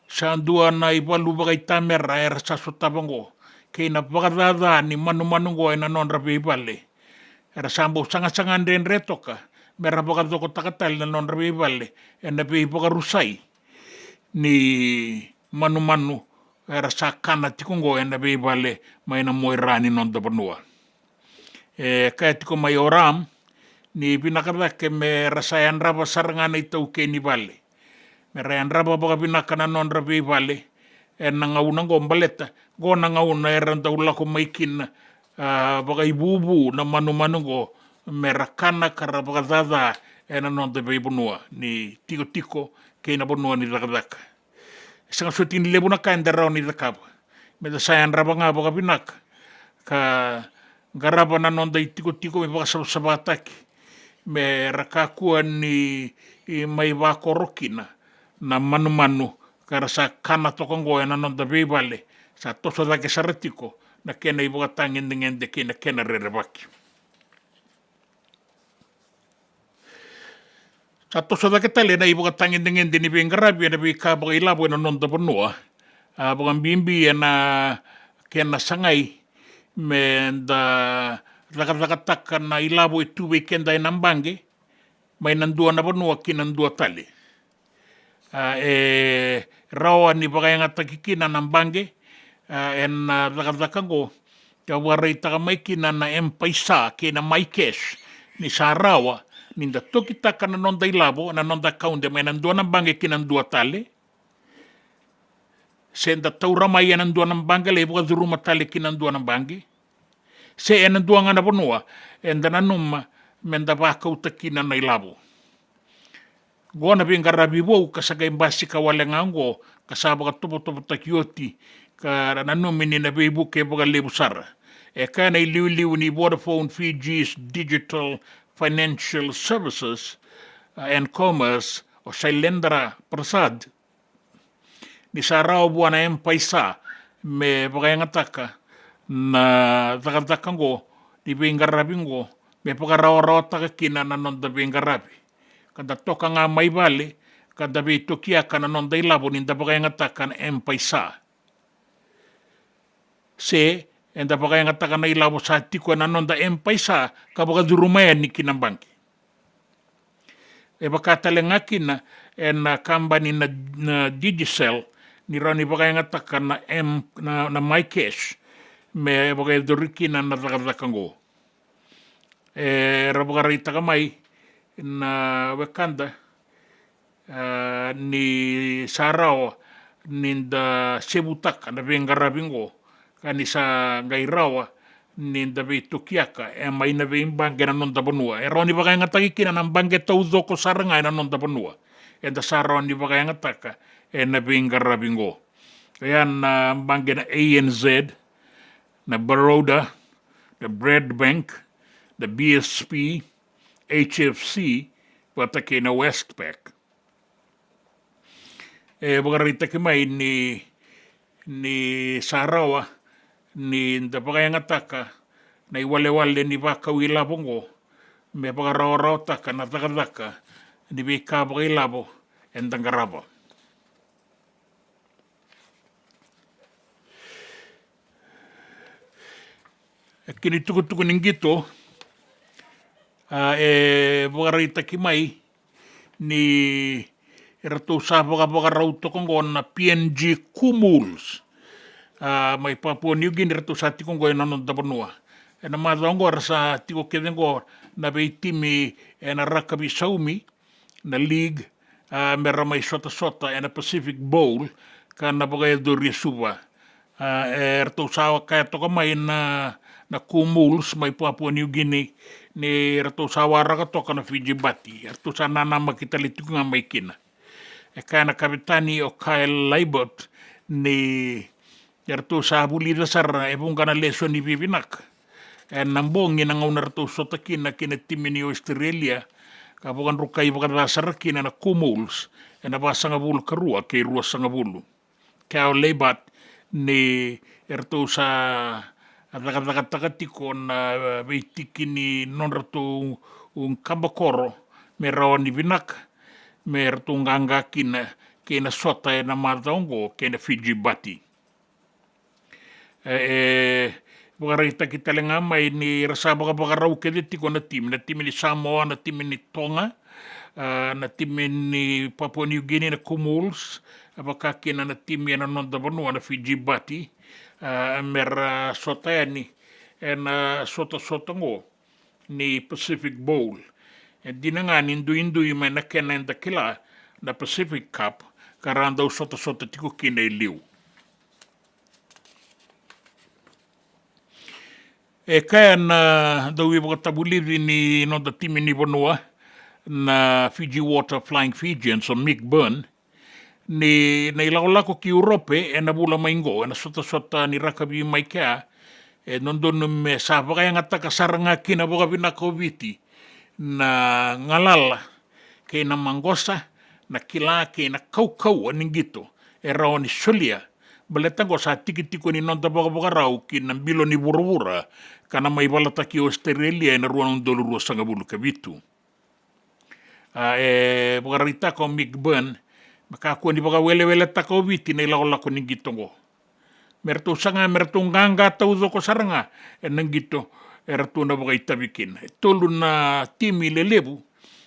sa dua na ivalu vakaitamera era sa sotava oqo, kei na vakacaca ni manumanu oqo ena nodra veivale. Era sa bau sagasaga dredre toka me ra vakacokotaka tale na nodra veivale ena veivakarusai ni manumanu era sa kana tiko oqo ena veivale mai na moi ra ni noda vanua. E kaya tiko mai o Ram ni vinaka cake me ra sa yadrava sara ga na itaukei ni vale me ra yadrava vakavinaka na nodra veivale ena gauna oqo, baleta oqo na gauna era dau lako mai kina, a, vakaivuvu na manumanu oqo me ra kana ka ra vakacaca ena noda veivanua ni tikotiko kei na vanua ni cakacaka. E sega soti ni levu na ka eda rawa ni cakava me da sa yadrava ga vakavinaka ka qarava na noda itikotiko me vakasavasavataki, me ra kakua ni mai vakoro kina na manumanu ka ra sa kana toka oqo ena noda veivale. Sa toso cake sara tiko na kena ivakatagedegede kei na kena rerevaki. Sa toso cake tale na ivakatagedegede ni veiqaravi ena veika vakailavo ena noda vanua, a, vakabibi ena kena sagai me da cakacakataka na ilavo e tu vei keda ena baqe mai na dua na vanua ki na dua tale. A, e rawa ni vakayagataki kina na baqe, a, ena cakacaka oqo, ka vakaraitaka mai kina na M-PAiSA kei na MyCash, ni sa rawa ni da tokitaka na noda ilavo, na noda account mai na dua na baqe ki na dua tale, se da taura mai ena dua na baqe lai vakacuruma tale ki na dua na baqe, se ena dua ga na vanua eda nanuma me da vakauta kina na ilavo. Oqo na veiqaravi vou ka sa qai basika wale ga oqo ka sa vakatovotovotaki oti, ka ra nanumi ni na veivuke vakalevu sara. E kaya na iliuliu ni Vodafone Fiji's Digital Financial Services, uh, and Commerce, o Shailendra Prasad, ni sa rawa vua na M-PAiSA me vakayagataka na cakacaka oqo ni veiqaravi oqo, me vakarawarawataka kina na noda veiqaravi, ka da toka ga mai vale ka da veitokiaka na noda ilavo ni da vakayagataka na M-PAiSA. Se eda vakayagataka na ilavo sa tiko ena noda M-PAiSA ka vakacuruma yani ki na baqe. E vaka tale ga kina ena kabani na, na Digicel, ni rawa ni vakayagataka na M, na, na MyCash me vakayacori kina na cakacaka oqo. Era vakaraitaka mai na wekada, a, ni sa rawa ni da sevutaka na veiqaravi oqo, ka ni sa qai rawa ni da veitokiaka e mai na veibaqe na noda vanua. E rawa ni vakayagataki kina na baqe taucoko sara ga e na noda vanua. Eda sa rawa ni vakayagataka e na veiqaravi oqo. Oya na baqe na A N Z, na Baroda, na Bradbank, na B S P, H F C, vata kei na Westpac. E vakaraitaki mai ni, ni sa rawa ni da vakayagataka na iwalewale ni vakau ilavo oqo me vakarawarawataka na cakacaka ni veika vakailavo eda qarava. E kena itukutuku ni qito, a, e vakaraitaki mai ni ratou sa vakavakarau toka oqo na P N G Kumul, a, mai Papua New Guinea, ratou sa tiko oqo e na noda vanua. E na macawa oqo era sa tiko kece oqo na veitimi e na rakavi saumi, na league, a, me ra mai sotasota e na Pacific Bowl, ka na vakayacori e Suva. A, e ratou sa kaya toka mai na, na Kumul mai Papua New Guinea ni ratou sa waraka toka na Fiji Bati. E ratou sa nanamaki tale tiko ga mai kina. E kaya na kavetani o Kyle Laybutt ni e ratou sa vulica sara e vuqa na lesoni vivinaka e na bogi na gauna ratou sota kina kei na timi ni Australia, ka vakadrukai vakaca sara kina na Kumul e na vasagavulu ka rua kei ruasagavulu. Kyle Laybutt ni e ratou sa cakacakataka tiko na veitiki ni nodratou kabakoro me rawa ni vinaka me ratou qaqa kina kei na sota e na macawa oqo kei na Fiji Bati. E, e vakaraitaki tale ga mai ni ra sa vakavakarau kece tiko na timi, na timi ni Samoa, na timi ni Toga, a, na timi ni Papua New Guinea, na Kumul, a, vaka kina na timi e na noda vanua na Fiji Bati, a, me ra sota yani e na sotasota oqo ni Pacific Bowl. E dina ga ni duidui mai na kena eda kila na Pacific Cup ka ra dau sotasota tiko kina e liu. E kaya na dauveivakatavulici ni noda timi ni vanua na Fiji Water Flying Fijians o Mick Byrne, ni na ilakolako ki Urope e na vula mai qo e na sotasota ni rakavi mai kea, e dodonu me sa vakayagataka sara ga kina vakavinaka o Viti na galala kei na maqosa, na kila kei na kaukauwa ni qito e rawa ni solia. Baleta oqo sa tikitiki ni noda vakavakarau ki na bilo ni vuravura ka na mai valataki Australia e na rua na udolu ruasagavulu ka vitu. A, e vakaraitaka o Mick Byrne me kakua ni vakaweleweletaka o Viti na ilakolako ni qito oqo. Me ratou saga me ratou qaqa taucoko sara ga e na qito e ratou na vakaitavi kina. E tolu na timi lelevu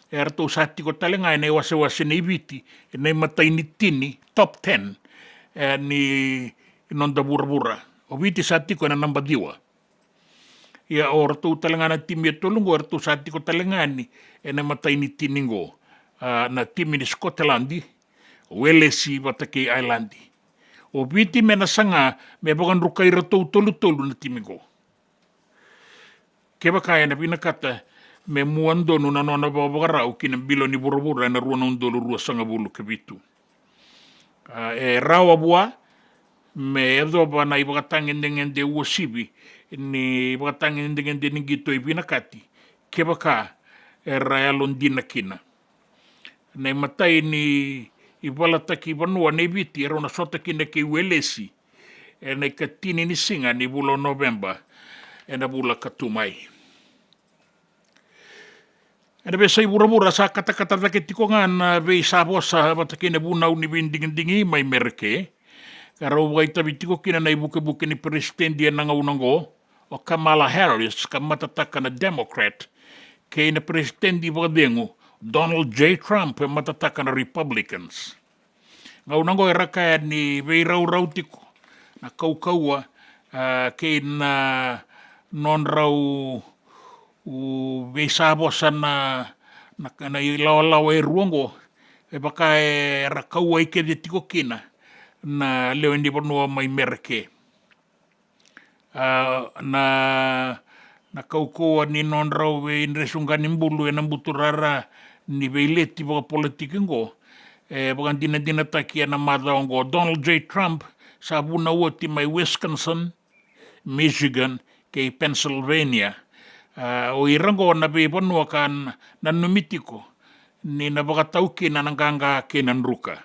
e ratou sa tiko tale ga e na iwasewase nei Viti e na imatai ni tini, top ten, e, ni noda vuravura. O Viti sa tiko e na naba ciwa. Ia o ratou tale ga na timi e tolu oqo e ratou sa tiko tale ga ni e na imatai ni tini oqo, a, na timi ni Scotland, Welesi vata kei Ireland. O Viti me na saga me vakadrukai iratou tolutolu na timi oqo. Kevaka e na vinakata me mua donu na nona vakavakarau ki na bilo ni vuravura e na rua na udolu ruasagavulu ka vitu. A, e rawa vua me yacova na ivakatagedegede uasivi ni ivakatagedegede ni qito e vinakati kevaka era yalodina kina. Na imatai ni ivalataki vanua nei Viti e rau na sota kina kei Welesi e na ikatini ni siga ni vula o Noveba e na vula ka tu mai. E na veiyasai vuravura sa katakata cake tiko ga na veisavosa vata kei na vunau ni veidigidigi mai Mereke, ka rau vakaitavi tiko kina na ivukevuke ni peresitedi e na gauna oqo o Kamala Harris ka matataka na Democrat, kei na peresitedi vakacegu Donald J Trump e matataka na Republicans. Gauna oqo era kaya ni veiraurau tiko na kaukauwa, a, kei na nodrau u veisavosa na, na, na ilawalawa e rua oqo, e vaka era kauwai kece tiko kina na lewe ni vanua mai Mereke. A, na, na kaukauwa ni nodrau veidresuqa ni bulu ena buturara ni veileti vakapolitiki oqo, e vakadinadinataki ena macawa oqo. Donald J Trump sa vunau oti mai Wisconsin, Michigan kei Pennsylvania. A, o ira oqo na veivanua ka n-, nanumi tiko ni na vakatau kina na qaqa kei na druka.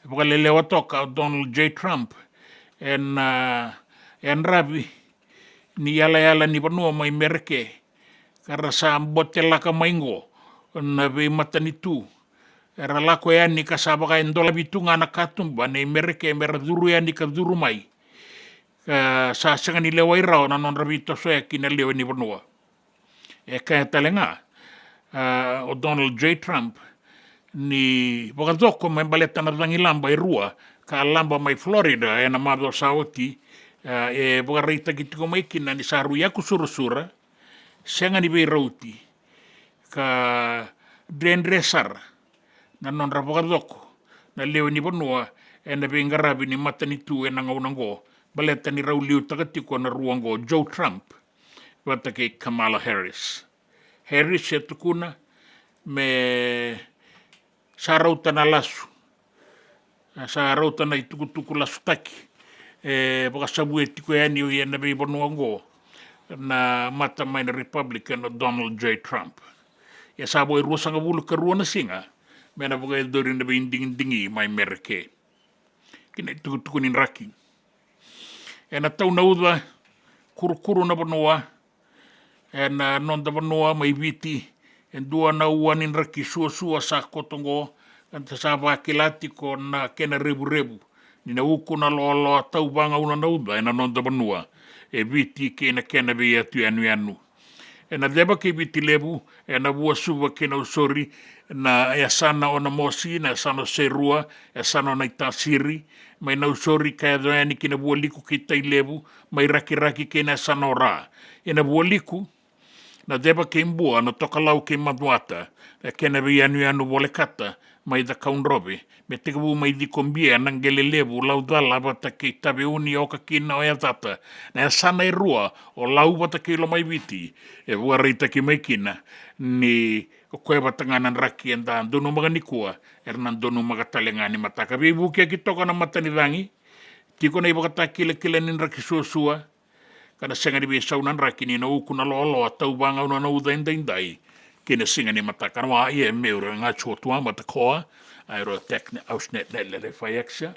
E vakalelewa toka o Donald J Trump ena, a, yadravi ni yalayala ni vanua mai Mereke, ka ra sa botelaka mai oqo na veimatanitu era lako yani ka sa vakaedolavi tu ga na katuba nei Mereke me ra curu yani ka curu mai. Ka sa sega ni lewai rawa na nodra veitosoyaki na lewe ni vanua. E kaya tale ga, a, o Donald J Trump ni vakacoko me baleta na cagilaba e rua ka laba mai Florida ena macawa sa oti, a, e vakaraitaki tiko mai kina ni sa rui yakusurasura, sega ni veirauti, ka dredre sara na nodra vakacoko na lewe ni vanua ena veiqaravi ni matanitu ena gauna oqo, baleta ni rau liutaka tiko na rua oqo, Joe Trump vata kei Kamala Harris. Harris e tukuna me sa rauta na lasu, sa rauta na itukutuku lasutaki e vakasavuya tiko yani ena veivanua oqo na mata mai na Republican o Donald J Trump. Ia sa vo e ruasagavulu ka rua na siga me na vakayacori na veidigidigi mai Mereke. Kei na itukutuku ni draki. Ena tau na uca, kurukuru na vanua, ena noda vanua mai Viti, e dua na ua ni draki suasua sa koto oqo, ka da sa vakila tiko na kena revurevu ni na uku na loaloa tau vagauna na uca ena noda vanua e Viti kei na kena veiyatu yanuyanu. Ena ceva kei Viti Levu, ena Vuasuva kei Nausori, na yasana o Namosi, na yasana o Serua, yasana o Naitasiri, mai Nausori ka yaco yani ki na Vualiku kei Tailevu, mai Rakiraki kei na yasana o Ra. Ena Vualiku, na ceva kei Bua, na Tokalau kei Macuata, na kena veiyanuyanu volekata mai Cakaudrove, me tekivu mai Cikobia, Naqelelevu, Laucala vata kei Taveuni, oka kina o Yacata, na yasana e rua o Lau vata kei Lomaiviti. E vakaraitaki mai kina ni o koya vata ga na draki eda donumaka nikua, era na donumaka tale ga ni mataka. Veivukiyaki toka na matanicagi, tiko na ivakatakilakila ni draki suasua, ka na sega ni veisau na draki ni na uku na loaloa tau vagauna na uca edaidai ki na siga ni mataka. Na wa ia e meu ra ga tu otua matakoa, a iro tekni ausnet ne lele fai eksa,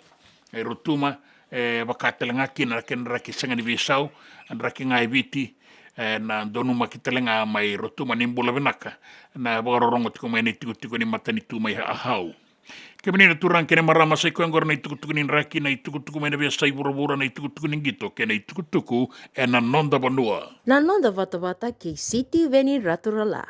a iro tuma, e vaka tale ga kina na kena draki sega ni veisau, a draki ga e Viti, e na donumaki tale ga mai iro tuma ni bula vinaka, na vakarorogo tiko mai na itikotiko ni matanitu mai Ahau. Kemuni na turaga kei na marama, sa i koya oqori na itukutuku ni draki, na itukutuku mai na veiyasai vuravura, na itukutuku ni qito kei na itukutuku ena noda vanua. Na noda vatavata kei Sitiveni Raturala.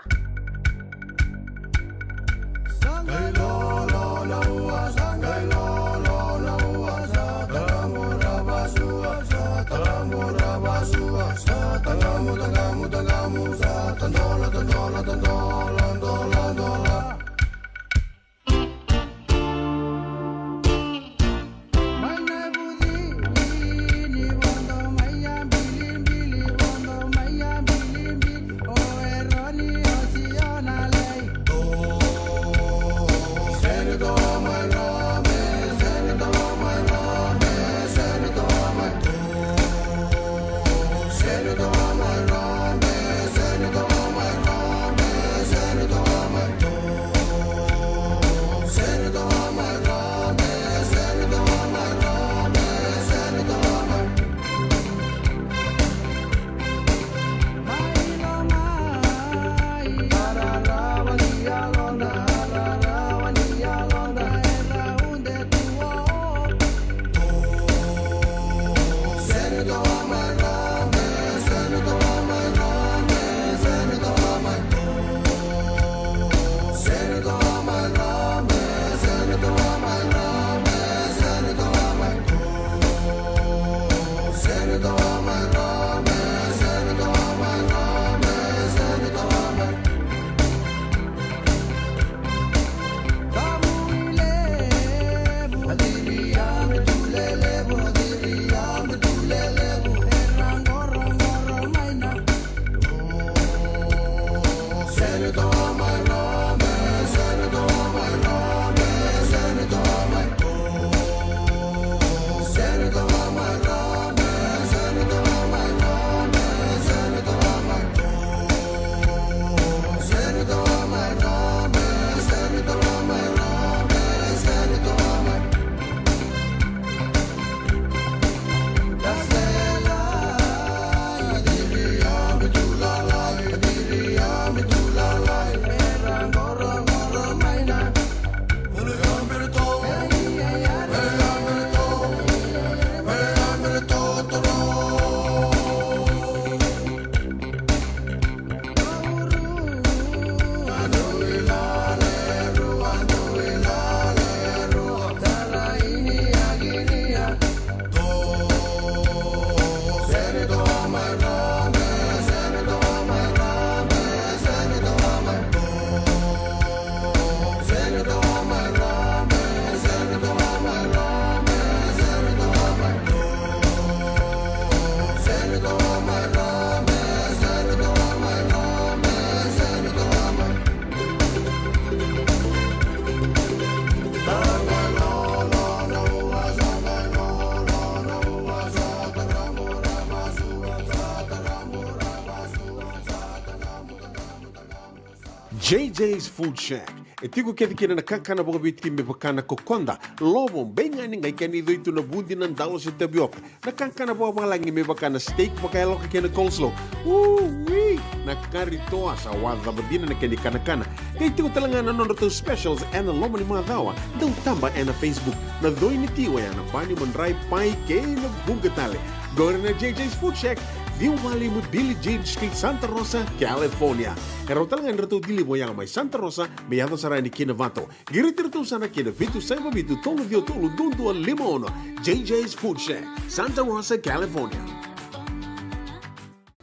J J's Food Shack. E tiko kece kina na kakana vakaviti me vaka na kokoda, lovo, beigani, qai kena icoi tu na vudi, na dalo se tavioka. Na kakana vakavalagi me vaka na steak vakayaloka kei na coleslaw. Ui! Na kari toa sa wacava dina na kena ikanakana. Qai tiko tale ga na nodratou specials ena loma ni macawa. Dau taba ena Facebook. Na coi ni ti oya na bani, madrai, pai kei na vuqa tale. Qori na J J's Food Shack, ciwa walu lima Billie Jean Street, Santa Rosa, California. E rawa tale ga ni ratou deliver oya mai Santa Rosa me yaco sara yani ki Novato. Qiriti iratou sara ki na vitu saiva vitu tolu ciwa tolu dua dua lima ono. J J's Food Shack, Santa Rosa, California.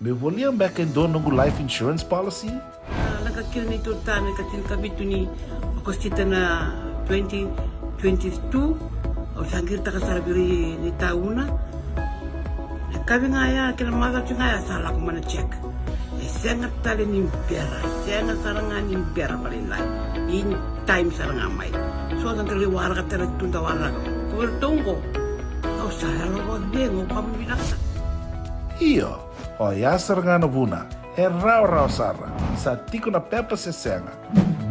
Meu volia beka e dua noqu life insurance policy? A, lako kina neitou ta na ika tinikavitu ni Okosita na twenty twenty-two. Au sa qiritaka sara vei ira ni tauna. Na kavi ga ya kei na macawa ga ya sa lako mai na check. E sega tale ni bera, e sega sara ga ni bera vakalailai. In time sara ga mai. So da qai waraka tale tu da waraka. Ko iratou qo, au sa yalo vakacegu, au vakavinavinaka sara. Io, oya sara ga na vuna. E rawarawa sara. Sa tiko na pepa se sega.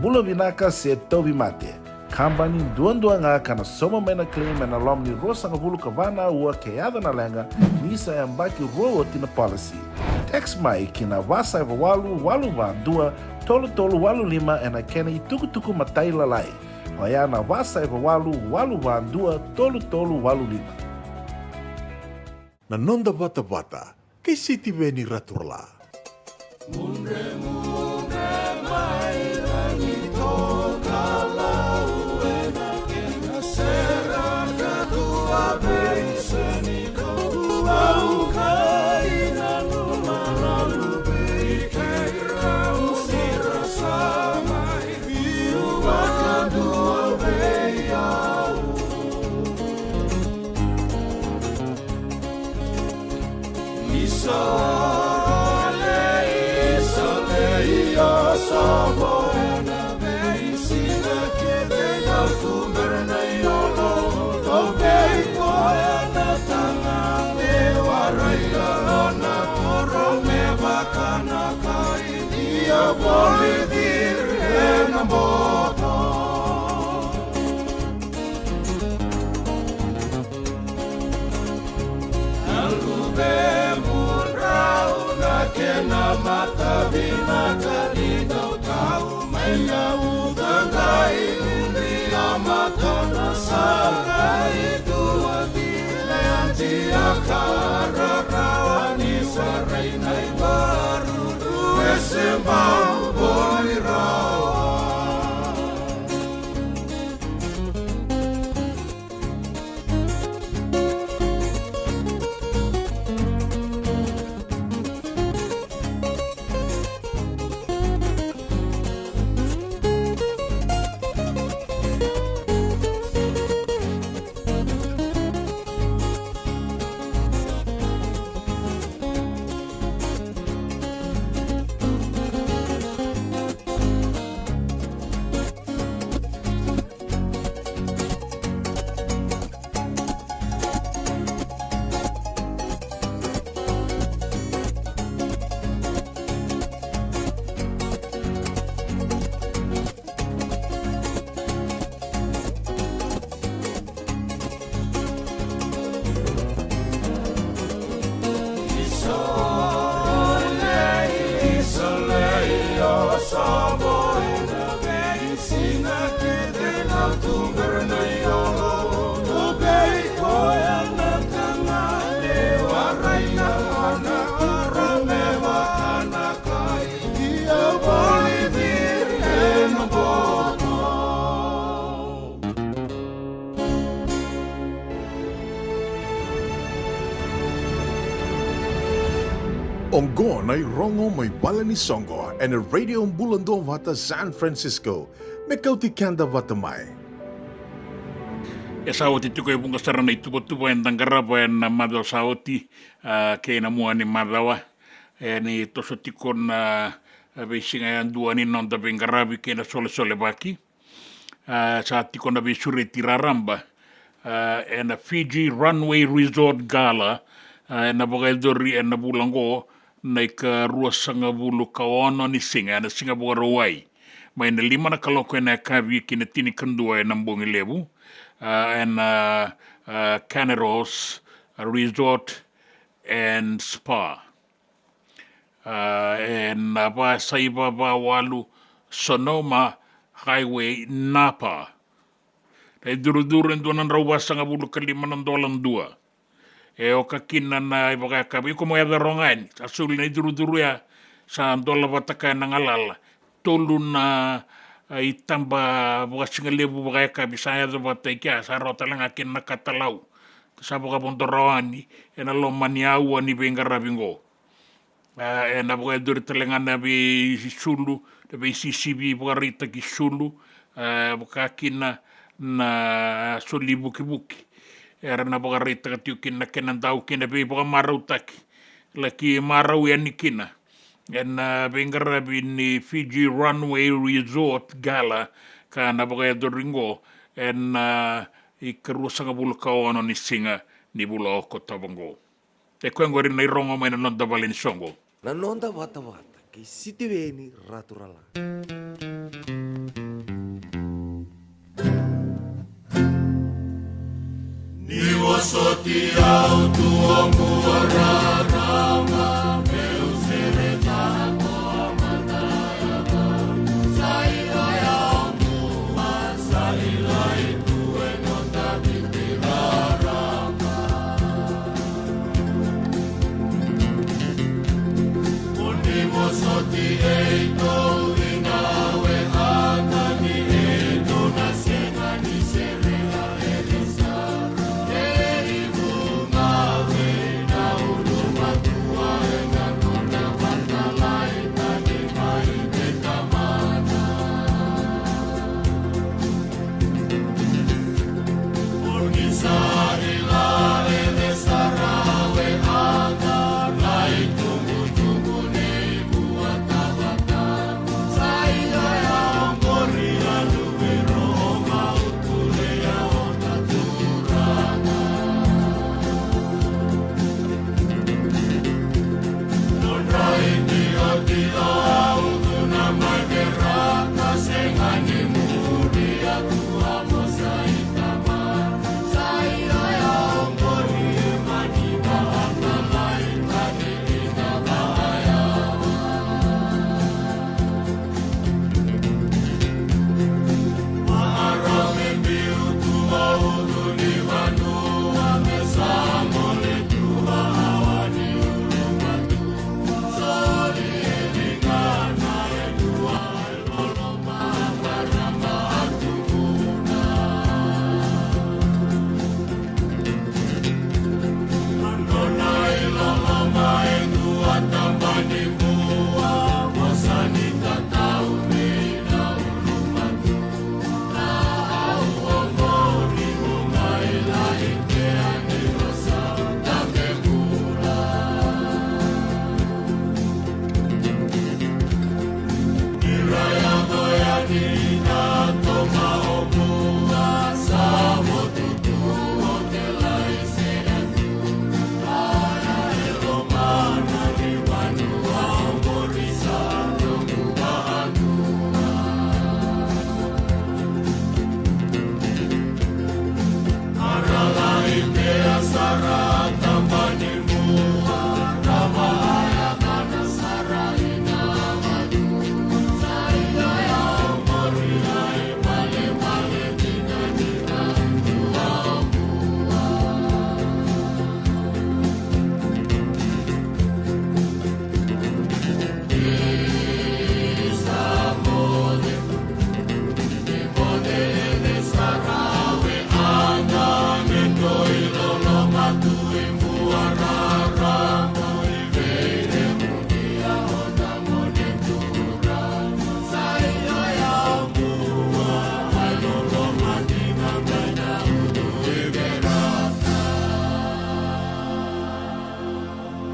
Bula vinaka se tauvimate. Kabani duadua ga ka na sauma mai na claim ena loma ni ruasagavulu ka va na aua ke yaco na leqa, ni sa yabaki rua oti na policy. Text mai ki na va saiva walu walu va dua tolu tolu walu lima ena kena itukutuku matailalai. Oya na va saiva walu walu va dua tolu tolu walu lima. Na noda vatavata kei Sitiveni Raturala. Mudremudre mai na ni tokalau ena kena sere ka dua vei Seni, ka dua au kai na numa na luve i keirau ni ra sa mai biu vakadua vei au. Isa lei, isa lei, o sa vo ena veisiga kece, au tubera na iyolo, au vei koya na tagane, warai a nona koro me vaka na kai, ia voli ciri ena boto. Na luvemudrau na kena matavinaka ni dau tau mai na uca qai udri a matana sa qai dua tile a tia ka rarawa ni warai na ivaru e se bau voli rawa. Oqo na irogo mai vale ni soqo ena Radio Bula Duavata San Francisco. Me kauti keda vata mai. E sa oti tiko e vuqa sara na ituvatuva eda qarava ena macawa sa oti, a, kei na mua ni macawa. E ni toso tiko na, a, veisiga yadua ni noda veiqaravi kei na solesolevaki. A, sa tiko na veisureti raraba, a, ena Fiji Runway Resort Gala, a, ena vakayacori ena vula oqo na ika ruasagavulu ka ono ni siga, ena siga Vakarauwai. mai na lima na kaloko ena yakavi ki na tinikadua ena bogi levu, a, ena, a, Canaros Resort and Spa. A, ena vasaiva vawalu Sonoma Highway, Napa. Na icurucuru e dua na drau vasagavulu ka lima na dola dua. E oka kina na ivakayakavi, iko mo yaco rogo yani, sa soli na icurucuru ya, sa dola vata kaya na galala. Tolu na, a, itaba vakasigalevu vakayakavi sa yaco vata i kea, sa rawa tale ga kina na katalau. Sa vakavodo rawa yani ena loma ni aua ni veiqaravi qo. A, ena vakayacori tale ga na veisulu, na veisisivi vakaraitaki sulu, a, vaka kina na soli vukivuki. Era na vakaraitaka tiko kina na kena dau kei na veivakamarautaki. Laki marau yani kina ena veiqaravi ni Fiji Runway Resort Gala, ka na vakayacori qo ena, a, ikaruasagavulu ka ono ni siga ni vula o Okotova qo. E koya qori na irogo mai na noda vale ni soqo. Na noda vatavata kei Sitiveni Raturala. Ni vosoti au tu o bua rarama, meu sereka ko a mataiaga. Sa i oya o bua, sa i lai tu e noda viti rarama.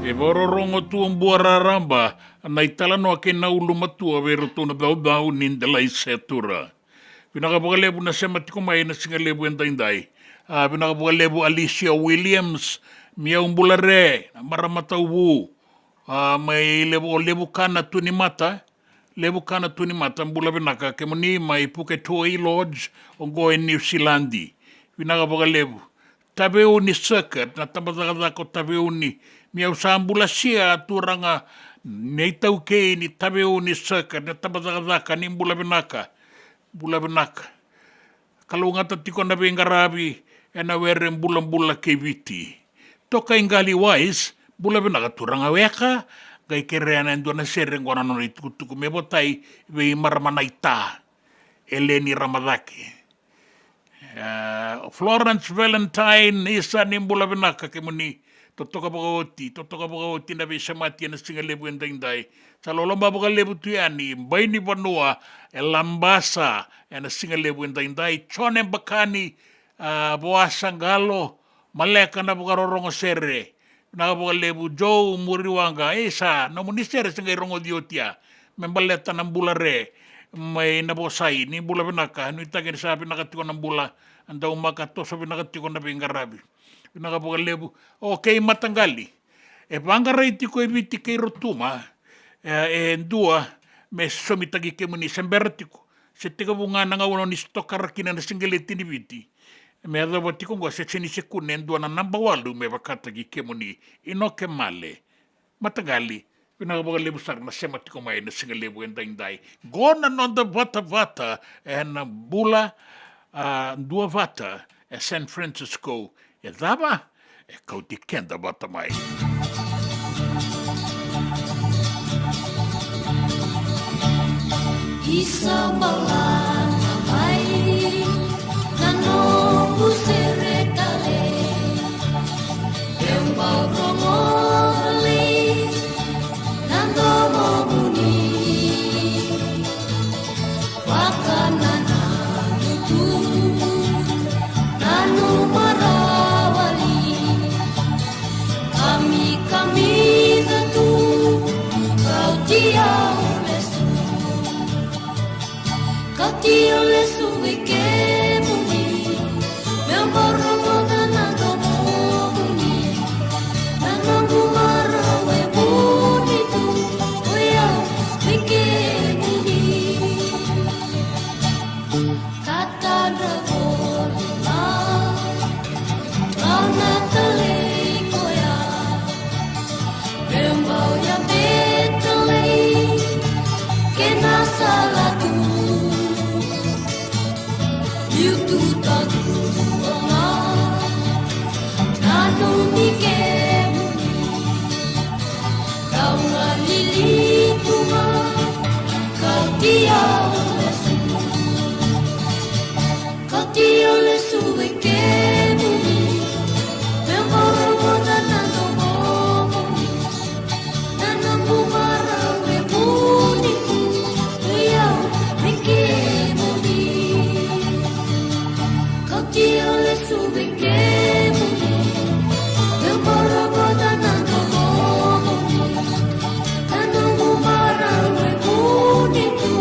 E vakarorogo tu o Bua Raraba, na italanoa kei na ulumatua vei iratou na caucau ni Delai Setura. Vinaka vakalevu na sema tiko mai ena siga levu edaidai. A, vinaka vakalevu Alicia Williams, Miau Bulare, na marama tauvu. A, mai levu, o Levu Kana tu ni mata. Levu kana tu ni mata, bula vinaka kemuni mai Puketoi Lodge, oqo e Niu Siladi. Vinaka vakalevu. Taveuni Circuit, na tabacakacaka o Taveuni. Meu sa bula sia turaga, na itaukei ni Taveuni Circuit, na tabacakacaka, ni bula vinaka. Bula vinaka. Kalougata tiko na veiqaravi ena were bulabula kei Viti. Toka i Qali Wise, bula vinaka turaga weka, qai kerea na e dua na sere qo na nona itukutuku me votai vei marama na ita. Eleni Ramacake. E, Florence Valentine, isa ni bula vinaka kemuni. Totoka vakaoti, totoka vakaoti na veisemati ena siga levu edaidai. Sa loloma vakalevu tu yani, Bainivanua, e Labasa, ena siga levu edaidai. Jone Bakani, a, Voasa Qalo, maleka na vakarorogo sere. Vinaka vakalevu, Joe Muriwaqa, isa, nomuni sere se qai rogoci oti ya. Me baleta na bula re, mai na vosai, ni bula vinaka, nuitaki ni sa vinaka tiko na bula, a daumaka toso vinaka tiko na veiqaravi. Vinaka vakalevu. Okei, mataqali. E vaqarai tiko e Viti kei Rotuma, e, e dua, me sosomitaki kemuni se bera tiko. Se tekivu ga na gauna ni se tokara kina na siqeleti ni Viti. Me yacova tiko oqo se sega ni se kune e dua na naba walu me vakataki kemuni. Inoke Male. Mataqali, vinaka vakalevu sara na sema tiko mai na siga levu edaidai. Qo na noda vatavata ena bula, a, duavata e San Francisco. E cava? E kauti keda vata mai. Isa balata mai na noqu sere talei. Meu bau rogo talei na domomuni. Vakanananu tu, nanuma rawa li. Kamikamica tu, kauti au lesu. Kauti au lesu vei kemuni. Meu bau rogoca na domomuni. Na noqu marau e vuni tu, o yau vei kemuni. Katadra voli ga, au na talei koya. Meu bau yabe talei kena sala tu. Liu tu tadua ga, nanumi kemuni. Kau galili tu ga, kauti au lesu. Kauti au lesu vei kemuni. Meu bau rogoca na domomuni. Na noqu marau e vuni tu, o yau vei kemuni. Kauti au lesu vei kemuni. Meu bau rogoca na domomuni. Na noqu marau e vuni tu,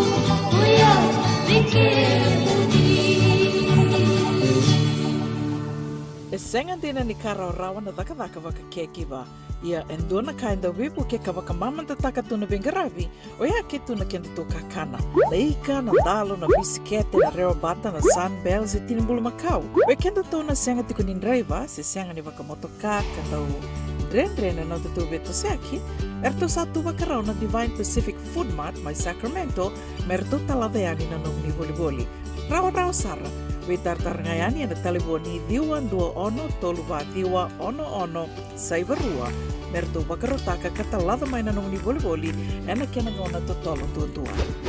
o yau vei kemuni. E sega dina ni ka rawarawa na cakacaka vaka-caregiver. Ia e dua na ka e dau veivuke ka vakamamadataka tu na veiqaravi, oya ke tu na kedatou kakana. Na ika, na dalo, na bisikete, na rewabata, na Sunbell se tini bulumakau. Vei kedatou na sega tiko ni draiva se sega ni vakamotoka ka dau dredre na nodatou veitosoyaki, eratou sa tu vakarau na Divine Pacific Food Mart mai Sacramento me ratou talaca yani na nomuni volivoli. Rawarawa sara. Veitaratara ga yani ena talevoni ciwa dua ono tolu va ciwa ono ono saiva rua me ratou vakarautaka ka talaca mai na nomuni volivoli ena kena gauna totolo duadua.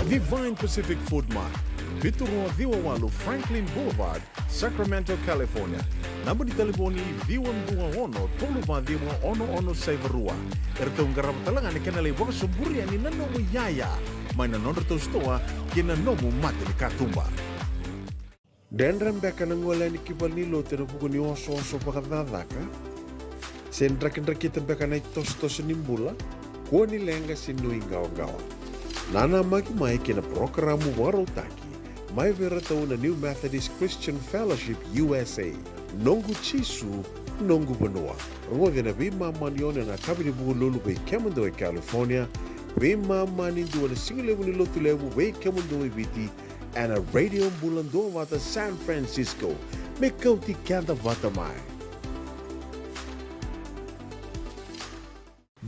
Divine Pacific Food Mart, vitu rua ciwa walu Franklin Boulevard, Sacramento, California. Naba ni talevoni ciwa dua ono tolu va ciwa ono ono saiva rua. Eratou qarava tale ga na kena lai vakasoburi yani na nomu iyaya mai na nodratou sitoa kei na nomu mata ni katuba. Dredre beka na gole yani ki valenilotu ena vuku ni osooso vakacakacaka? Se drakidrakita beka na itosotoso ni bula? Kua ni leqa se nuiqawaqawa. Nanamaki mai kei na parokaramu vakarautaki mai vei iratou na New Methodist Christian Fellowship U S A, Noqu Jisu, Noqu Vanua. Rogoci ena veimama ni ono ena yakavi ni Vukelulu vei kemudou e California, Veimama ni dua na sigalevu ni Lotulevu vei kemudou e Viti, ena Radio Bula Duavata San Francisco. Me kauti keda vata mai.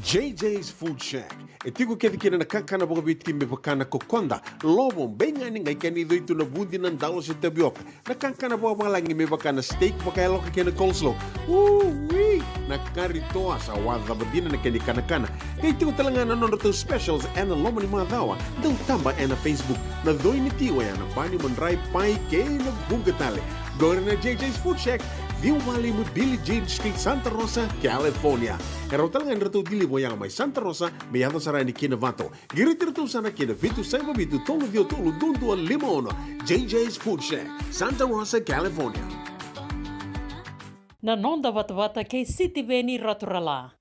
J J's Food Shack. E tiko kece kina na kakana vakaviti me vaka na kokoda, lovo, beigani, qai kena icoi tu na vudi, na dalo se tavioka. Na kakana vakavalagi me vaka na steak vakayaloka kei na coleslaw. Ui! Na kari toa, sa wacava dina na kena ikanakana. Qai tiko tale ga na nodratou specials ena loma ni macawa. Dau taba ena Facebook. Na coi ni ti oya na bani, madrai, pai kei na vuqa tale. Qori na J J's Food Shack, ciwa walu lima Billie Jean Street, Santa Rosa, California. E rawa tale ga ni ratou deliver oya mai Santa Rosa me yaco sara yani ki Novato. Qiriti iratou sara ki na vitu saiva vitu tolu ciwa tolu dua dua lima ono. J J's Food Shack, Santa Rosa, California. Na noda vatavata kei Sitiveni Raturala.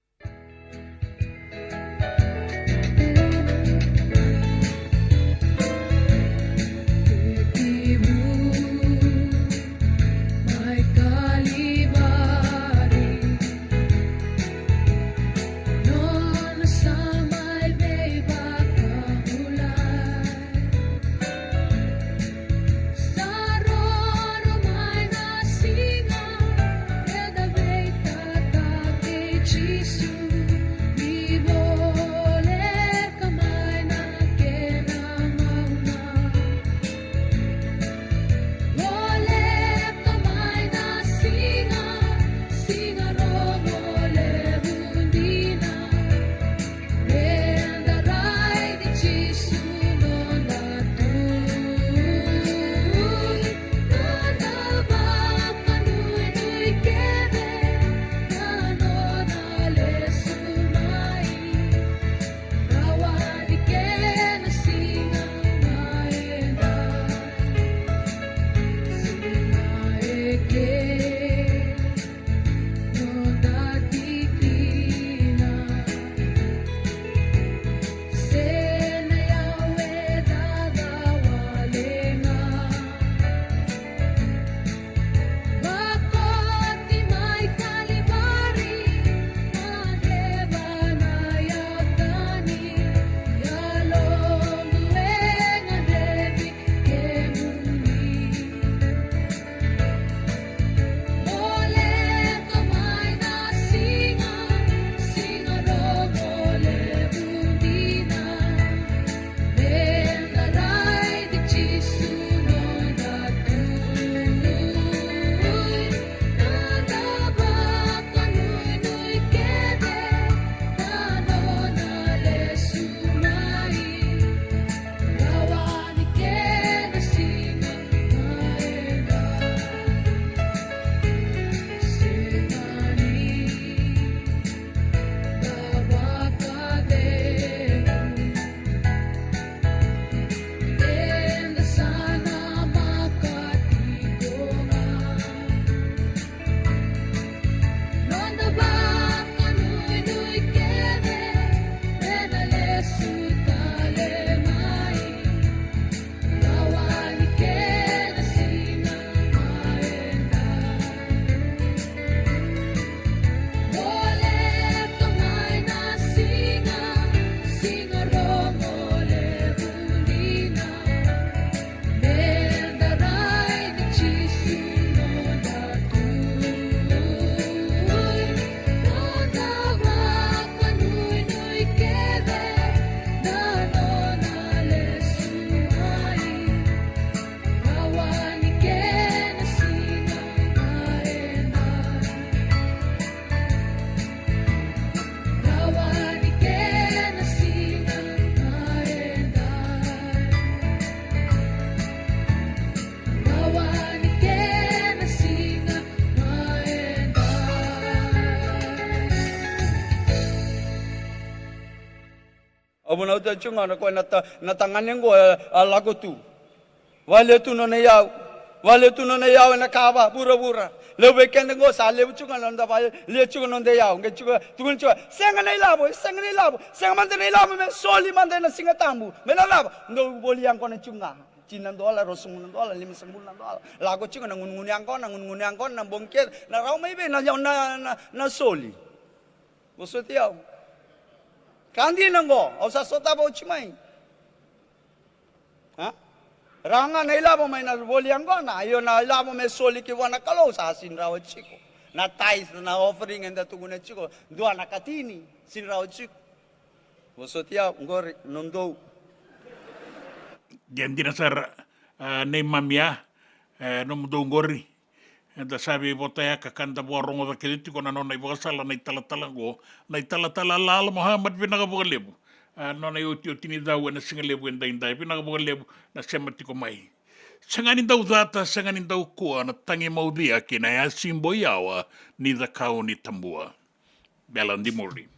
Au vunauta tiko ga na koya na ta-, na tagane oqo e, a lako tu. Vale tu nona iyau. Vale tu nona iyau ena kava vuravura. Levu vei keda oqo sa levu tiko ga na noda vale, lia tiko na noda iyau. Qai tiko, tukuna tiko, sega na ilavo, sega na ilavo, sega mada na ilavo, me soli mada ena Siga Tabu. Me na cava? Dou voli yaqona tiko ga. Tini na dola, ruasagavulu na dola, limasagavulu na dola. Lako tiko na gunugunu yaqona, gunugunu yaqona, na bogi kece, na rawa mai vei na, na, na, na soli. Vosoti au. Ka dina qo, au sa sotava oti mai. A? Rawa ga na ilavo mai na voli yaqona, io na ilavo me soli ki vua na Kalou sa sini rawa tiko. Na tithe, na offering eda tukuna tiko, dua na katini, sini rawa tiko. Vosoti au, qori, nomudou. Ia dina sara, a, neimami a, e, nomudou qori. Eda sa veivotayaka ka da vakarogoca kece tiko na nona ivakasala na italatala oqo, na italatala Lala Muhammad, vinaka vakalevu. A, nona iotioti ni cau ena siga levu edaidai, vinaka vakalevu na sema tiko mai. Sega ni dau cata, sega ni dau kua, na tagi maucia kei na yasi boi yawa, ni cakau ni tabua. Bela Dimuri.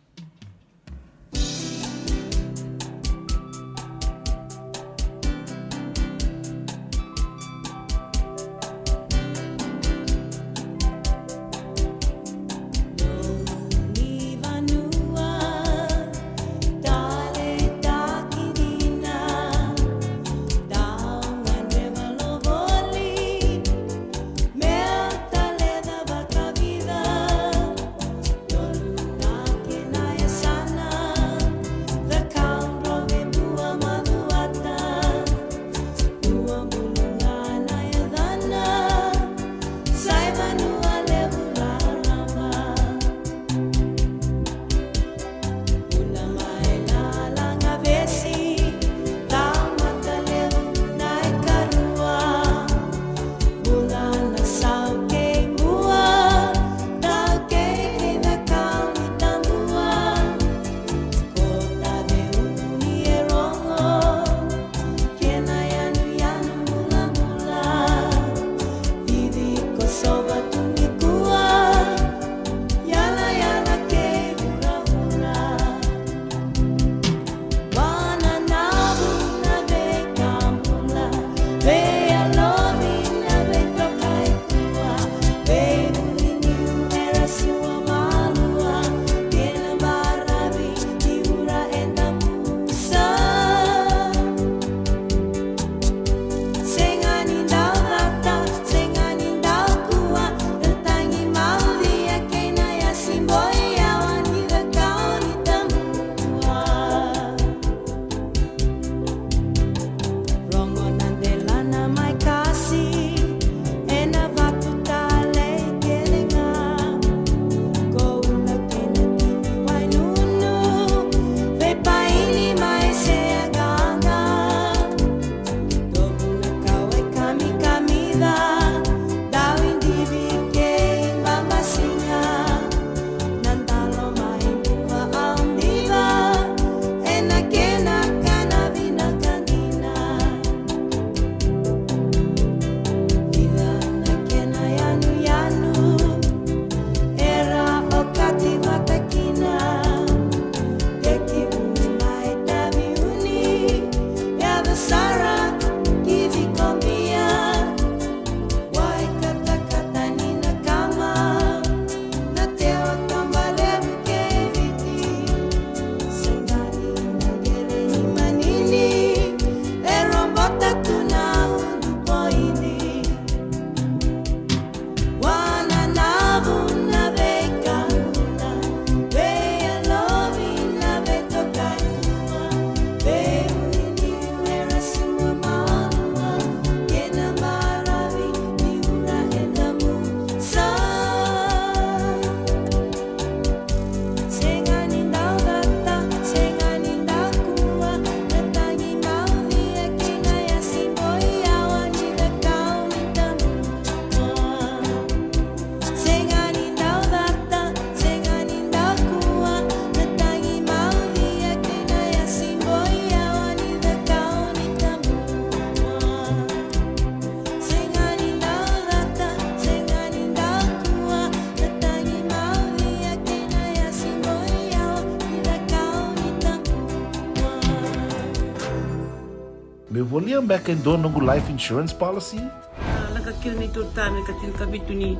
Meu volia beka e dua noqu life insurance policy? A, lako kina neitou ta na ikatinikavitu ni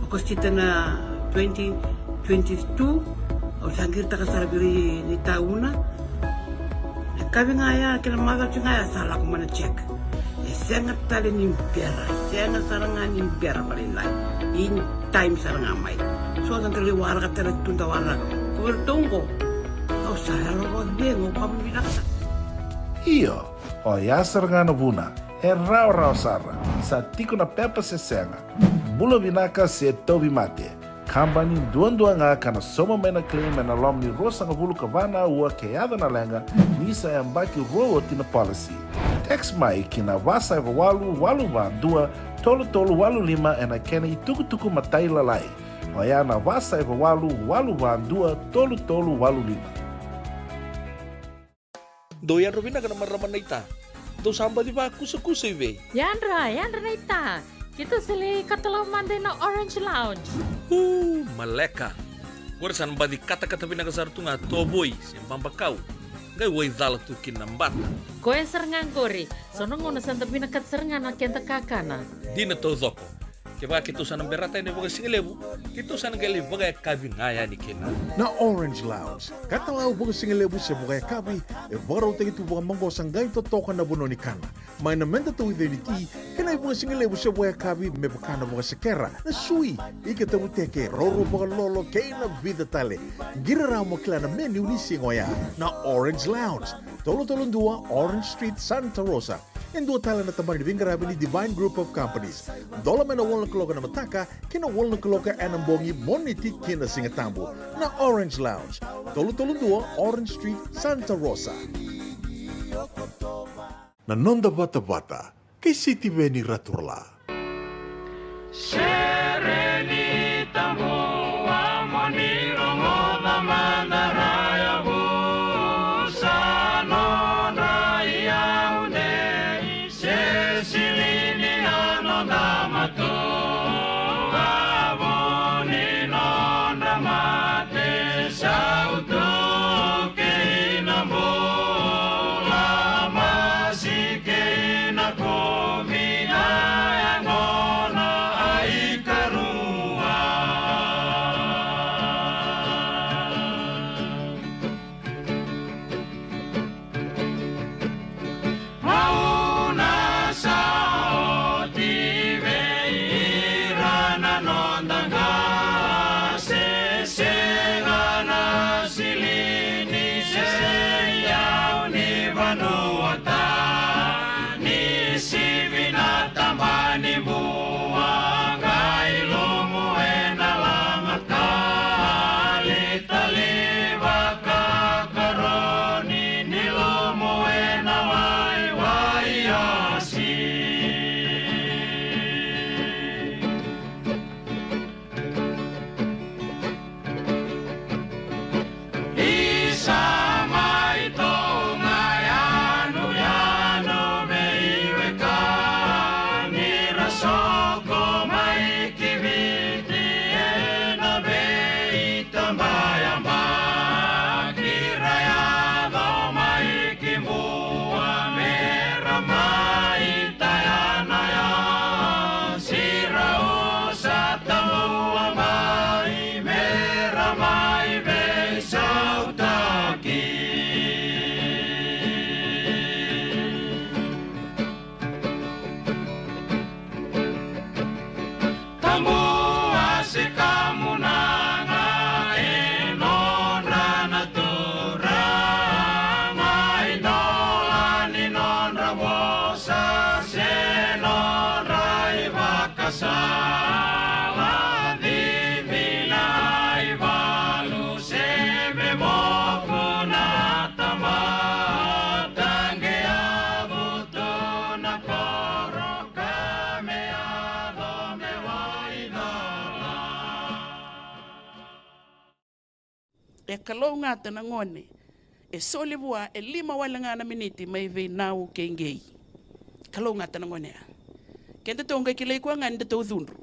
Okosita na twenty twenty-two. Au sa qiritaka sara vei ira ni tauna. Na kavi ga ya kei na macawa ga ya sa lako mai na check. E sega tale ni bera, sega sara ga ni bera vakalailai. In time sara ga mai. So da qai waraka tale tu da waraka. Ko iratou qo, au Sa yalo vakacegu, au vakavinavinaka. Io, oya sara ga na vuna, e rawarawa sara, sa tiko na pepa se sega. Bula vinaka se tauvimate. Kabani duadua ga ka na sauma mai na claim ena loma ni ruasagavulu ka va na aua ke yaco na leqa, ni sa yabaki rua oti na policy. Text mai ki na va saiva walu walu va dua tolu tolu walu lima ena kena itukutuku matailalai. Oya na va saiva walu walu va dua tolu tolu walu lima. Dou yadra vinaka na marama naita. Dou sa baci vakusakusa i vei? Yadra, yadra naita. Keitou sa lai katalau mada ina Orange Lounge. Uu, maleka. Qori sa na baci katakata vinaka sara tu ga tovoi se babakau. Qai waicala tu kina na bata. Koya sara ga qori. So na gauna sa da vinakata sara ga na keda kakana. Dina taucoko. Kevaka keitou sa na berata yani vakasigalevu, keitou sa na qai lai vakayakavi ga yani kina. Na Orange Lounge, katalau vakasigalevu se vakayakavi, e vakarautaki tu vakamaqosa qai totoka na vanua ni kana. Mai na meda tauica ni ti, kei na ivakasigalevu se vakayakavi me vaka na vakasekera, na sui, ika tavuteke, rourou vakalolo, kei na vica tale. Qiri rawa mo kila na menu ni siga oya. Na Orange Lounge, tolu tolu dua Orange Street, Santa Rosa. E dua tale na tabana ni veiqaravi ni Divine Group of Companies. Dola mai na walu na kaloko ena mataka ki na walu na kaloko ena bogi, Moniti ki na Sigatabu. Na Orange Lounge, tolu tolu dua Orange Street, Santa Rosa. Na noda vatavata kei Sitiveni Raturala. Sere ni tabu, a mo ni rogoca mada, ra yavusa nodra iyau nei, se silini na noda matua, a vo ni nodra mate, sautu kei na bula, masi kei na kumi, a yaqona a ikarua. Gauna sa oti vei ira na noda qase, sega na silini se iyau ni vanua tani, sivi na tabani bua, qai lumu ena lama talitali, vaka karoni ni lumu ena waiwai yasi. Isa mai Tonga, yanuyanu veiwekani, ra soko mai ki Viti ena veitabayabaki, ra yaco mai ki Bua me ra mai tayana ya, si ra usa tabua mai me ra mai veisautaki. Tabua se kamunaga e nodra na turaga, idola ni nodra vosa se nodra ivakasala, cici na ivalu se me moku na tamata, qai yavu tu na koro ka me yaco me waicala. E kalougata na gone e soli vua e lima wale ga na miniti mai vei Nau kei Qei. Kalougata na gone ya. Kedatou qai kilai koya ga ni datou cudru.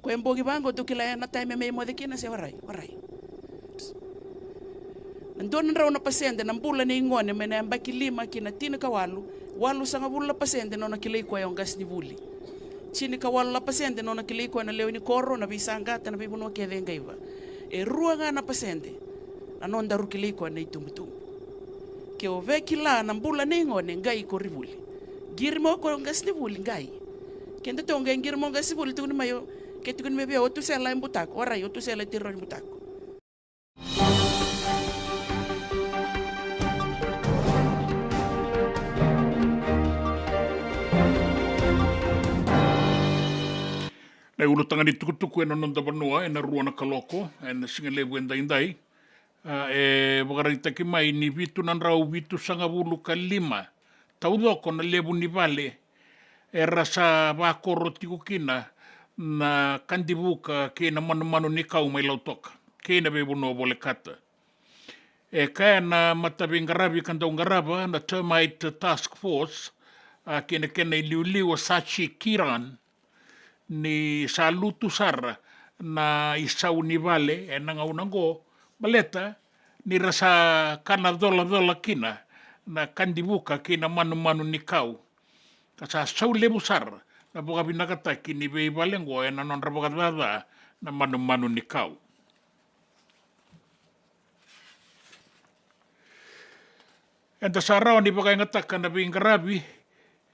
Koya e bogi vaqo tou kila ya na taimi me moce kina se warai, warai. Na dua na drau na pasede na bula nei gone mai na yabaki lima ki na tinikawalu, walusagavulu na pasede nona kilai koya o qasenivuli. Tinikawalu na pasede nona kilai koya na lewe ni koro, na veisaqata, na veivanua kece e qaiva. E rua ga na pasede na nodaru kilai koya na itubutubu. Ke o via kila na bula nei gone, qai ko ri vuli. Qiri mo ko qasenivuli, qai. Kedatou qai qiri mo qasenivuli, tukuni mai o, ke tukuni mai vei au o Tusela e butako, warai, o Tusela e tiro ni butako. E ulutaga ni tukutuku ena noda vanua ena rua na kaloko ena siga levu edaidai. A, e vakaraitaki mai ni vitu na drau vitusagavulu ka lima taucoko na levu ni vale era sa vakoro tiko kina na kadivuka kei na manumanu ni kau mai Lautoka kei na veivanua volekata. E kaya na mataveiqaravi ka dau qarava na Termite Task Force, a, kei na kena iliuliu o Sachi Kiran, ni sa lutu sara na isau ni vale ena gauna oqo, baleta ni ra sa kana colacola kina na kadivuka kei na manumanu ni kau. Ka sa sau levu sara na vakavinakataki ni veivale oqo ena nodra vakacaca na manumanu ni kau. Eda sa rawa ni vakayagataka na veiqaravi,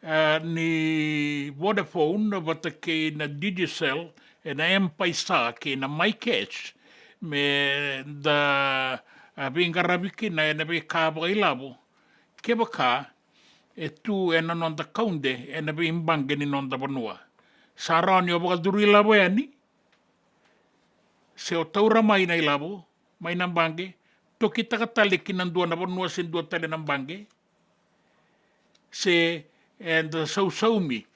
eh, ni Vodafone vata kei na Digicel ena M-PAiSA kei na MyCash me da, eh, veiqaravi kina ena veika vakailavo kevaka e tu ena noda kaude ena veibaqe ni noda vanua. Sa rawa ni o vakacuru ilavo yani, se o taura mai na ilavo mai na baqe, tokitaka tale ki na dua na vanua se dua tale na baqe, se eda sausaumi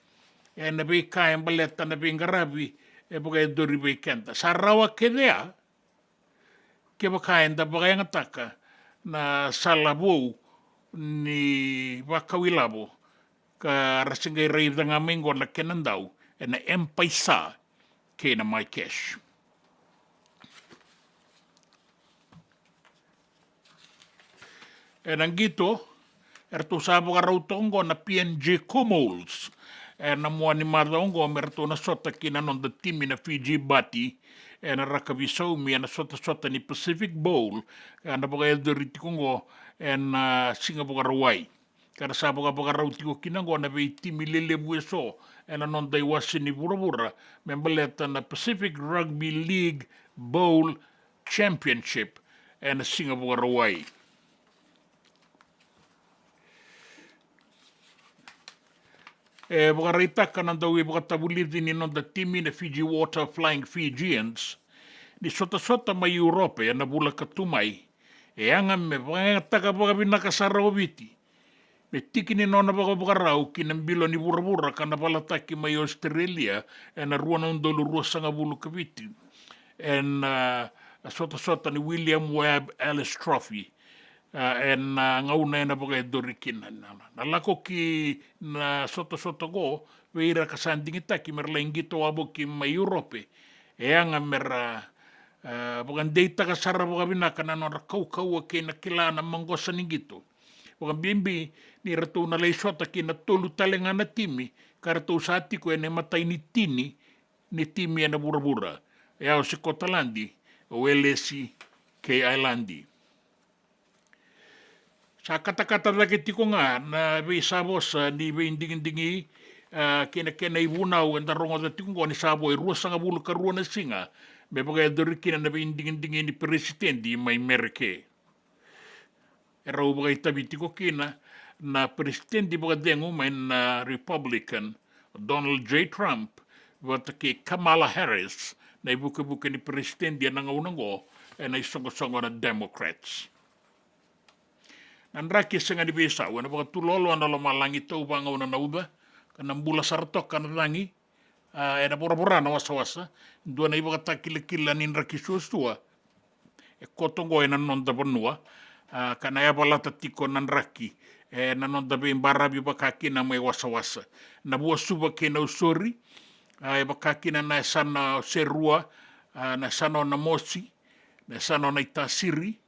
ena veika e baleta na veiqaravi e vakayacori vei keda. Sa rawa kece ya kevaka eda vakayagataka na sala vou ni vakau ilavo, ka ra se qai raica ga mai oqo na kena dau ena M-PAiSA kei na MyCash. Ena qito, eratou sa vakarau toka oqo na P N G Comores ena mua ni macawa oqo me ratou na sota ki na noda timi na Fiji Bati ena rakavi saumi ena sotasota ni Pacific Bowl, ena vakayacori tiko oqo ena, ah, siga Vakarauwai. Ka ra sa vakavakarau tiko kina oqo na veitimi lelevu eso ena noda iwase ni vuravura me baleta na Pacific Rugby League Bowl Championship ena siga Vakarauwai. E vakaraitaka na dauveivakatavulici ni noda timi na Fiji Water Flying Fijians ni sotasota mai Europe ena vula ka tu mai, e yaga me vakayagataka vakavinaka sara o Viti me tiki ni nona vakavakarau ki na bilo ni vuravura ka na valataki mai Australia ena rua na udolu ruasagavulu ka vitu ena, ah, sotasota ni William Webb Ellis Trophy, ah, ena, ah, gauna ena vakayacori kina. Na, na, na lako ki na sotasota oqo vei ira ka sa digitaki me ra lai qito wavoki mai Europe, e yaga me ra, ah, vakadeitaka sara vakavinaka na nodra kaukauwa kei na kila na maqosa ni qito, vakabibi ni ratou na lai sota kei na tolu tale ga na timi ka ratou sa tiko ena imatai ni tini ni timi ena vuravura, e a o Sikotaladi, o Welesi kei Ailadi. Sa katakata cake tiko ga na veisavosa ni veidigidigi, ah, kei na kena ivunau eda rogoca tiko oqo ni sa vo e ruasagavulu ka rua na siga me vakayacori kina na veidigidigi ni peresitedi mai Mereke. E rau vakaitavi tiko kina na peresitedi vakacegu mai na Republican, Donald J Trump, vata kei Kamala Harris, na ivukevuke ni peresitedi ena gauna oqo ena isoqosoqo na Democrats. Na draki e sega ni veisau, ena vakatuloaloa na lomalagi, tauvagauna na uca, ka na bula sara toka na cagi, ah, ena voravora na wasawasa. Dua na ivakatakilakila ni draki suasua e koto oqo ena noda vanua, ah, ka na yavalata tiko na draki ena noda veibaravi vaka kina mai wasawasa. Na Vuasuva kei Nausori, ah, e vaka kina na yasana o Serua, ah, na yasana o Namosi, na yasana o Naitasiri,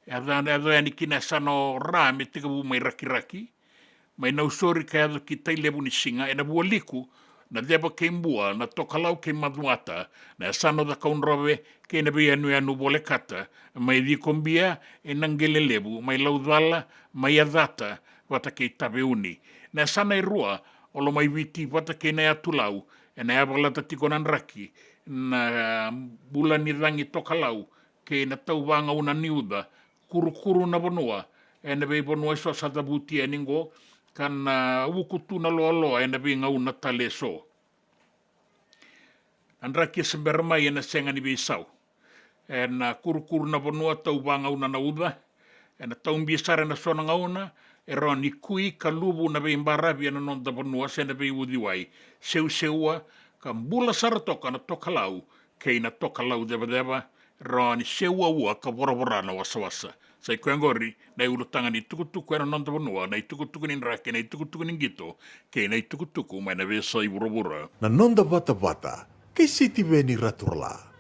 e yaco, e yaco yani ki na yasana o Ra me tekivu mai Rakiraki, mai Nausori ka yaco ki Tailevu ni Siga, ena Vualiku, na Ceva kei Bua, na Tokalau kei Macuata, na yasana o Cakaudrove kei na veiyanuyanu volekata, mai Cikobia, e Naqelelevu, mai Laucala, mai Yacata vata kei Taveuni. Na yasana e rua o Lomaiviti vata kei Nayatulau, ena yavalata tiko na draki na bula ni cagi tokalau kei na tauvagauna ni uca, kurukuru na vanua ena veivanua eso sa cavuti yani oqo, ka na vuku tu na loaloa ena veigauna tale eso. A draki e se bera mai ena sega ni veisau. Ena kurukuru na vanua, tau vagauna na uca. Ena taubi sara ena so na gauna, e rawa ni kui ka luvu na veibaravi ena noda vanua se na veiuciwai. Seuseua ka bula sara toka na tokalau kei na tokalau cevaceva, e rawa ni seuaua ka voravora na wasawasa. Sa i koya oqori na iulutaga ni tukutuku ena noda vanua, na itukutuku ni draki, na itukutuku ni qito, kei na itukutuku mai na veiyasai vuravura. Na noda vatavata kei Sitiveni Raturala.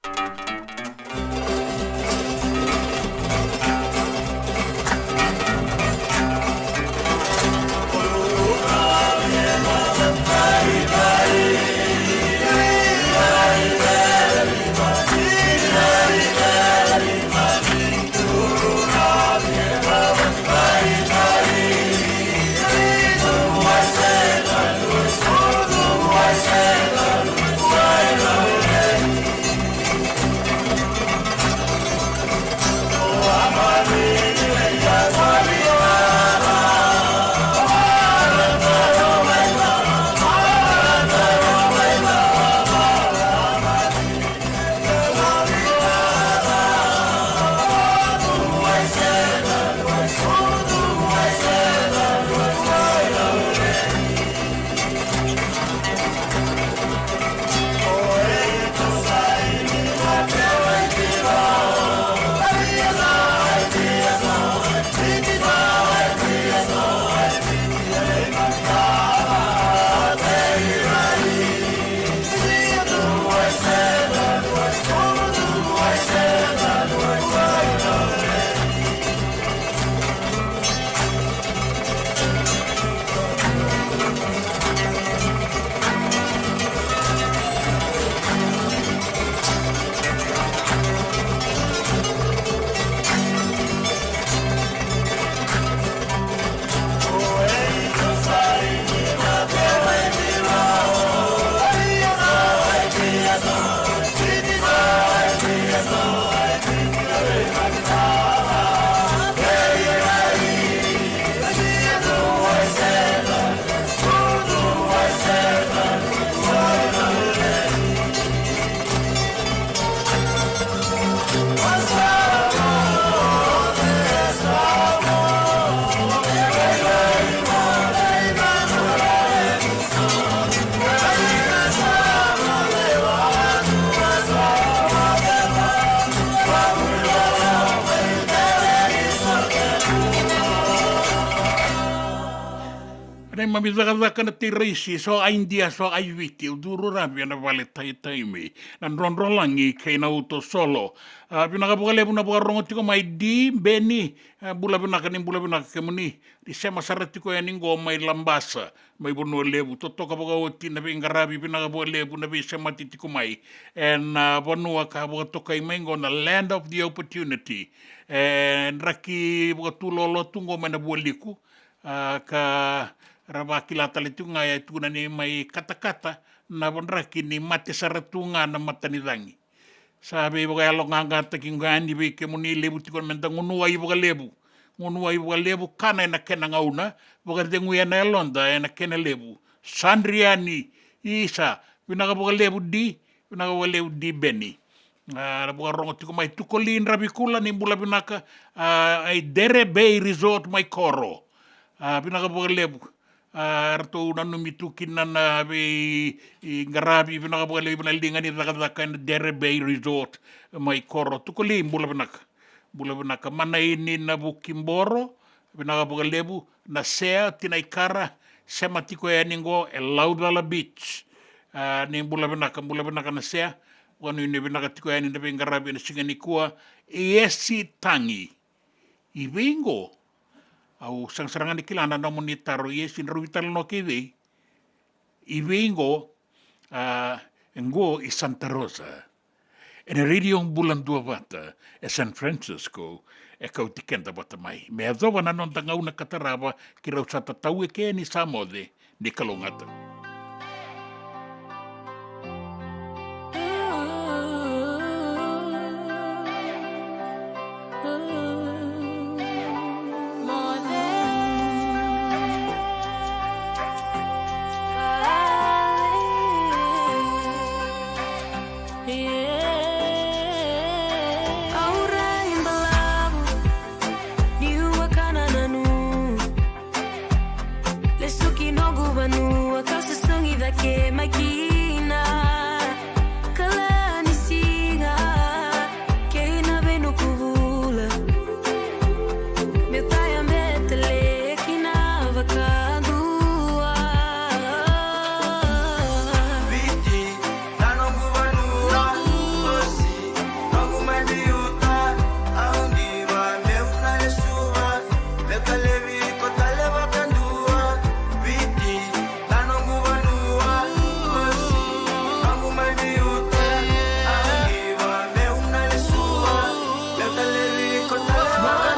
Neimami cakacaka na teiraisi, so a Idia, so a Viti, au curu ravi ena vale taitaimi, na drodrolagi kei na uto solo. A, vinaka vakalevu na vakarogo tiko mai, Di Beni. A, bula vinaka, ni bula vinaka kemuni. Ni sema sara tiko yani qo mai Labasa, mai Vanua Levu, totoka vakaoti na veiqaravi, vinaka vakalevu na veisemati tiko mai. Ena vanua ka vakatokai mai qo na land of the opportunity. E draki vakatulolo tu qo mai na Vualiku. A, ka ra vakila tale tiko ga, e tukuna ni mai katakata na vanua, draki ni mate sara tu ga na matanicagi. Sa veivakayaloqaqataki ga yani vei kemuni, levu tiko meda gunu wai vakalevu. Gunu wai vakalevu, kana ena kena gauna, vakaceguya na yaloda ena kena levu. Sa dri yani, isa, vinaka vakalevu Di, vinaka vakalevu Di Beni. A, na vakarogo tiko mai, Tukoli Dravikula, ni bula vinaka, a, i Dere Bay Resort mai Koro. A, vinaka vakalevu. A, ratou nanumi tu kina na veiqaravi, vinaka vakalevu na liga ni cakacaka ena Dere Bay Resort mai Koro. Tukoli, bula vinaka. Bula vinaka. Manaini Navukiboro, vinaka vakalevu. Nasea Tinaikara, sema tiko yani qo e Laucala Beach. A, ni bula vinaka, bula vinaka Nasea. Vakanuinui vinaka tiko yani na veiqaravi ena siga nikua. Iesi Tagi. I vei qo? Au sega sara ga ni kila na nomuni taro, Iesi, drau veitalanoa kei cei? I vei qo? A, qo i Santa Rosa. Ena Radio Bula Duavata e San Francisco, e kauti keda vata mai. Me yacova na noda gauna ka tarava, keirau sa tatau eke ni sa moce, ni kalougata. Cake mai kina, kala ni siga, kei na vei noqu vula. Meu taya bete le kina vakadua. Viti, na noqu vanua, mosi, noqu mai biuta, au diva, meu na lesuva, meu talevi, ko tale vakadua, Viti, na noqu vanua, mosi, noqu mai biuta, au diva, meu na lesuva, meu talevi, ko tale vakadua.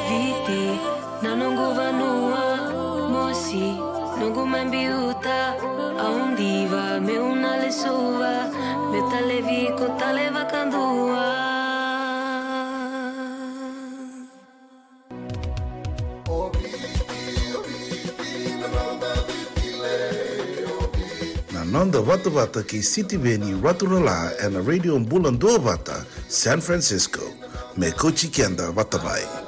Viti, na noqu vanua, mosi, noqu mai biuta, au diva, meu na lesuva, meu talevi ko tale vakadua. Na noda vatavata kei Sitiveni Raturala ena Radio Bula Duavata, San Francisco. Me kauti keda vata mai.